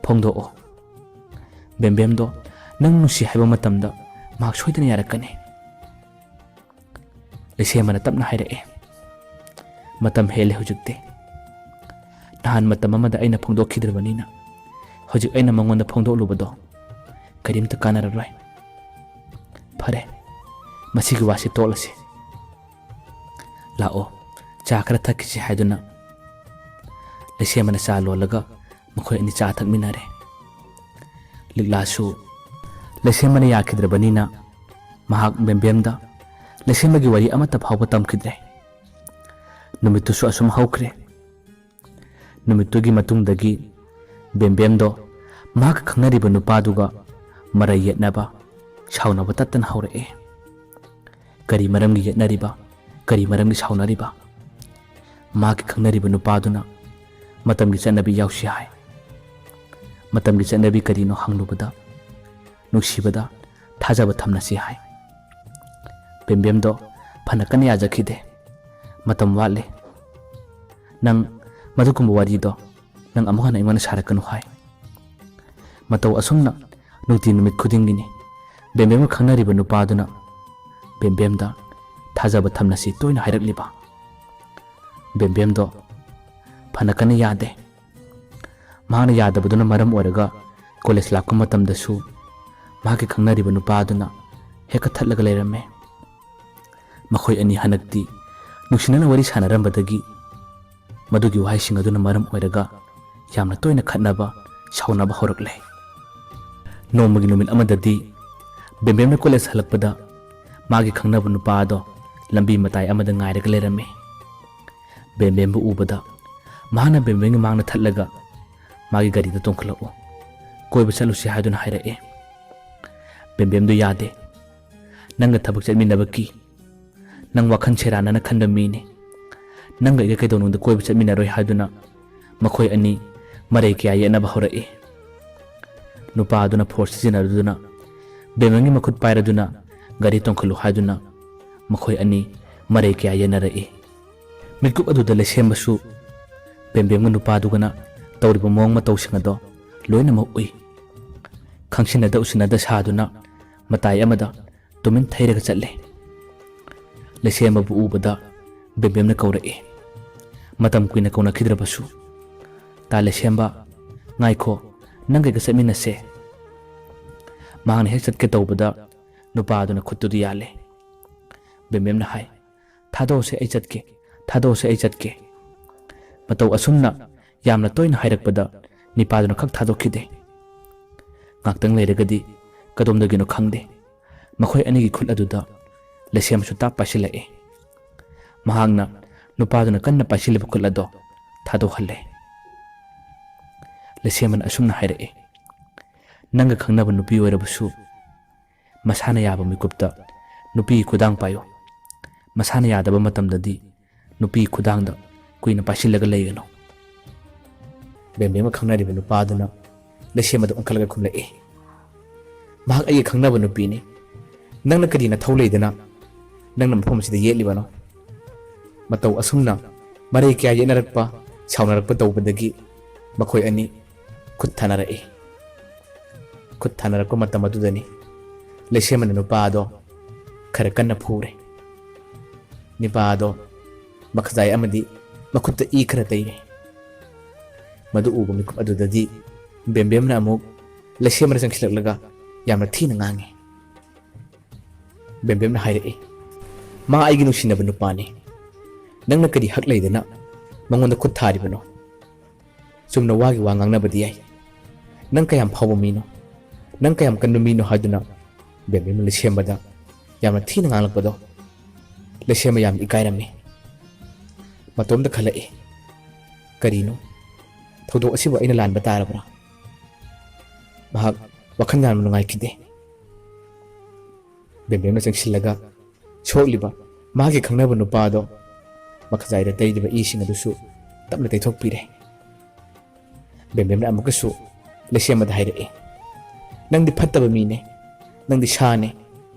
ꯐꯣꯡꯗꯣꯛꯑꯣ꯫ ꯕꯦꯝꯕꯦꯝꯗꯣ ꯅꯪ ꯅꯨꯡꯁꯤ ꯍꯥꯏꯕ ꯃꯇꯝꯗ ꯃꯍꯥꯛ ꯁꯣꯏꯗꯅ ꯌꯥꯔꯛꯀꯅꯤ꯫" ꯂꯩꯁꯦꯝꯕꯅ ꯇꯞꯅ ꯍꯥꯏꯔꯛꯑꯦ, "ꯃꯇꯝ ꯍꯦꯜꯂꯦ ꯍꯧꯖꯤꯛꯇꯤ꯫ ꯅꯍꯥꯟ ꯃꯇꯝ ꯑꯃꯗ ꯑꯩꯅ ꯐꯣꯡꯗꯣꯛꯈꯤꯗ꯭ꯔꯕꯅꯤꯅ ꯍꯧꯖꯤꯛ ꯑꯩꯅ ꯃꯉꯣꯟꯗ ꯐꯣꯡꯗꯣꯛꯂꯨꯕꯗꯣ ꯀꯔꯤꯝꯇ ꯀꯥꯟꯅꯔꯔꯣꯏ꯫ ꯐꯔꯦ, ꯃꯁꯤꯒꯤ ꯋꯥꯁꯤ ꯇꯣꯛꯂꯁꯤ꯫ ꯂꯥꯛꯑꯣ, ꯆꯥ ꯈꯔ ꯊꯛꯈꯤꯁꯤ ꯍꯥꯏꯗꯨꯅ ꯂꯩꯁꯦꯝꯕꯅ ꯆꯥ ꯂꯣꯜꯂꯒ ꯃꯈꯣꯏ ꯑꯅꯤ ꯆꯥ ꯊꯛꯃꯤꯟꯅꯔꯦ꯫ ꯂꯤꯛꯂꯥꯁꯨ ꯂꯩꯁꯦꯝꯕꯅ ꯌꯥꯈꯤꯗ꯭ꯔꯕꯅꯤꯅ ꯃꯍꯥꯛ ꯕꯦꯝꯕꯦꯝꯗ ꯂꯩꯁꯦꯝꯕꯒꯤ ꯋꯥꯔꯤ ꯑꯃꯠꯇ ꯐꯥꯎꯕ ꯇꯝꯈꯤꯗ꯭ꯔꯦ꯫ ꯅꯨꯃꯤꯠꯇꯨꯁꯨ ꯑꯁꯨꯝ ꯍꯧꯈ꯭ꯔꯦ꯫ ꯅꯨꯃꯤꯠꯇꯨꯒꯤ ꯃꯇꯨꯡꯗꯒꯤ ꯕꯦꯝꯕꯦꯝꯗꯣ ꯃꯍꯥꯛꯀ ꯈꯪꯅꯔꯤꯕ ꯅꯨꯄꯥꯗꯨꯒ ꯃꯔꯩ ꯌꯦꯠꯅꯕ, ꯁꯥꯎꯅꯕ ꯇꯠꯇꯅ ꯍꯧꯔꯛꯑꯦ꯫ ꯀꯔꯤ ꯃꯔꯝꯒꯤ ꯌꯦꯠꯅꯔꯤꯕ? ꯀꯔꯤ ꯃꯔꯝꯒꯤ ꯁꯥꯎꯅꯔꯤꯕ? ꯃꯍꯥꯛꯀꯤ ꯈꯪꯅꯔꯤꯕ ꯅꯨꯄꯥꯗꯨꯅ ꯃꯇꯝꯒꯤ ꯆꯠꯅꯕꯤ ꯌꯥꯎꯁꯤ ꯍꯥꯏ꯫ ꯃꯇꯝꯒꯤ ꯆꯠꯅꯕꯤ ꯀꯔꯤꯅꯣ ꯍꯪꯂꯨꯕꯗ, ꯅꯨꯡꯁꯤꯕꯗ ꯊꯥꯖꯕ ꯊꯝꯅꯁꯤ ꯍꯥꯏ꯫ ꯕꯦꯝꯕꯦꯝꯗꯣ ꯐꯅ ꯀꯟꯅ ꯌꯥꯖꯈꯤꯗꯦ꯫ "ꯃꯇꯝ ꯋꯥꯠꯂꯤ꯫ ꯅꯪ ꯃꯗꯨꯒꯨꯝꯕ ꯋꯥꯔꯤꯗꯣ ꯅꯪ ꯑꯃꯨꯛ ꯍꯟꯅ ꯑꯩꯉꯣꯟꯗ ꯁꯥꯔꯛꯀꯅꯨ" ꯍꯥꯏ꯫ ꯃꯇꯧ ꯑꯁꯨꯝꯅ ꯅꯨꯡꯇꯤ ꯅꯨꯃꯤꯠ ꯈꯨꯗꯤꯡꯒꯤꯅꯤ ꯕꯦꯝꯕꯦꯝꯒ ꯈꯪꯅꯔꯤꯕ ꯅꯨꯄꯥꯗꯨꯅ ꯕꯦꯝꯕꯦꯝꯗ ꯊꯥꯖꯕ ꯊꯝꯅꯁꯤ ꯇꯣꯏꯅ ꯍꯥꯏꯔꯛꯂꯤꯕ꯫ ꯕꯦꯝꯕꯦꯝꯗꯣ ꯐꯅ ꯀꯟꯅ ꯌꯥꯗꯦ꯫ ꯃꯍꯥꯛꯅ ꯌꯥꯗꯕꯗꯨꯅ ꯃꯔꯝ ꯑꯣꯏꯔꯒ ꯀꯣꯂꯦꯖ ꯂꯥꯛꯄ ꯃꯇꯝꯗꯁꯨ ꯃꯍꯥꯛꯀꯤ ꯈꯪꯅꯔꯤꯕ ꯅꯨꯄꯥ ꯑꯗꯨꯅ ꯍꯦꯛ ꯀꯛꯊꯠꯂꯒ ꯂꯩꯔꯝꯃꯦ꯫ ꯃꯈꯣꯏ ꯑꯅꯤ ꯍꯟꯗꯛꯇꯤ ꯅꯨꯡꯁꯤꯅꯅ ꯋꯥꯔꯤ ꯁꯥꯟꯅꯔꯝꯕꯗꯒꯤ ꯃꯗꯨꯒꯤ ꯋꯥꯍꯩꯁꯤꯡ ꯑꯗꯨꯅ ꯃꯔꯝ ꯑꯣꯏꯔꯒ ꯌꯥꯝꯅ ꯇꯣꯏꯅ ꯈꯠꯅꯕ, ꯁꯥꯎꯅꯕ ꯍꯧꯔꯛꯂꯦ꯫ ꯅꯣꯡꯃꯒꯤ ꯅꯨꯃꯤꯠ ꯑꯃꯗꯗꯤ ꯕꯦꯝꯕꯦꯝꯅ ꯀꯣꯂꯦꯖ ꯍꯜꯂꯛꯄꯗ ꯃꯥꯒꯤ ꯈꯪꯅꯕ ꯅꯨꯄꯥ ꯑꯗꯣ ꯂꯝꯕꯤ ꯃꯇꯥꯏ ꯑꯃꯗ ꯉꯥꯏꯔꯒ ꯂꯩꯔꯝꯃꯤ꯫ ꯕꯦꯝꯕꯦꯝꯕꯨ ꯎꯕꯗ ꯃꯍꯥꯛꯅ ꯕꯦꯝꯕꯦꯝꯒꯤ ꯃꯥꯡꯗ ꯊꯠꯂꯒ ꯃꯥꯒꯤ ꯒꯥꯔꯤꯗ ꯇꯣꯡꯈꯠꯂꯛꯎ, ꯀꯣꯏꯕ ꯆꯠꯂꯨꯁꯤ ꯍꯥꯏꯗꯨꯅ ꯍꯥꯏꯔꯛꯑꯦ꯫ ꯕꯦꯝꯕꯦꯝꯗꯨ ꯌꯥꯗꯦ꯫ "ꯅꯪꯒ ꯊꯕꯛ ꯆꯠꯃꯤꯟꯅꯕ ꯀꯤ꯫ ꯅꯪ ꯋꯥꯈꯜ ꯁꯦꯔꯥꯟꯅꯅ ꯈꯟꯕ ꯃꯤꯅꯤ꯫ ꯅꯪꯒ ꯑꯩꯒ ꯀꯩꯗꯧꯅꯨꯡꯗ ꯀꯣꯏꯕ ꯆꯠꯃꯤꯟꯅꯔꯣꯏ" ꯍꯥꯏꯗꯨꯅ ꯃꯈꯣꯏ ꯑꯅꯤ ꯃꯔꯩ ꯀꯌꯥ ꯌꯦꯠꯅꯕ ꯍꯧꯔꯛꯏ꯫ ꯅꯨꯄꯥ ꯑꯗꯨꯅ ꯐꯣꯔꯁ ꯁꯤꯖꯤꯟꯅꯔꯗꯨꯅ ꯕꯦꯝꯕꯦꯝꯒꯤ ꯃꯈꯨꯠ ꯄꯥꯏꯔꯗꯨꯅ ꯒꯥꯔꯤ ꯇꯣꯡꯈꯠꯂꯨ ꯍꯥꯏꯗꯨꯅ ꯃꯈꯣꯏ ꯑꯅꯤ ꯃꯔꯩ ꯀꯌꯥ ꯌꯦꯠꯅꯔꯛꯏ꯫ ꯃꯤꯠꯀꯨꯞ ꯑꯗꯨꯗ ꯂꯩꯁꯦꯝꯕꯁꯨ ꯕꯦꯝꯕꯦꯝꯒ ꯅꯨꯄꯥꯗꯨꯒꯅ ꯇꯧꯔꯤꯕ ꯃꯑꯣꯡ ꯃꯇꯧꯁꯤꯡ ꯑꯗꯣ ꯂꯣꯏꯅꯃꯛ ꯎꯏ꯫ ꯈꯪꯁꯤꯟꯅꯗ ꯎꯁꯤꯟꯅꯗ ꯁꯥꯗꯨꯅ ꯃꯇꯥꯏ ꯑꯃꯗ ꯇꯨꯃꯤꯟ ꯊꯩꯔꯒ ꯆꯠꯂꯦ꯫ ꯂꯩꯁꯦꯝꯕꯕꯨ ꯎꯕꯗ ꯕꯦꯝꯕꯦꯝꯅ ꯀꯧꯔꯛꯑꯦ꯫ ꯃꯇꯝ ꯀꯨꯏꯅ ꯀꯧꯅꯈꯤꯗ꯭ꯔꯕꯁꯨ, "ꯇꯥ ꯂꯩꯁꯦꯝꯕ, ꯉꯥꯏꯈꯣ, ꯅꯪ ꯀꯩꯒ ꯆꯠꯃꯤꯟꯅꯁꯦ"꯫ ꯃꯍꯥꯛꯅ ꯍꯦꯛ ꯆꯠꯀꯦ ꯇꯧꯕꯗ ꯅꯨꯄꯥ ꯑꯗꯨꯅ ꯈꯨꯠꯇꯨꯗ ꯌꯥꯜꯂꯦ꯫ ꯕꯦꯝꯕꯦꯝꯅ ꯍꯥꯏ, "ꯊꯥꯗꯣꯛꯑꯁꯦ, ꯑꯩ ꯆꯠꯀꯦ꯫ "ꯊꯥꯗꯣꯛꯑꯁꯦ, ꯑꯩ ꯆꯠꯀꯦ"꯫ ꯃꯇꯧ ꯑꯁꯨꯝꯅ ꯌꯥꯝꯅ ꯇꯣꯏꯅ ꯍꯥꯏꯔꯛꯄꯗ ꯅꯤꯄꯥꯗꯨꯅ ꯈꯛ ꯊꯥꯗꯣꯛꯈꯤꯗꯦ꯫ ꯉꯥꯛꯇꯪ ꯂꯩꯔꯒꯗꯤ ꯀꯗꯣꯝꯗꯒꯤꯅꯣ ꯈꯪꯗꯦ, ꯃꯈꯣꯏ ꯑꯅꯤꯒꯤ ꯈꯨꯠ ꯑꯗꯨꯗ ꯂꯩꯁꯦꯝꯕꯁꯨ ꯇꯥꯞ ꯄꯥꯏꯁꯤꯜꯂꯛꯏ꯫ ꯃꯍꯥꯛꯅ ꯅꯨꯄꯥꯗꯨꯅ ꯀꯟꯅ ꯄꯥꯏꯁꯤꯜꯂꯤꯕ ꯈꯨꯠ ꯑꯗꯣ ꯊꯥꯗꯣꯛꯍꯜꯂꯦ꯫ ꯂꯩꯁꯦꯝꯕꯅ ꯑꯁꯨꯝꯅ ꯍꯥꯏꯔꯛꯏ, "ꯅꯪꯒ ꯈꯪꯅꯕ ꯅꯨꯄꯤ ꯑꯣꯏꯔꯕꯁꯨ, ꯃꯁꯥꯅ ꯌꯥꯕ ꯃꯤꯀꯨꯞꯇ ꯅꯨꯄꯤꯒꯤ ꯈꯨꯗꯥꯡ ꯄꯥꯏꯌꯨ꯫ ꯃꯁꯥꯅ ꯌꯥꯗꯕ ꯃꯇꯝꯗꯗꯤ ꯅꯨꯄꯤꯒꯤ ꯈꯨꯗꯥꯡꯗ ꯀꯨꯏꯅ ꯄꯥꯏꯁꯤꯜꯂꯒ ꯂꯩꯒꯅꯨ"꯫ ꯕꯦꯝꯕꯦꯝꯒ ꯈꯪꯅꯔꯤꯕ ꯅꯨꯄꯥꯗꯨꯅ ꯂꯩꯁꯦꯝꯕꯗ ꯑꯣꯟꯈꯠꯂꯒ ꯈꯨꯝꯂꯛꯏ, "ꯃꯍꯥꯛ ꯑꯩꯒꯤ ꯈꯪꯅꯕ ꯅꯨꯄꯤꯅꯤ꯫ ꯅꯪꯅ ꯀꯔꯤ ꯅꯊꯧ ꯂꯩꯗꯅ ꯅꯪꯅ ꯃꯐꯝ ꯑꯁꯤꯗ ꯌꯦꯠꯂꯤꯕꯅꯣ?" ꯃꯇꯧ ꯑꯁꯨꯝꯅ ꯃꯔꯩ ꯀꯌꯥ ꯌꯦꯠꯅꯔꯛꯄ, ꯁꯥꯎꯅꯔꯛꯄ ꯇꯧꯕꯗꯒꯤ ꯃꯈꯣꯏ ꯑꯅꯤ ꯈꯨꯠ ꯊꯥꯅꯔꯛꯏ꯫ ꯈꯨꯠ ꯊꯥꯅꯔꯛꯄ ꯃꯇꯝ ꯑꯗꯨꯗꯅꯤ ꯂꯩꯁꯦꯝꯕꯅ ꯅꯨꯄꯥ ꯑꯗꯣ ꯈꯔ ꯀꯟꯅ ꯐꯨꯔꯦ꯫ ꯅꯨꯄꯥ ꯑꯗꯣ ꯃꯈꯖꯥꯏ ꯑꯃꯗꯤ ꯃꯈꯨꯠꯇ ꯏ ꯈꯔ ꯇꯩꯔꯦ꯫ ꯃꯗꯨ ꯎꯕ ꯃꯤꯀꯨꯞ ꯑꯗꯨꯗꯗꯤ ꯕꯦꯝꯕꯦꯝꯅ ꯑꯃꯨꯛ ꯂꯩꯁꯦꯝꯕꯗ ꯆꯪꯁꯤꯜꯂꯛꯂꯒ ꯌꯥꯝꯅ ꯊꯤꯅ ꯉꯥꯡꯉꯤ꯫ ꯕꯦꯝꯕꯦꯝꯅ ꯍꯥꯏꯔꯛꯏ, "ꯃꯥ ꯑꯩꯒꯤ ꯅꯨꯡꯁꯤꯅꯕ ꯅꯨꯄꯥꯅꯤ꯫ ꯅꯪꯅ ꯀꯔꯤ ꯍꯛ ꯂꯩꯗꯅ ꯃꯉꯣꯟꯗ ꯈꯨꯠ ꯊꯥꯔꯤꯕꯅꯣ? ꯆꯨꯝꯅ ꯋꯥꯒꯤ ꯋꯥ ꯉꯥꯡꯅꯕꯗꯤ ꯌꯥꯏ꯫ ꯅꯪ ꯀꯌꯥꯝ ꯐꯥꯎꯕ ꯃꯤꯅꯣ? ꯅꯪ ꯀꯌꯥꯝ ꯀꯟꯕ ꯃꯤꯅꯣ?" ꯍꯥꯏꯗꯨꯅ ꯕꯦꯝꯕꯦꯝꯅ ꯂꯩꯁꯦꯝꯕꯗ ꯌꯥꯝꯅ ꯊꯤꯅ ꯉꯥꯡꯂꯛꯄꯗꯣ ꯂꯩꯁꯦꯝꯕ ꯌꯥꯝ ꯏꯀꯥꯏꯔꯝꯃꯤ꯫ ꯃꯇꯣꯝꯇ ꯈꯜꯂꯛꯏ, "ꯀꯔꯤꯅꯣ? ꯊꯧꯗꯣꯛ ꯑꯁꯤꯕꯨ ꯑꯩꯅ ꯂꯥꯟꯕ ꯇꯥꯔꯕ꯭ꯔꯥ?" ꯃꯍꯥꯛ ꯋꯥꯈꯜ ꯌꯥꯝꯅ ꯅꯨꯡꯉꯥꯏꯈꯤꯗꯦ꯫ ꯕꯦꯝꯕꯦꯝꯅ ꯆꯪꯁꯤꯜꯂꯒ ꯁꯣꯛꯂꯤꯕ ꯃꯥꯒꯤ ꯈꯪꯅꯕ ꯅꯨꯄꯥꯗꯣ ꯃꯈꯖꯥꯏꯗ ꯇꯩꯔꯤꯕ ꯏꯁꯤꯡ ꯑꯗꯨꯁꯨ ꯇꯞꯅ ꯇꯩꯊꯣꯛꯄꯤꯔꯦ꯫ ꯕꯦꯝꯕꯦꯝꯅ ꯑꯃꯨꯛꯀꯁꯨ ꯂꯩꯁꯦꯝꯕꯗ ꯍꯥꯏꯔꯛꯏ, "ꯅꯪꯗꯤ ꯐꯠꯇꯕ ꯃꯤꯅꯦ, ꯅꯪꯗꯤ ꯁꯥꯅꯦ꯫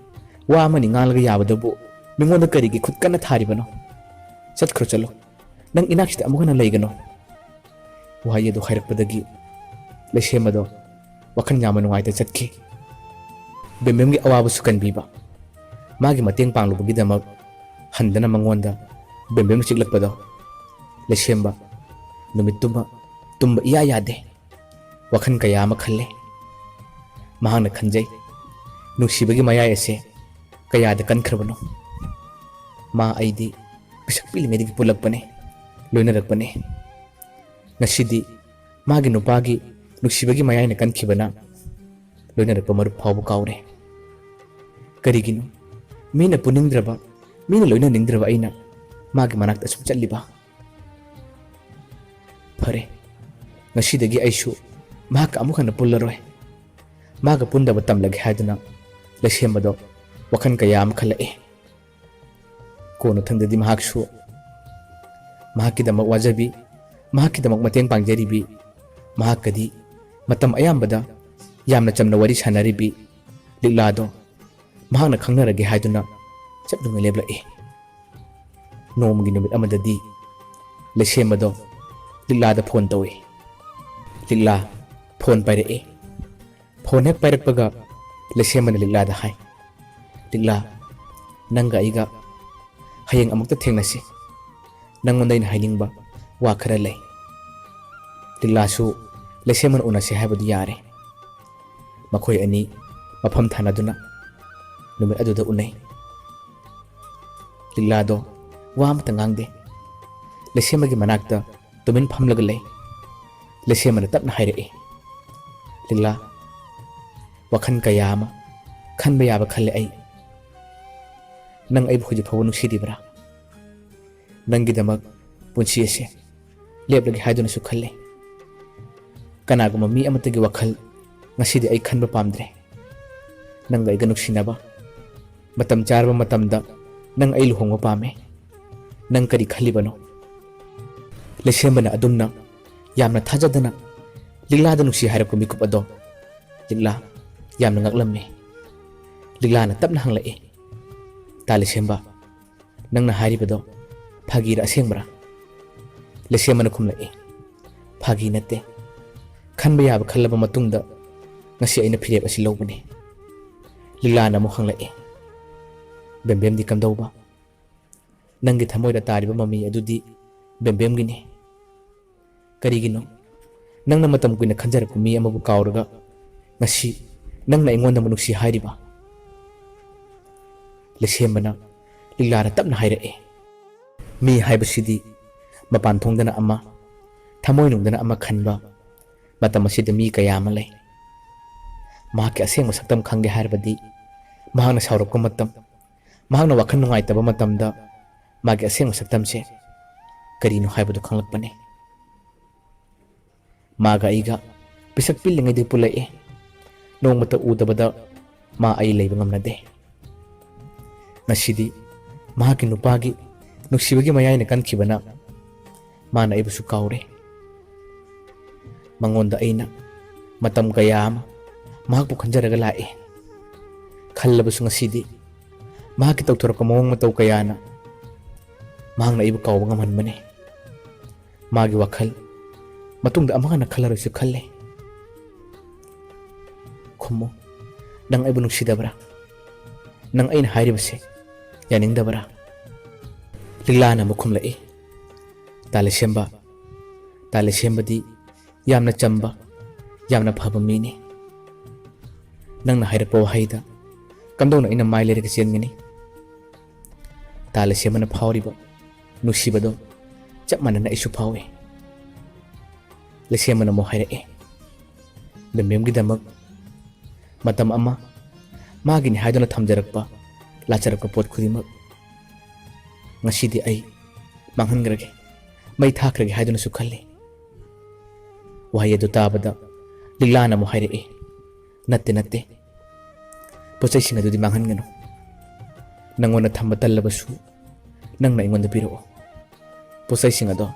ꯋꯥ ꯑꯃꯅꯤ ꯉꯥꯡꯂꯒ ꯌꯥꯕꯗꯕꯨ ꯃꯤꯉꯣꯟꯗ ꯀꯔꯤꯒꯤ ꯈꯨꯠ ꯀꯟꯅ ꯊꯥꯔꯤꯕꯅꯣ? ꯆꯠꯈ꯭ꯔꯣ, ꯆꯠꯂꯣ꯫ ꯅꯪ ꯏꯅꯥꯛꯁꯤꯗ ꯑꯃꯨꯛ ꯍꯟꯅ ꯂꯩꯒꯅꯨ"꯫ ꯋꯥꯍꯩ ꯑꯗꯨ ꯍꯥꯏꯔꯛꯄꯗꯒꯤ ꯂꯩꯁꯦꯝꯕꯗꯣ ꯋꯥꯈꯜ ꯌꯥꯝꯅ ꯅꯨꯡꯉꯥꯏꯇ ꯆꯠꯈꯤ꯫ ꯕꯦꯝꯕꯦꯝꯒꯤ ꯑꯋꯥꯕꯁꯨ ꯀꯟꯕꯤꯕ, ꯃꯥꯒꯤ ꯃꯇꯦꯡ ꯄꯥꯡꯂꯨꯕꯒꯤꯗꯃꯛ ꯍꯟꯗꯅ ꯃꯉꯣꯟꯗ ꯕꯦꯝꯕꯦꯝꯅ ꯆꯤꯛꯂꯛꯄꯗꯣ ꯂꯩꯁꯦꯝꯕ ꯅꯨꯃꯤꯠꯇꯨꯃ ꯇꯨꯝꯕ ꯏꯌꯥ ꯌꯥꯗꯦ꯫ ꯋꯥꯈꯜ ꯀꯌꯥ ꯑꯃ ꯈꯜꯂꯦ꯫ ꯃꯍꯥꯛꯅ ꯈꯟꯖꯩ, ꯅꯨꯡꯁꯤꯕꯒꯤ ꯃꯌꯥꯏ ꯑꯁꯦ ꯀꯌꯥꯗ ꯀꯟꯈ꯭ꯔꯕꯅꯣ? ꯃꯥ ꯑꯩꯗꯤ ꯄꯤꯁꯛ ꯄꯤꯛꯂꯤꯉꯩꯗꯒꯤ ꯄꯨꯜꯂꯛꯄꯅꯦ, ꯂꯣꯏꯅꯔꯛꯄꯅꯦ꯫ ꯉꯁꯤꯗꯤ ꯃꯥꯒꯤ ꯅꯨꯄꯥꯒꯤ ꯅꯨꯡꯁꯤꯕꯒꯤ ꯃꯌꯥꯏꯅ ꯀꯟꯈꯤꯕꯅ ꯂꯣꯏꯅꯔꯛꯄ ꯃꯔꯨꯞ ꯐꯥꯎꯕ ꯀꯥꯎꯔꯦ꯫ ꯀꯔꯤꯒꯤꯅꯣ ꯃꯤꯅ ꯄꯨꯅꯤꯡꯗ꯭ꯔꯕ, ꯃꯤꯅ ꯂꯣꯏꯅꯅꯤꯡꯗ꯭ꯔꯕ ꯑꯩꯅ ꯃꯥꯒꯤ ꯃꯅꯥꯛꯇ ꯁꯨꯝ ꯆꯠꯂꯤꯕ? ꯐꯔꯦ, ꯉꯁꯤꯗꯒꯤ ꯑꯩꯁꯨ ꯃꯍꯥꯛꯀ ꯑꯃꯨꯛ ꯍꯟꯅ ꯄꯨꯜꯂꯔꯣꯏ꯫ ꯃꯥꯒ ꯄꯨꯟꯗꯕ ꯇꯝꯂꯒꯦ ꯍꯥꯏꯗꯨꯅ ꯂꯩꯁꯦꯝꯕꯗꯣ ꯋꯥꯈꯜ ꯀꯌꯥ ꯑꯃ ꯈꯜꯂꯛꯑꯦ꯫ ꯀꯣꯟꯅꯊꯪꯗꯗꯤ ꯃꯍꯥꯛꯁꯨ ꯃꯍꯥꯛꯀꯤꯗꯃꯛ ꯋꯥꯖꯕꯤ, ꯃꯍꯥꯛꯀꯤꯗꯃꯛ ꯃꯇꯦꯡ ꯄꯥꯡꯖꯔꯤꯕꯤ, ꯃꯍꯥꯛꯀꯗꯤ ꯃꯇꯝ ꯑꯌꯥꯝꯕꯗ ꯌꯥꯝꯅ ꯆꯝꯅ ꯋꯥꯔꯤ ꯁꯥꯟꯅꯔꯤꯕꯤ ꯂꯤꯛꯂꯥꯗꯣ ꯃꯍꯥꯛꯅ ꯈꯪꯅꯔꯒꯦ ꯍꯥꯏꯗꯨꯅ ꯆꯠꯂꯨꯅ ꯂꯦꯞꯂꯛꯏ꯫ ꯅꯣꯡꯃꯒꯤ ꯅꯨꯃꯤꯠ ꯑꯃꯗꯗꯤ ꯂꯩꯁꯦꯝꯕꯗꯣ ꯂꯤꯛꯂꯥꯗ ꯐꯣꯟ ꯇꯧꯏ꯫ ꯂꯤꯛꯂꯥ ꯐꯣꯟ ꯄꯥꯏꯔꯛꯏ꯫ ꯐꯣꯟ ꯍꯦꯛ ꯄꯥꯏꯔꯛꯄꯒ ꯂꯩꯁꯦꯝꯕꯅ ꯂꯤꯛꯂꯥꯗ ꯍꯥꯏ, "ꯂꯤꯛꯂꯥ, ꯅꯪꯒ ꯑꯩꯒ ꯍꯌꯦꯡ ꯑꯃꯨꯛꯇ ꯊꯦꯡꯅꯁꯤ꯫ ꯅꯪꯉꯣꯟꯗ ꯑꯩꯅ ꯍꯥꯏꯅꯤꯡꯕ ꯋꯥ ꯈꯔ ꯂꯩ꯫" ꯂꯤꯛꯂꯥꯁꯨ ꯂꯩꯁꯦꯝꯕꯅ ꯎꯅꯁꯦ ꯍꯥꯏꯕꯗꯨ ꯌꯥꯔꯦ꯫ ꯃꯈꯣꯏ ꯑꯅꯤ ꯃꯐꯝ ꯊꯥꯅꯗꯨꯅ ꯅꯨꯃꯤꯠ ꯑꯗꯨꯗ ꯎꯅꯩ꯫ ꯂꯤꯛꯂꯥꯗꯣ ꯋꯥ ꯑꯃꯇ ꯉꯥꯡꯗꯦ꯫ ꯂꯩꯁꯦꯝꯕꯒꯤ ꯃꯅꯥꯛꯇ ꯇꯨꯃꯤꯟ ꯐꯝꯂꯒ ꯂꯩ꯫ ꯂꯩꯁꯦꯝꯕꯅ ꯇꯞꯅ ꯍꯥꯏꯔꯛꯏ, "ꯂꯤꯛꯂꯥ, ꯋꯥꯈꯜ ꯀꯌꯥ ꯑꯃ ꯈꯟꯕ ꯌꯥꯕ ꯈꯜꯂꯦ ꯑꯩ꯫ ꯅꯪ ꯑꯩꯕꯨ ꯍꯧꯖꯤꯛ ꯐꯥꯎꯕ ꯅꯨꯡꯁꯤꯔꯤꯕ꯭ꯔꯥ? ꯅꯪꯒꯤꯗꯃꯛ ꯄꯨꯟꯁꯤ ꯑꯁꯦ ꯂꯦꯞꯂꯒꯦ ꯍꯥꯏꯗꯨꯅꯁꯨ ꯈꯜꯂꯦ꯫ ꯀꯅꯥꯒꯨꯝꯕ ꯃꯤ ꯑꯃꯠꯇꯒꯤ ꯋꯥꯈꯜ ꯉꯁꯤꯗꯤ ꯑꯩ ꯈꯟꯕ ꯄꯥꯝꯗ꯭ꯔꯦ꯫ ꯅꯪꯒ ꯑꯩꯒ ꯅꯨꯡꯁꯤꯅꯕ, ꯃꯇꯝ ꯆꯥꯔꯕ ꯃꯇꯝꯗ ꯅꯪ ꯑꯩ ꯂꯨꯍꯣꯡꯕ ꯄꯥꯝꯃꯦ꯫ ꯅꯪ ꯀꯔꯤ ꯈꯜꯂꯤꯕꯅꯣ?" ꯂꯩꯁꯦꯝꯕꯅ ꯑꯗꯨꯝꯅ ꯌꯥꯝꯅ ꯊꯥꯖꯗꯅ ꯂꯤꯛꯂꯥꯗ ꯅꯨꯡꯁꯤ ꯍꯥꯏꯔꯛꯄ ꯃꯤꯀꯨꯞ ꯑꯗꯣ ꯂꯤꯛꯂꯥ ꯌꯥꯝꯅ ꯉꯛꯂꯝꯃꯤ꯫ ꯂꯤꯛꯂꯥꯅ ꯇꯞꯅ ꯍꯪꯂꯛꯏ, "ꯇꯥ ꯂꯩꯁꯦꯝꯕ, ꯅꯪꯅ ꯍꯥꯏꯔꯤꯕꯗꯣ ꯐꯥꯒꯤꯔ ꯑꯁꯦꯡꯕꯔꯥ?" ꯂꯩꯁꯦꯝꯕꯅ ꯈꯨꯝꯂꯛꯏ, "ꯐꯥꯒꯤ ꯅꯠꯇꯦ꯫ ꯈꯟꯕ ꯌꯥꯕ ꯈꯜꯂꯕ ꯃꯇꯨꯡꯗ ꯉꯁꯤ ꯑꯩꯅ ꯐꯤꯔꯦꯞ ꯑꯁꯤ ꯂꯧꯕꯅꯤ꯫" ꯂꯤꯛꯂꯥꯅ ꯑꯃꯨꯛ ꯍꯪꯂꯛꯏ, "ꯕꯦꯝꯕꯦꯝꯗꯤ ꯀꯝꯗꯧꯕ?" "ꯅꯪꯒꯤ ꯊꯃꯣꯏꯗ ꯇꯥꯔꯤꯕ ꯃꯃꯤ ꯑꯗꯨꯗꯤ ꯕꯦꯝꯕꯦꯝꯒꯤꯅꯤ꯫ ꯀꯔꯤꯒꯤꯅꯣ ꯅꯪꯅ ꯃꯇꯝ ꯀꯨꯏꯅ ꯈꯟꯖꯔꯛꯄ ꯃꯤ ꯑꯃꯕꯨ ꯀꯥꯎꯔꯒ ꯉꯁꯤ ꯅꯪꯅ ꯑꯩꯉꯣꯟꯗ ꯑꯃꯨꯛ ꯅꯨꯡꯁꯤ ꯍꯥꯏꯔꯤꯕ?" ꯂꯩꯁꯦꯝꯕꯅ ꯂꯤꯛꯂꯥꯗ ꯇꯞꯅ ꯍꯥꯏꯔꯛꯏ, ꯃꯤ ꯍꯥꯏꯕꯁꯤꯗꯤ ꯃꯄꯥꯟ ꯊꯣꯡꯗꯅ ꯑꯃ, ꯊꯃꯣꯏꯅꯨꯡꯗꯅ ꯑꯃ ꯈꯟꯕ ꯃꯇꯝ ꯑꯁꯤꯗ ꯃꯤ ꯀꯌꯥ ꯑꯃ ꯂꯩ꯫ ꯃꯍꯥꯛꯀꯤ ꯑꯁꯦꯡꯕ ꯁꯛꯇꯝ ꯈꯪꯒꯦ ꯍꯥꯏꯔꯕꯗꯤ ꯃꯍꯥꯛꯅ ꯁꯥꯎꯔꯛꯄ ꯃꯇꯝ, ꯃꯍꯥꯛꯅ ꯋꯥꯈꯜ ꯅꯨꯡꯉꯥꯏꯇꯕ ꯃꯇꯝꯗ ꯃꯥꯒꯤ ꯑꯁꯦꯡꯕ ꯁꯛꯇꯝꯁꯦ ꯀꯔꯤꯅꯣ ꯍꯥꯏꯕꯗꯨ ꯈꯪꯂꯛꯄꯅꯤ꯫ ꯃꯥꯒ ꯑꯩꯒ ꯄꯤꯁꯛ ꯄꯤꯛꯂꯤꯉꯩꯗꯒꯤ ꯄꯨꯜꯂꯛꯏ꯫ ꯅꯣꯡꯃꯇ ꯎꯗꯕꯗ ꯃꯥ ꯑꯩ ꯂꯩꯕ ꯉꯝꯅꯗꯦ꯫ ꯉꯁꯤꯗꯤ ꯃꯍꯥꯛꯀꯤ ꯅꯨꯄꯥꯒꯤ ꯅꯨꯡꯁꯤꯕꯒꯤ ꯃꯌꯥꯏꯅ ꯀꯟꯈꯤꯕꯅ ꯃꯥꯅ ꯑꯩꯕꯨꯁꯨ ꯀꯥꯎꯔꯦ꯫ ꯃꯉꯣꯟꯗ ꯑꯩꯅ ꯃꯇꯝ ꯀꯌꯥ ꯑꯃ ꯃꯍꯥꯛꯄꯨ ꯈꯟꯖꯔꯒ ꯂꯥꯛꯏ꯫ ꯈꯜꯂꯕꯁꯨ ꯉꯁꯤꯗꯤ ꯃꯍꯥꯛꯀꯤ ꯇꯧꯊꯣꯔꯛꯄ ꯃꯑꯣꯡ ꯃꯇꯧ ꯀꯌꯥꯅ ꯃꯍꯥꯛꯅ ꯑꯩꯕꯨ ꯀꯥꯎꯕ ꯉꯝꯍꯟꯕꯅꯤ꯫ ꯃꯥꯒꯤ ꯋꯥꯈꯜ ꯃꯇꯨꯡꯗ ꯑꯃꯨꯛ ꯍꯟꯅ ꯈꯜꯂꯔꯣꯏꯁꯨ ꯈꯜꯂꯦ꯫ ꯈꯨꯝꯃꯨ, ꯅꯪ ꯑꯩꯕꯨ ꯅꯨꯡꯁꯤꯗꯕ꯭ꯔꯥ? ꯅꯪ ꯑꯩꯅ ꯍꯥꯏꯔꯤꯕꯁꯦ ꯌꯥꯅꯤꯡꯗꯕ꯭ꯔꯥ? ꯂꯤꯛꯂꯥꯅ ꯑꯃꯨꯛ ꯈꯨꯝꯂꯛꯏ, ꯇꯥ ꯂꯩꯁꯦꯝꯕ, ꯇꯥ ꯂꯩꯁꯦꯝꯕꯗꯤ ꯌꯥꯝꯅ ꯆꯝꯕ, ꯌꯥꯝꯅ ꯐꯕ ꯃꯤꯅꯤ꯫ ꯅꯪꯅ ꯍꯥꯏꯔꯛꯄ ꯋꯥꯍꯩꯗ ꯀꯝꯗꯧꯅ ꯑꯩꯅ ꯃꯥꯏ ꯂꯩꯔꯒ ꯆꯦꯟꯒꯅꯤ? ꯇꯥ ꯂꯩꯁꯦꯝꯕꯅ ꯐꯥꯎꯔꯤꯕ ꯅꯨꯡꯁꯤꯕꯗꯣ ꯆꯞ ꯃꯥꯟꯅꯅ ꯑꯩꯁꯨ ꯐꯥꯎꯏ꯫ ꯂꯩꯁꯦꯝꯕꯅ ꯑꯃꯨꯛ ꯍꯥꯏꯔꯛꯏ, ꯕꯦꯝꯕꯦꯝꯒꯤꯗꯃꯛ ꯃꯇꯝ ꯑꯃ ꯃꯥꯒꯤꯅꯤ ꯍꯥꯏꯗꯨꯅ ꯊꯝꯖꯔꯛꯄ, ꯂꯥꯠꯆꯔꯛꯄ ꯄꯣꯠ ꯈꯨꯗꯤꯡꯃꯛ ꯉꯁꯤꯗꯤ ꯑꯩ ꯃꯥꯡꯍꯟꯈ꯭ꯔꯒꯦ, ꯃꯩ ꯊꯥꯈ꯭ꯔꯒꯦ ꯍꯥꯏꯗꯨꯅꯁꯨ ꯈꯜꯂꯤ꯫ ꯋꯥꯍꯩ ꯑꯗꯨ ꯇꯥꯕꯗ ꯂꯤꯛꯂꯥꯅ ꯑꯃꯨꯛ ꯍꯥꯏꯔꯛꯏ, ꯅꯠꯇꯦ, ꯅꯠꯇꯦ, ꯄꯣꯠ ꯆꯩꯁꯤꯡ ꯑꯗꯨꯗꯤ ꯃꯥꯡꯍꯟꯒꯅꯨ꯫ ꯅꯪꯉꯣꯟꯗ ꯊꯝꯕ ꯇꯜꯂꯕꯁꯨ ꯅꯪꯅ ꯑꯩꯉꯣꯟꯗ ꯄꯤꯔꯛꯑꯣ꯫ ꯄꯣꯠ ꯆꯩꯁꯤꯡ ꯑꯗꯣ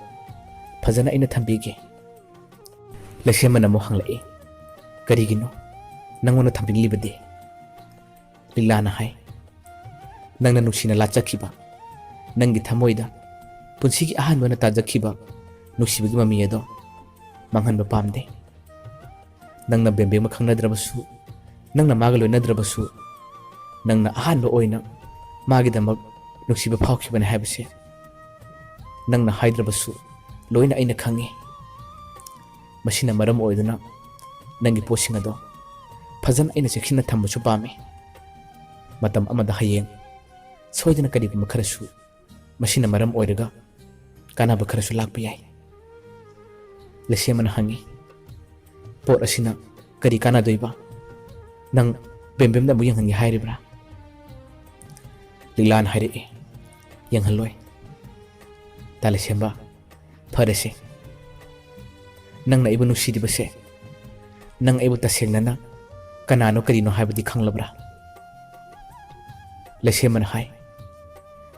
ꯐꯖꯅ ꯑꯩꯅ ꯊꯝꯕꯤꯒꯦ꯫ ꯂꯩꯁꯦꯝꯕꯅ ꯑꯃꯨꯛ ꯍꯪꯂꯛꯏ, ꯀꯔꯤꯒꯤꯅꯣ ꯅꯪꯉꯣꯟꯗ ꯊꯝꯕꯤꯔꯤꯕꯗꯤ? ꯂꯤꯛꯂꯥꯅ ꯍꯥꯏ, ꯅꯪꯅ ꯅꯨꯡꯁꯤꯅ ꯂꯥꯠꯆꯈꯤꯕ, ꯅꯪꯒꯤ ꯊꯃꯣꯏꯗ ꯄꯨꯟꯁꯤꯒꯤ ꯑꯍꯥꯟꯕ ꯑꯣꯏꯅ ꯇꯥꯖꯈꯤꯕ ꯅꯨꯡꯁꯤꯕꯒꯤ ꯃꯃꯤ ꯑꯗꯣ ꯃꯥꯡꯍꯟꯕ ꯄꯥꯝꯗꯦ꯫ ꯅꯪꯅ ꯕꯦꯝꯕꯦꯝꯒ ꯈꯪꯅꯗ꯭ꯔꯕꯁꯨ, ꯅꯪꯅ ꯃꯥꯒ ꯂꯣꯏꯅꯗ꯭ꯔꯕꯁꯨ, ꯅꯪꯅ ꯑꯍꯥꯟꯕ ꯑꯣꯏꯅ ꯃꯥꯒꯤꯗꯃꯛ ꯅꯨꯡꯁꯤꯕ ꯐꯥꯎꯈꯤꯕꯅꯤ ꯍꯥꯏꯕꯁꯦ ꯅꯪꯅ ꯍꯥꯏꯗ꯭ꯔꯕꯁꯨ ꯂꯣꯏꯅ ꯑꯩꯅ ꯈꯪꯉꯤ꯫ ꯃꯁꯤꯅ ꯃꯔꯝ ꯑꯣꯏꯗꯨꯅ ꯅꯪꯒꯤ ꯄꯣꯠꯁꯤꯡ ꯑꯗꯣ ꯐꯖꯅ ꯑꯩꯅ ꯆꯦꯛꯁꯤꯟꯅ ꯊꯝꯕꯁꯨ ꯄꯥꯝꯃꯤ꯫ ꯃꯇꯝ ꯑꯃꯗ ꯍꯌꯦꯡ ꯁꯣꯏꯗꯅ ꯀꯔꯤꯒꯨꯝꯕ ꯈꯔꯁꯨ ꯃꯁꯤꯅ ꯃꯔꯝ ꯑꯣꯏꯔꯒ ꯀꯥꯟꯅꯕ ꯈꯔꯁꯨ ꯂꯥꯛꯄ ꯌꯥꯏ꯫ ꯂꯩꯁꯦꯝꯕꯅ ꯍꯪꯉꯤ, "ꯄꯣꯠ ꯑꯁꯤꯅ ꯀꯔꯤ ꯀꯥꯟꯅꯗꯣꯏꯕ? ꯅꯪ ꯕꯦꯝꯕꯦꯝꯗ ꯑꯃꯨꯛ ꯌꯦꯡꯍꯟꯒꯦ ꯍꯥꯏꯔꯤꯕ꯭ꯔꯥ?" ꯂꯤꯛꯂꯥꯅ ꯍꯥꯏꯔꯛꯏ, "ꯌꯦꯡꯍꯜꯂꯣꯏ꯫ ꯇꯥ ꯂꯩꯁꯦꯝꯕ, ꯐꯔꯦꯁꯦ꯫ ꯅꯪꯅ ꯑꯩꯕꯨ ꯅꯨꯡꯁꯤꯔꯤꯕꯁꯦ, ꯅꯪ ꯑꯩꯕꯨ ꯇꯁꯦꯡꯅꯅ ꯀꯅꯥꯅꯣ ꯀꯔꯤꯅꯣ ꯍꯥꯏꯕꯗꯤ ꯈꯪꯂꯕ꯭ꯔꯥ?" ꯂꯩꯁꯦꯝꯕꯅ ꯍꯥꯏ,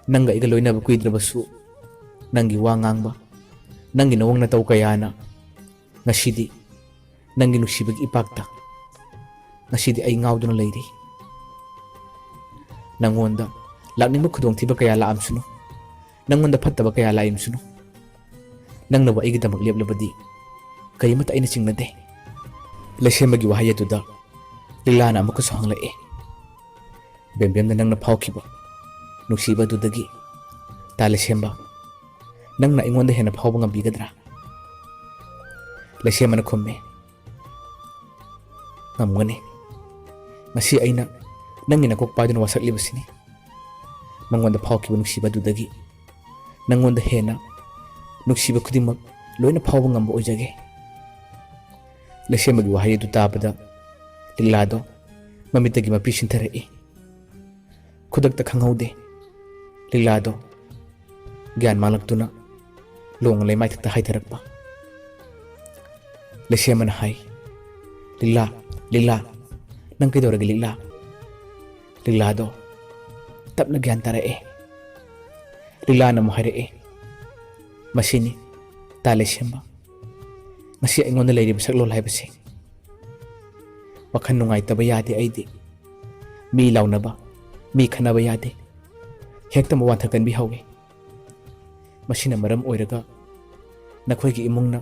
"ꯅꯪꯒ ꯑꯩꯒ ꯂꯣꯏꯅꯕ ꯀꯨꯏꯗ꯭ꯔꯕꯁꯨ, ꯅꯪꯒꯤ ꯋꯥ ꯉꯥꯡꯕ, ꯅꯪꯒꯤ ꯅꯑꯣꯡ ꯅꯇꯧ ꯀꯌꯥꯅ ꯉꯁꯤꯗꯤ ꯅꯪꯒꯤ ꯅꯨꯡꯁꯤꯕꯒꯤ ꯏꯄꯥꯛꯇ ꯉꯁꯤꯗꯤ ꯑꯩ ꯉꯥꯎꯗꯨꯅ ꯂꯩꯔꯤ꯫ ꯅꯪꯉꯣꯟꯗ ꯂꯥꯛꯅꯤꯡꯕ ꯈꯨꯗꯣꯡꯊꯤꯕ ꯀꯌꯥ ꯂꯥꯛꯑꯝꯁꯅꯨ, ꯅꯪꯉꯣꯟꯗ ꯐꯠꯇꯕ ꯀꯌꯥ ꯂꯥꯛꯑꯝꯁꯅꯨ, ꯅꯪꯅꯕꯨ ꯑꯩꯒꯤꯗꯃꯛ ꯂꯦꯞꯂꯕꯗꯤ ꯀꯔꯤꯃꯠꯇ ꯑꯩꯅ ꯆꯤꯡꯅꯗꯦ꯫" ꯂꯩꯁꯦꯝꯕꯒꯤ ꯋꯥꯍꯩ ꯑꯗꯨꯗ ꯂꯤꯂꯥꯅ ꯑꯃꯨꯛꯀꯁꯨ ꯍꯪꯂꯛꯏ, "ꯕꯦꯝꯕꯦꯝꯗ ꯅꯪꯅ ꯐꯥꯎꯈꯤꯕ ꯅꯨꯡꯁꯤꯕ ꯑꯗꯨꯗꯒꯤ ꯇꯥ ꯂꯩꯁꯦꯝꯕ, ꯅꯪꯅ ꯑꯩꯉꯣꯟꯗ ꯍꯦꯟꯅ ꯐꯥꯎꯕ ꯉꯝꯕꯤꯒꯗ꯭ꯔꯥ?" ꯂꯩꯁꯦꯝꯕꯅ ꯈꯨꯝꯃꯤ, "ꯉꯝꯒꯅꯤ꯫ ꯉꯁꯤ ꯑꯩꯅ ꯅꯪꯒꯤ ꯅꯀꯣꯛ ꯄꯥꯏꯗꯨꯅ ꯋꯥꯁꯛꯂꯤꯕꯁꯤꯅꯤ꯫ ꯃꯉꯣꯟꯗ ꯐꯥꯎꯈꯤꯕ ꯅꯨꯡꯁꯤꯕ ꯑꯗꯨꯗꯒꯤ ꯅꯪꯉꯣꯟꯗ ꯍꯦꯟꯅ ꯅꯨꯡꯁꯤꯕ ꯈꯨꯗꯤꯡꯃꯛ ꯂꯣꯏꯅ ꯐꯥꯎꯕ ꯉꯝꯕ ꯑꯣꯏꯖꯒꯦ꯫" ꯂꯩꯁꯦꯝꯕꯒꯤ ꯋꯥꯍꯩ ꯑꯗꯨ ꯇꯥꯕꯗ ꯂꯤꯂꯥꯗꯣ ꯃꯃꯤꯠꯇꯒꯤ ꯃꯄꯤ ꯁꯤꯟꯊꯔꯛꯏ꯫ ꯈꯨꯗꯛꯇ ꯈꯪꯍꯧꯗꯦ꯫ ꯂꯤꯂꯥꯗꯣ ꯒ꯭ꯌꯥꯟ ꯃꯥꯡꯂꯛꯇꯨꯅ ꯂꯣꯡꯅ ꯂꯩꯃꯥꯏꯊꯛꯇ ꯍꯥꯏꯊꯔꯛꯄ꯫ ꯂꯩꯁꯦꯝꯕꯅ ꯍꯥꯏ, "ꯂꯤꯂꯥ, ꯂꯤꯂꯥ, ꯅꯪ ꯀꯩꯗꯧꯔꯒꯦ ꯂꯤꯂꯥ?" ꯂꯤꯂꯥꯗꯣ ꯇꯞꯅ ꯒ꯭ꯌꯥꯟ ꯇꯥꯔꯛꯑꯦ꯫ ꯂꯤꯂꯥꯅ ꯑꯃꯨꯛ ꯍꯥꯏꯔꯛꯑꯦ, "ꯃꯁꯤꯅꯤ ꯇꯥ ꯂꯩꯁꯦꯝꯕ, ꯉꯁꯤ ꯑꯩꯉꯣꯟꯗ ꯂꯩꯔꯤꯕ ꯁꯛꯂꯣꯟ ꯍꯥꯏꯕꯁꯤ꯫ ꯋꯥꯈꯜ ꯅꯨꯡꯉꯥꯏꯇꯕ ꯌꯥꯗꯦ ꯑꯩꯗꯤ꯫ ꯃꯤ ꯂꯥꯎꯅꯕ, ꯃꯤ ꯈꯠꯅꯕ ꯌꯥꯗꯦ꯫ ꯍꯦꯛꯇ ꯃꯋꯥꯟꯊꯛ ꯀꯟꯕꯤ ꯍꯧꯏ꯫ ꯃꯁꯤꯅ ꯃꯔꯝ ꯑꯣꯏꯔꯒ ꯅꯈꯣꯏꯒꯤ ꯏꯃꯨꯡꯅ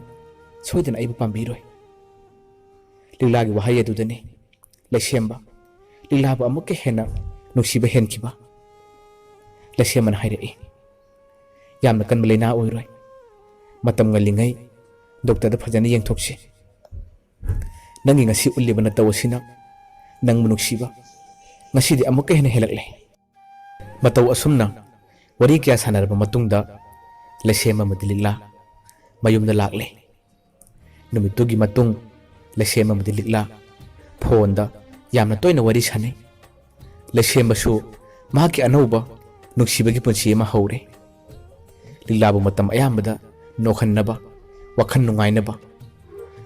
ꯁꯣꯏꯗꯅ ꯑꯩꯕꯨ ꯄꯥꯝꯕꯤꯔꯣꯏ꯫" ꯂꯤꯂꯥꯒꯤ ꯋꯥꯍꯩ ꯑꯗꯨꯗꯅꯤ ꯂꯩꯁꯦꯝꯕ ꯂꯤꯂꯥꯕꯨ ꯑꯃꯨꯛꯀ ꯍꯦꯟꯅ ꯅꯨꯡꯁꯤꯕ ꯍꯦꯟꯈꯤꯕ꯫ ꯂꯩꯁꯦꯝꯕꯅ ꯍꯥꯏꯔꯛꯏ, "ꯌꯥꯝꯅ ꯀꯟꯕ ꯂꯥꯏꯅꯥ ꯑꯣꯏꯔꯣꯏ꯫ ꯃꯇꯝ ꯉꯜꯂꯤꯉꯩ ꯗꯣꯛꯇꯔꯗ ꯐꯖꯅ ꯌꯦꯡꯊꯣꯛꯁꯤ꯫ ꯅꯪꯒꯤ ꯉꯁꯤ ꯎꯠꯂꯤꯕ ꯅꯇꯧ ꯑꯁꯤꯅ ꯅꯪꯕꯨ ꯅꯨꯡꯁꯤꯕ ꯉꯁꯤꯗꯤ ꯑꯃꯨꯛꯀ ꯍꯦꯟꯅ ꯍꯦꯜꯂꯛꯂꯦ꯫" ꯃꯇꯧ ꯑꯁꯨꯝꯅ ꯋꯥꯔꯤ ꯀꯌꯥ ꯁꯥꯟꯅꯔꯕ ꯃꯇꯨꯡꯗ ꯂꯩꯁꯦꯝꯕ ꯑꯃꯗꯤ ꯂꯤꯛꯂꯥ ꯃꯌꯨꯝꯗ ꯂꯥꯛꯂꯦ꯫ ꯅꯨꯃꯤꯠꯇꯨꯒꯤ ꯃꯇꯨꯡ ꯂꯩꯁꯦꯝꯕ ꯑꯃꯗꯤ ꯂꯤꯛꯂꯥ ꯐꯣꯟꯗ ꯌꯥꯝꯅ ꯇꯣꯏꯅ ꯋꯥꯔꯤ ꯁꯥꯟꯅꯩ꯫ ꯂꯩꯁꯦꯝꯕꯁꯨ ꯃꯍꯥꯛꯀꯤ ꯑꯅꯧꯕ ꯅꯨꯡꯁꯤꯕꯒꯤ ꯄꯨꯟꯁꯤ ꯑꯃ ꯍꯧꯔꯦ꯫ ꯂꯤꯛꯂꯥꯕꯨ ꯃꯇꯝ ꯑꯌꯥꯝꯕꯗ ꯅꯣꯛꯍꯟꯅꯕ, ꯋꯥꯈꯜ ꯅꯨꯡꯉꯥꯏꯅꯕ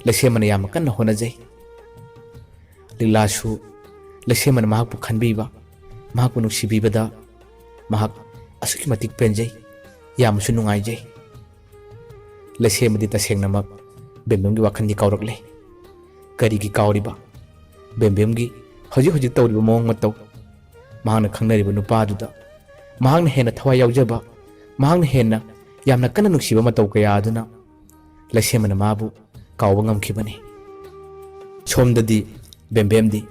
ꯂꯩꯁꯦꯝꯕꯅ ꯌꯥꯝꯅ ꯀꯟꯅ ꯍꯣꯠꯅꯖꯩ꯫ ꯂꯤꯛꯂꯥꯁꯨ ꯂꯩꯁꯦꯝꯕꯅ ꯃꯍꯥꯛꯄꯨ ꯈꯟꯕꯤꯕ, ꯃꯍꯥꯛꯄꯨ ꯅꯨꯡꯁꯤꯕꯤꯕꯗ ꯃꯍꯥꯛ ꯑꯁꯨꯛꯀꯤ ꯃꯇꯤꯛ ꯄꯦꯟꯖꯩ, ꯌꯥꯝꯅꯁꯨ ꯅꯨꯡꯉꯥꯏꯖꯩ꯫ ꯂꯩꯁꯦꯝꯕꯗꯤ ꯇꯁꯦꯡꯅꯃꯛ ꯕꯦꯝꯕꯦꯝꯒꯤ ꯋꯥꯈꯜꯗꯤ ꯀꯥꯎꯔꯛꯂꯦ꯫ ꯀꯔꯤꯒꯤ ꯀꯥꯎꯔꯤꯕ? ꯕꯦꯝꯕꯦꯝꯒꯤ ꯍꯧꯖꯤꯛ ꯍꯧꯖꯤꯛ ꯇꯧꯔꯤꯕ ꯃꯑꯣꯡ ꯃꯇꯧ, ꯃꯍꯥꯛꯅ ꯈꯪꯅꯔꯤꯕ ꯅꯨꯄꯥꯗꯨꯗ ꯃꯍꯥꯛꯅ ꯍꯦꯟꯅ ꯊꯋꯥꯏ ꯌꯥꯎꯖꯕ, ꯃꯍꯥꯛꯅ ꯍꯦꯟꯅ ꯌꯥꯝꯅ ꯀꯟꯅ ꯅꯨꯡꯁꯤꯕ ꯃꯇꯧ ꯀꯌꯥ ꯑꯗꯨꯅ ꯂꯩꯁꯦꯝꯕꯅ ꯃꯥꯕꯨ ꯀꯥꯎꯕ ꯉꯝꯈꯤꯕꯅꯤ꯫ ꯁꯣꯝꯗꯗꯤ ꯕꯦꯝꯕꯦꯝꯗꯤ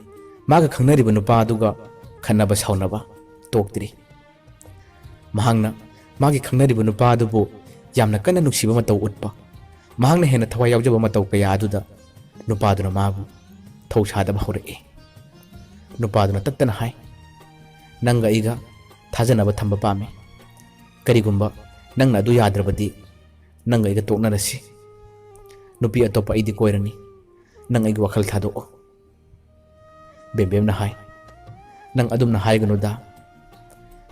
ꯃꯥꯒ ꯈꯪꯅꯔꯤꯕ ꯅꯨꯄꯥꯗꯨꯒ ꯈꯠꯅꯕ ꯁꯥꯎꯅꯕ ꯇꯣꯛꯇ꯭ꯔꯤ꯫ ꯃꯍꯥꯛꯅ ꯃꯥꯒꯤ ꯈꯪꯅꯔꯤꯕ ꯅꯨꯄꯥꯗꯨꯕꯨ ꯌꯥꯝꯅ ꯀꯟꯅ ꯅꯨꯡꯁꯤꯕ ꯃꯇꯧ ꯎꯠꯄ, ꯃꯍꯥꯛꯅ ꯍꯦꯟꯅ ꯊꯋꯥꯏ ꯌꯥꯎꯖꯕ ꯃꯇꯧ ꯀꯌꯥ ꯑꯗꯨꯗ ꯅꯨꯄꯥꯗꯨꯅ ꯃꯥꯕꯨ ꯊꯧꯁꯥꯗꯕ ꯍꯧꯔꯛꯏ꯫ ꯅꯨꯄꯥꯗꯨꯅ ꯇꯠꯇꯅ ꯍꯥꯏ, "ꯅꯪꯒ ꯑꯩꯒ ꯊꯥꯖꯅꯕ ꯊꯝꯕ ꯄꯥꯝꯃꯤ꯫ ꯀꯔꯤꯒꯨꯝꯕ ꯅꯪꯅ ꯑꯗꯨ ꯌꯥꯗ꯭ꯔꯕꯗꯤ ꯅꯪꯒ ꯑꯩꯒ ꯇꯣꯛꯅꯔꯁꯤ꯫ ꯅꯨꯄꯤ ꯑꯇꯣꯞꯄ ꯑꯩꯗꯤ ꯀꯣꯏꯔꯅꯤ꯫ ꯅꯪ ꯑꯩꯒꯤ ꯋꯥꯈꯜ ꯊꯥꯗꯣꯛꯑꯣ꯫" ꯕꯦꯝꯕꯦꯝꯅ ꯍꯥꯏ, "ꯅꯪ ꯑꯗꯨꯝꯅ ꯍꯥꯏꯒꯅꯨꯗ꯫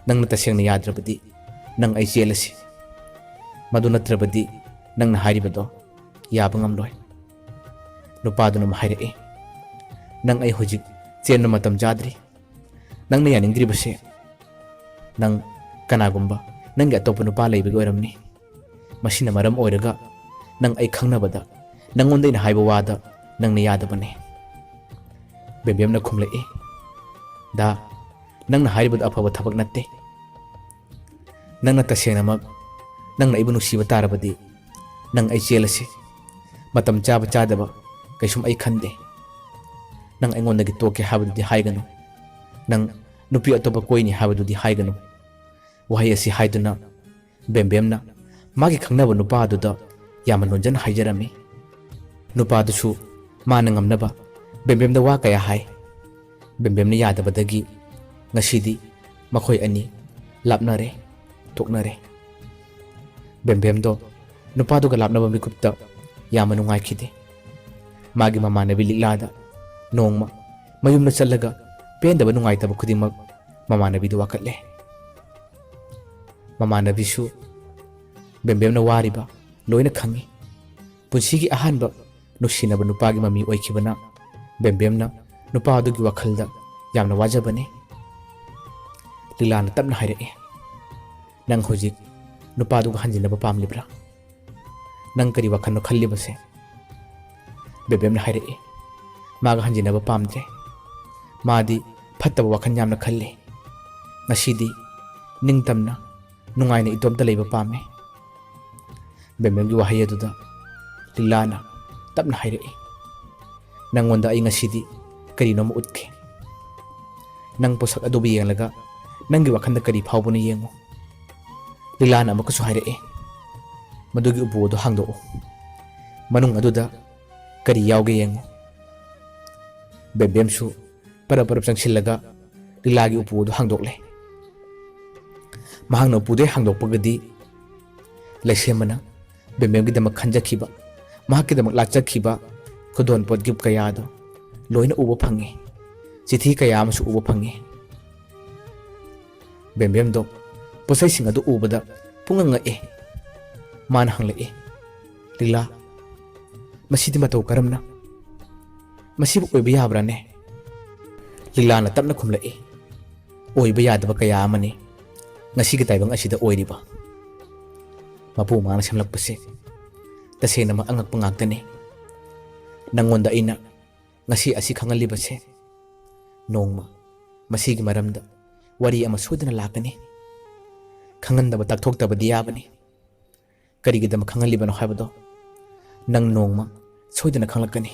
ꯅꯪꯅ ꯇꯁꯦꯡꯅ ꯌꯥꯗ꯭ꯔꯕꯗꯤ ꯅꯪ ꯑꯩ ꯆꯦꯜꯂꯁꯤ꯫ ꯃꯗꯨ ꯅꯠꯇ꯭ꯔꯕꯗꯤ ꯅꯪꯅ ꯍꯥꯏꯔꯤꯕꯗꯣ ꯌꯥꯕ ꯉꯝꯂꯣꯏ꯫" ꯅꯨꯄꯥꯗꯨꯅ ꯑꯃꯨꯛ ꯍꯥꯏꯔꯛꯏ, "ꯅꯪ ꯑꯩ ꯍꯧꯖꯤꯛ ꯆꯦꯟꯕ ꯃꯇꯝ ꯆꯥꯗ꯭ꯔꯤ꯫ ꯅꯪꯅ ꯌꯥꯅꯤꯡꯗ꯭ꯔꯤꯕꯁꯦ ꯅꯪ ꯀꯅꯥꯒꯨꯝꯕ ꯅꯪꯒꯤ ꯑꯇꯣꯞꯄ ꯅꯨꯄꯥ ꯂꯩꯕꯒꯤ ꯑꯣꯏꯔꯝꯅꯤ꯫ ꯃꯁꯤꯅ ꯃꯔꯝ ꯑꯣꯏꯔꯒ ꯅꯪ ꯑꯩ ꯈꯪꯅꯕꯗ ꯅꯪꯉꯣꯟꯗ ꯑꯩꯅ ꯍꯥꯏꯕ ꯋꯥꯗ ꯅꯪꯅ ꯌꯥꯗꯕꯅꯤ꯫" ꯕꯦꯝꯕꯦꯝꯅ ꯈꯨꯝꯂꯛꯏ, "ꯗꯥ, ꯅꯪꯅ ꯍꯥꯏꯔꯤꯕꯗꯨ ꯑꯐꯕ ꯊꯕꯛ ꯅꯠꯇꯦ꯫ ꯅꯪꯅ ꯇꯁꯦꯡꯅꯃꯛ ꯅꯪꯅ ꯑꯩꯕꯨ ꯅꯨꯡꯁꯤꯕ ꯇꯥꯔꯕꯗꯤ ꯅꯪ ꯑꯩ ꯆꯦꯜꯂꯁꯤ꯫ ꯃꯇꯝ ꯆꯥꯕ ꯆꯥꯗꯕ ꯀꯩꯁꯨꯝ ꯑꯩ ꯈꯟꯗꯦ꯫ ꯅꯪ ꯑꯩꯉꯣꯟꯗꯒꯤ ꯇꯣꯛꯀꯦ ꯍꯥꯏꯕꯗꯨꯗꯤ ꯍꯥꯏꯒꯅꯨ꯫ ꯅꯪ ꯅꯨꯄꯤ ꯑꯇꯣꯞꯄ ꯀꯣꯏꯅꯤ ꯍꯥꯏꯕꯗꯨꯗꯤ ꯍꯥꯏꯒꯅꯨ꯫" ꯋꯥꯍꯩ ꯑꯁꯤ ꯍꯥꯏꯗꯨꯅ ꯕꯦꯝꯕꯦꯝꯅ ꯃꯥꯒꯤ ꯈꯪꯅꯕ ꯅꯨꯄꯥ ꯑꯗꯨꯗ ꯌꯥꯝꯅ ꯅꯣꯟꯖꯅ ꯍꯥꯏꯖꯔꯝꯃꯤ꯫ ꯅꯨꯄꯥꯗꯨꯁꯨ ꯃꯥꯅ ꯉꯝꯅꯕ ꯕꯦꯝꯕꯦꯝꯗ ꯋꯥ ꯀꯌꯥ ꯍꯥꯏ꯫ ꯕꯦꯝꯕꯦꯝꯅ ꯌꯥꯗꯕꯗꯒꯤ ꯉꯁꯤꯗꯤ ꯃꯈꯣꯏ ꯑꯅꯤ ꯂꯥꯞꯅꯔꯦ꯫ ꯇꯣꯛꯅꯔꯦ꯫ ꯕꯦꯝꯕꯦꯝꯗꯣ ꯅꯨꯄꯥꯗꯨꯒ ꯂꯥꯞꯅꯕ ꯃꯤꯀꯨꯞꯇ ꯌꯥꯝꯅ ꯅꯨꯡꯉꯥꯏꯈꯤꯗꯦ꯫ ꯃꯥꯒꯤ ꯃꯃꯥꯟꯅꯕꯤ ꯂꯤꯛꯂꯥꯗ ꯅꯣꯡꯃ ꯃꯌꯨꯝꯗ ꯆꯠꯂꯒ ꯄꯦꯟꯗꯕ ꯅꯨꯡꯉꯥꯏꯇꯕ ꯈꯨꯗꯤꯡꯃꯛ ꯃꯃꯥꯟꯅꯕꯤꯗ ꯋꯥꯀꯠꯂꯦ꯫ ꯃꯃꯥꯟꯅꯕꯤꯁꯨ ꯕꯦꯝꯕꯦꯝꯅ ꯋꯥꯔꯤꯕ ꯂꯣꯏꯅ ꯈꯪꯏ꯫ ꯄꯨꯟꯁꯤꯒꯤ ꯑꯍꯥꯟꯕ ꯅꯨꯡꯁꯤꯅꯕ ꯅꯨꯄꯥꯒꯤ ꯃꯃꯤ ꯑꯣꯏꯈꯤꯕꯅ ꯕꯦꯝꯕꯦꯝꯅ ꯅꯨꯄꯥ ꯑꯗꯨꯒꯤ ꯋꯥꯈꯜꯗ ꯌꯥꯝꯅ ꯋꯥꯖꯕꯅꯤ꯫ ꯂꯤꯂꯥꯅ ꯇꯞꯅ ꯍꯥꯏꯔꯛꯏ, "ꯅꯪ ꯍꯧꯖꯤꯛ ꯅꯨꯄꯥꯗꯨꯒ ꯍꯟꯖꯤꯟꯅꯕ ꯄꯥꯝꯂꯤꯕ꯭ꯔꯥ? ꯅꯪ ꯀꯔꯤ ꯋꯥꯈꯜꯅꯣ ꯈꯜꯂꯤꯕꯁꯦ?" ꯕꯦꯝꯕꯦꯝꯅ ꯍꯥꯏꯔꯛꯏ, "ꯃꯥꯒ ꯍꯟꯖꯤꯟꯅꯕ ꯄꯥꯝꯗ꯭ꯔꯦ꯫ ꯃꯥꯗꯤ ꯐꯠꯇꯕ ꯋꯥꯈꯜ ꯌꯥꯝꯅ ꯈꯜꯂꯤ꯫ ꯉꯁꯤꯗꯤ ꯅꯤꯡꯇꯝꯅ ꯅꯨꯡꯉꯥꯏꯅ ꯏꯇꯣꯝꯇ ꯂꯩꯕ ꯄꯥꯝꯃꯤ꯫" ꯕꯦꯝꯕꯦꯝꯒꯤ ꯋꯥꯍꯩ ꯑꯗꯨꯗ ꯂꯤꯂꯥꯅ ꯇꯞꯅ ꯍꯥꯏꯔꯛꯏ, "ꯅꯪꯉꯣꯟꯗ ꯑꯩ ꯉꯁꯤꯗꯤ ꯀꯔꯤꯅꯣꯝꯃ ꯎꯠꯀꯦ꯫ ꯅꯪ ꯄꯣꯠꯁꯛ ꯑꯗꯨꯕꯨ ꯌꯦꯡꯂꯒ ꯅꯪꯒꯤ ꯋꯥꯈꯜꯗ ꯀꯔꯤ ꯐꯥꯎꯕꯅꯣ ꯌꯦꯡꯉꯨ꯫" ꯂꯤꯂꯥꯅ ꯑꯃꯨꯛꯀꯁꯨ ꯍꯥꯏꯔꯛꯏ, "ꯃꯗꯨꯒꯤ ꯎꯄꯨ ꯑꯗꯨ ꯍꯥꯡꯗꯣꯛꯎ꯫ ꯃꯅꯨꯡ ꯑꯗꯨꯗ ꯀꯔꯤ ꯌꯥꯎꯒꯦ ꯌꯦꯡꯉꯨ꯫" ꯕꯦꯝꯕꯦꯝꯁꯨ ꯄꯔꯞ ꯄꯔꯞ ꯆꯪꯁꯤꯜꯂꯒ ꯂꯤꯂꯥꯒꯤ ꯎꯄꯨ ꯑꯗꯨ ꯍꯥꯡꯗꯣꯛꯂꯦ꯫ ꯃꯍꯥꯛꯅ ꯎꯄꯨꯗꯩ ꯍꯥꯡꯗꯣꯛꯄꯒꯗꯤ ꯂꯩꯁꯦꯝꯕꯅ ꯕꯦꯝꯕꯦꯝꯒꯤꯗꯃꯛ ꯈꯟꯖꯈꯤꯕ, ꯃꯍꯥꯛꯀꯤꯗꯃꯛ ꯂꯥꯠꯆꯈꯤꯕ ꯈꯨꯗꯣꯜ ꯄꯣꯠ ꯒꯤꯐ ꯀꯌꯥꯗꯣ ꯂꯣꯏꯅ ꯎꯕ ꯐꯪꯉꯤ꯫ ꯆꯤꯊꯤ ꯀꯌꯥ ꯑꯃꯁꯨ ꯎꯕ ꯐꯪꯉꯤ꯫ ꯕꯦꯝꯕꯦꯝꯗꯣ ꯄꯣꯠꯆꯩꯁꯤꯡ ꯑꯗꯨ ꯎꯕꯗ ꯄꯨꯡꯉꯛ ꯉꯛꯑꯦ꯫ ꯃꯥꯅ ꯍꯪꯂꯛꯏ, "ꯂꯤꯂꯥ, ꯃꯁꯤꯗꯤ ꯃꯇꯧ ꯀꯔꯝꯅ? ꯃꯁꯤꯕꯨ ꯑꯣꯏꯕ ꯌꯥꯕ꯭ꯔꯥꯅꯦ?" ꯂꯤꯂꯥꯅ ꯇꯞꯅ ꯈꯨꯝꯂꯛꯏ, "ꯑꯣꯏꯕ ꯌꯥꯗꯕ ꯀꯌꯥ ꯑꯃꯅꯤ ꯉꯁꯤꯒꯤ ꯇꯥꯏꯕꯪ ꯑꯁꯤꯗ ꯑꯣꯏꯔꯤꯕ꯫ ꯃꯄꯨ ꯃꯥꯅ ꯁꯦꯝꯂꯛꯄꯁꯦ ꯇꯁꯦꯡꯅꯃꯛ ꯑꯉꯛꯄ ꯉꯥꯛꯇꯅꯤ꯫ ꯅꯪꯉꯣꯟꯗ ꯑꯩꯅ ꯉꯁꯤ ꯑꯁꯤ ꯈꯪꯍꯜꯂꯤꯕꯁꯦ, ꯅꯣꯡꯃ ꯃꯁꯤꯒꯤ ꯃꯔꯝꯗ ꯋꯥꯔꯤ ꯑꯃ ꯁꯣꯏꯗꯅ ꯂꯥꯛꯀꯅꯤ꯫ ꯈꯪꯍꯟꯗꯕ, ꯇꯥꯛꯊꯣꯛꯇꯕꯗꯤ ꯌꯥꯕꯅꯤ꯫ ꯀꯔꯤꯒꯤꯗꯃꯛ ꯈꯪꯍꯜꯂꯤꯕꯅꯣ ꯍꯥꯏꯕꯗꯣ ꯅꯪ ꯅꯣꯡꯃ ꯁꯣꯏꯗꯅ ꯈꯪꯂꯛꯀꯅꯤ꯫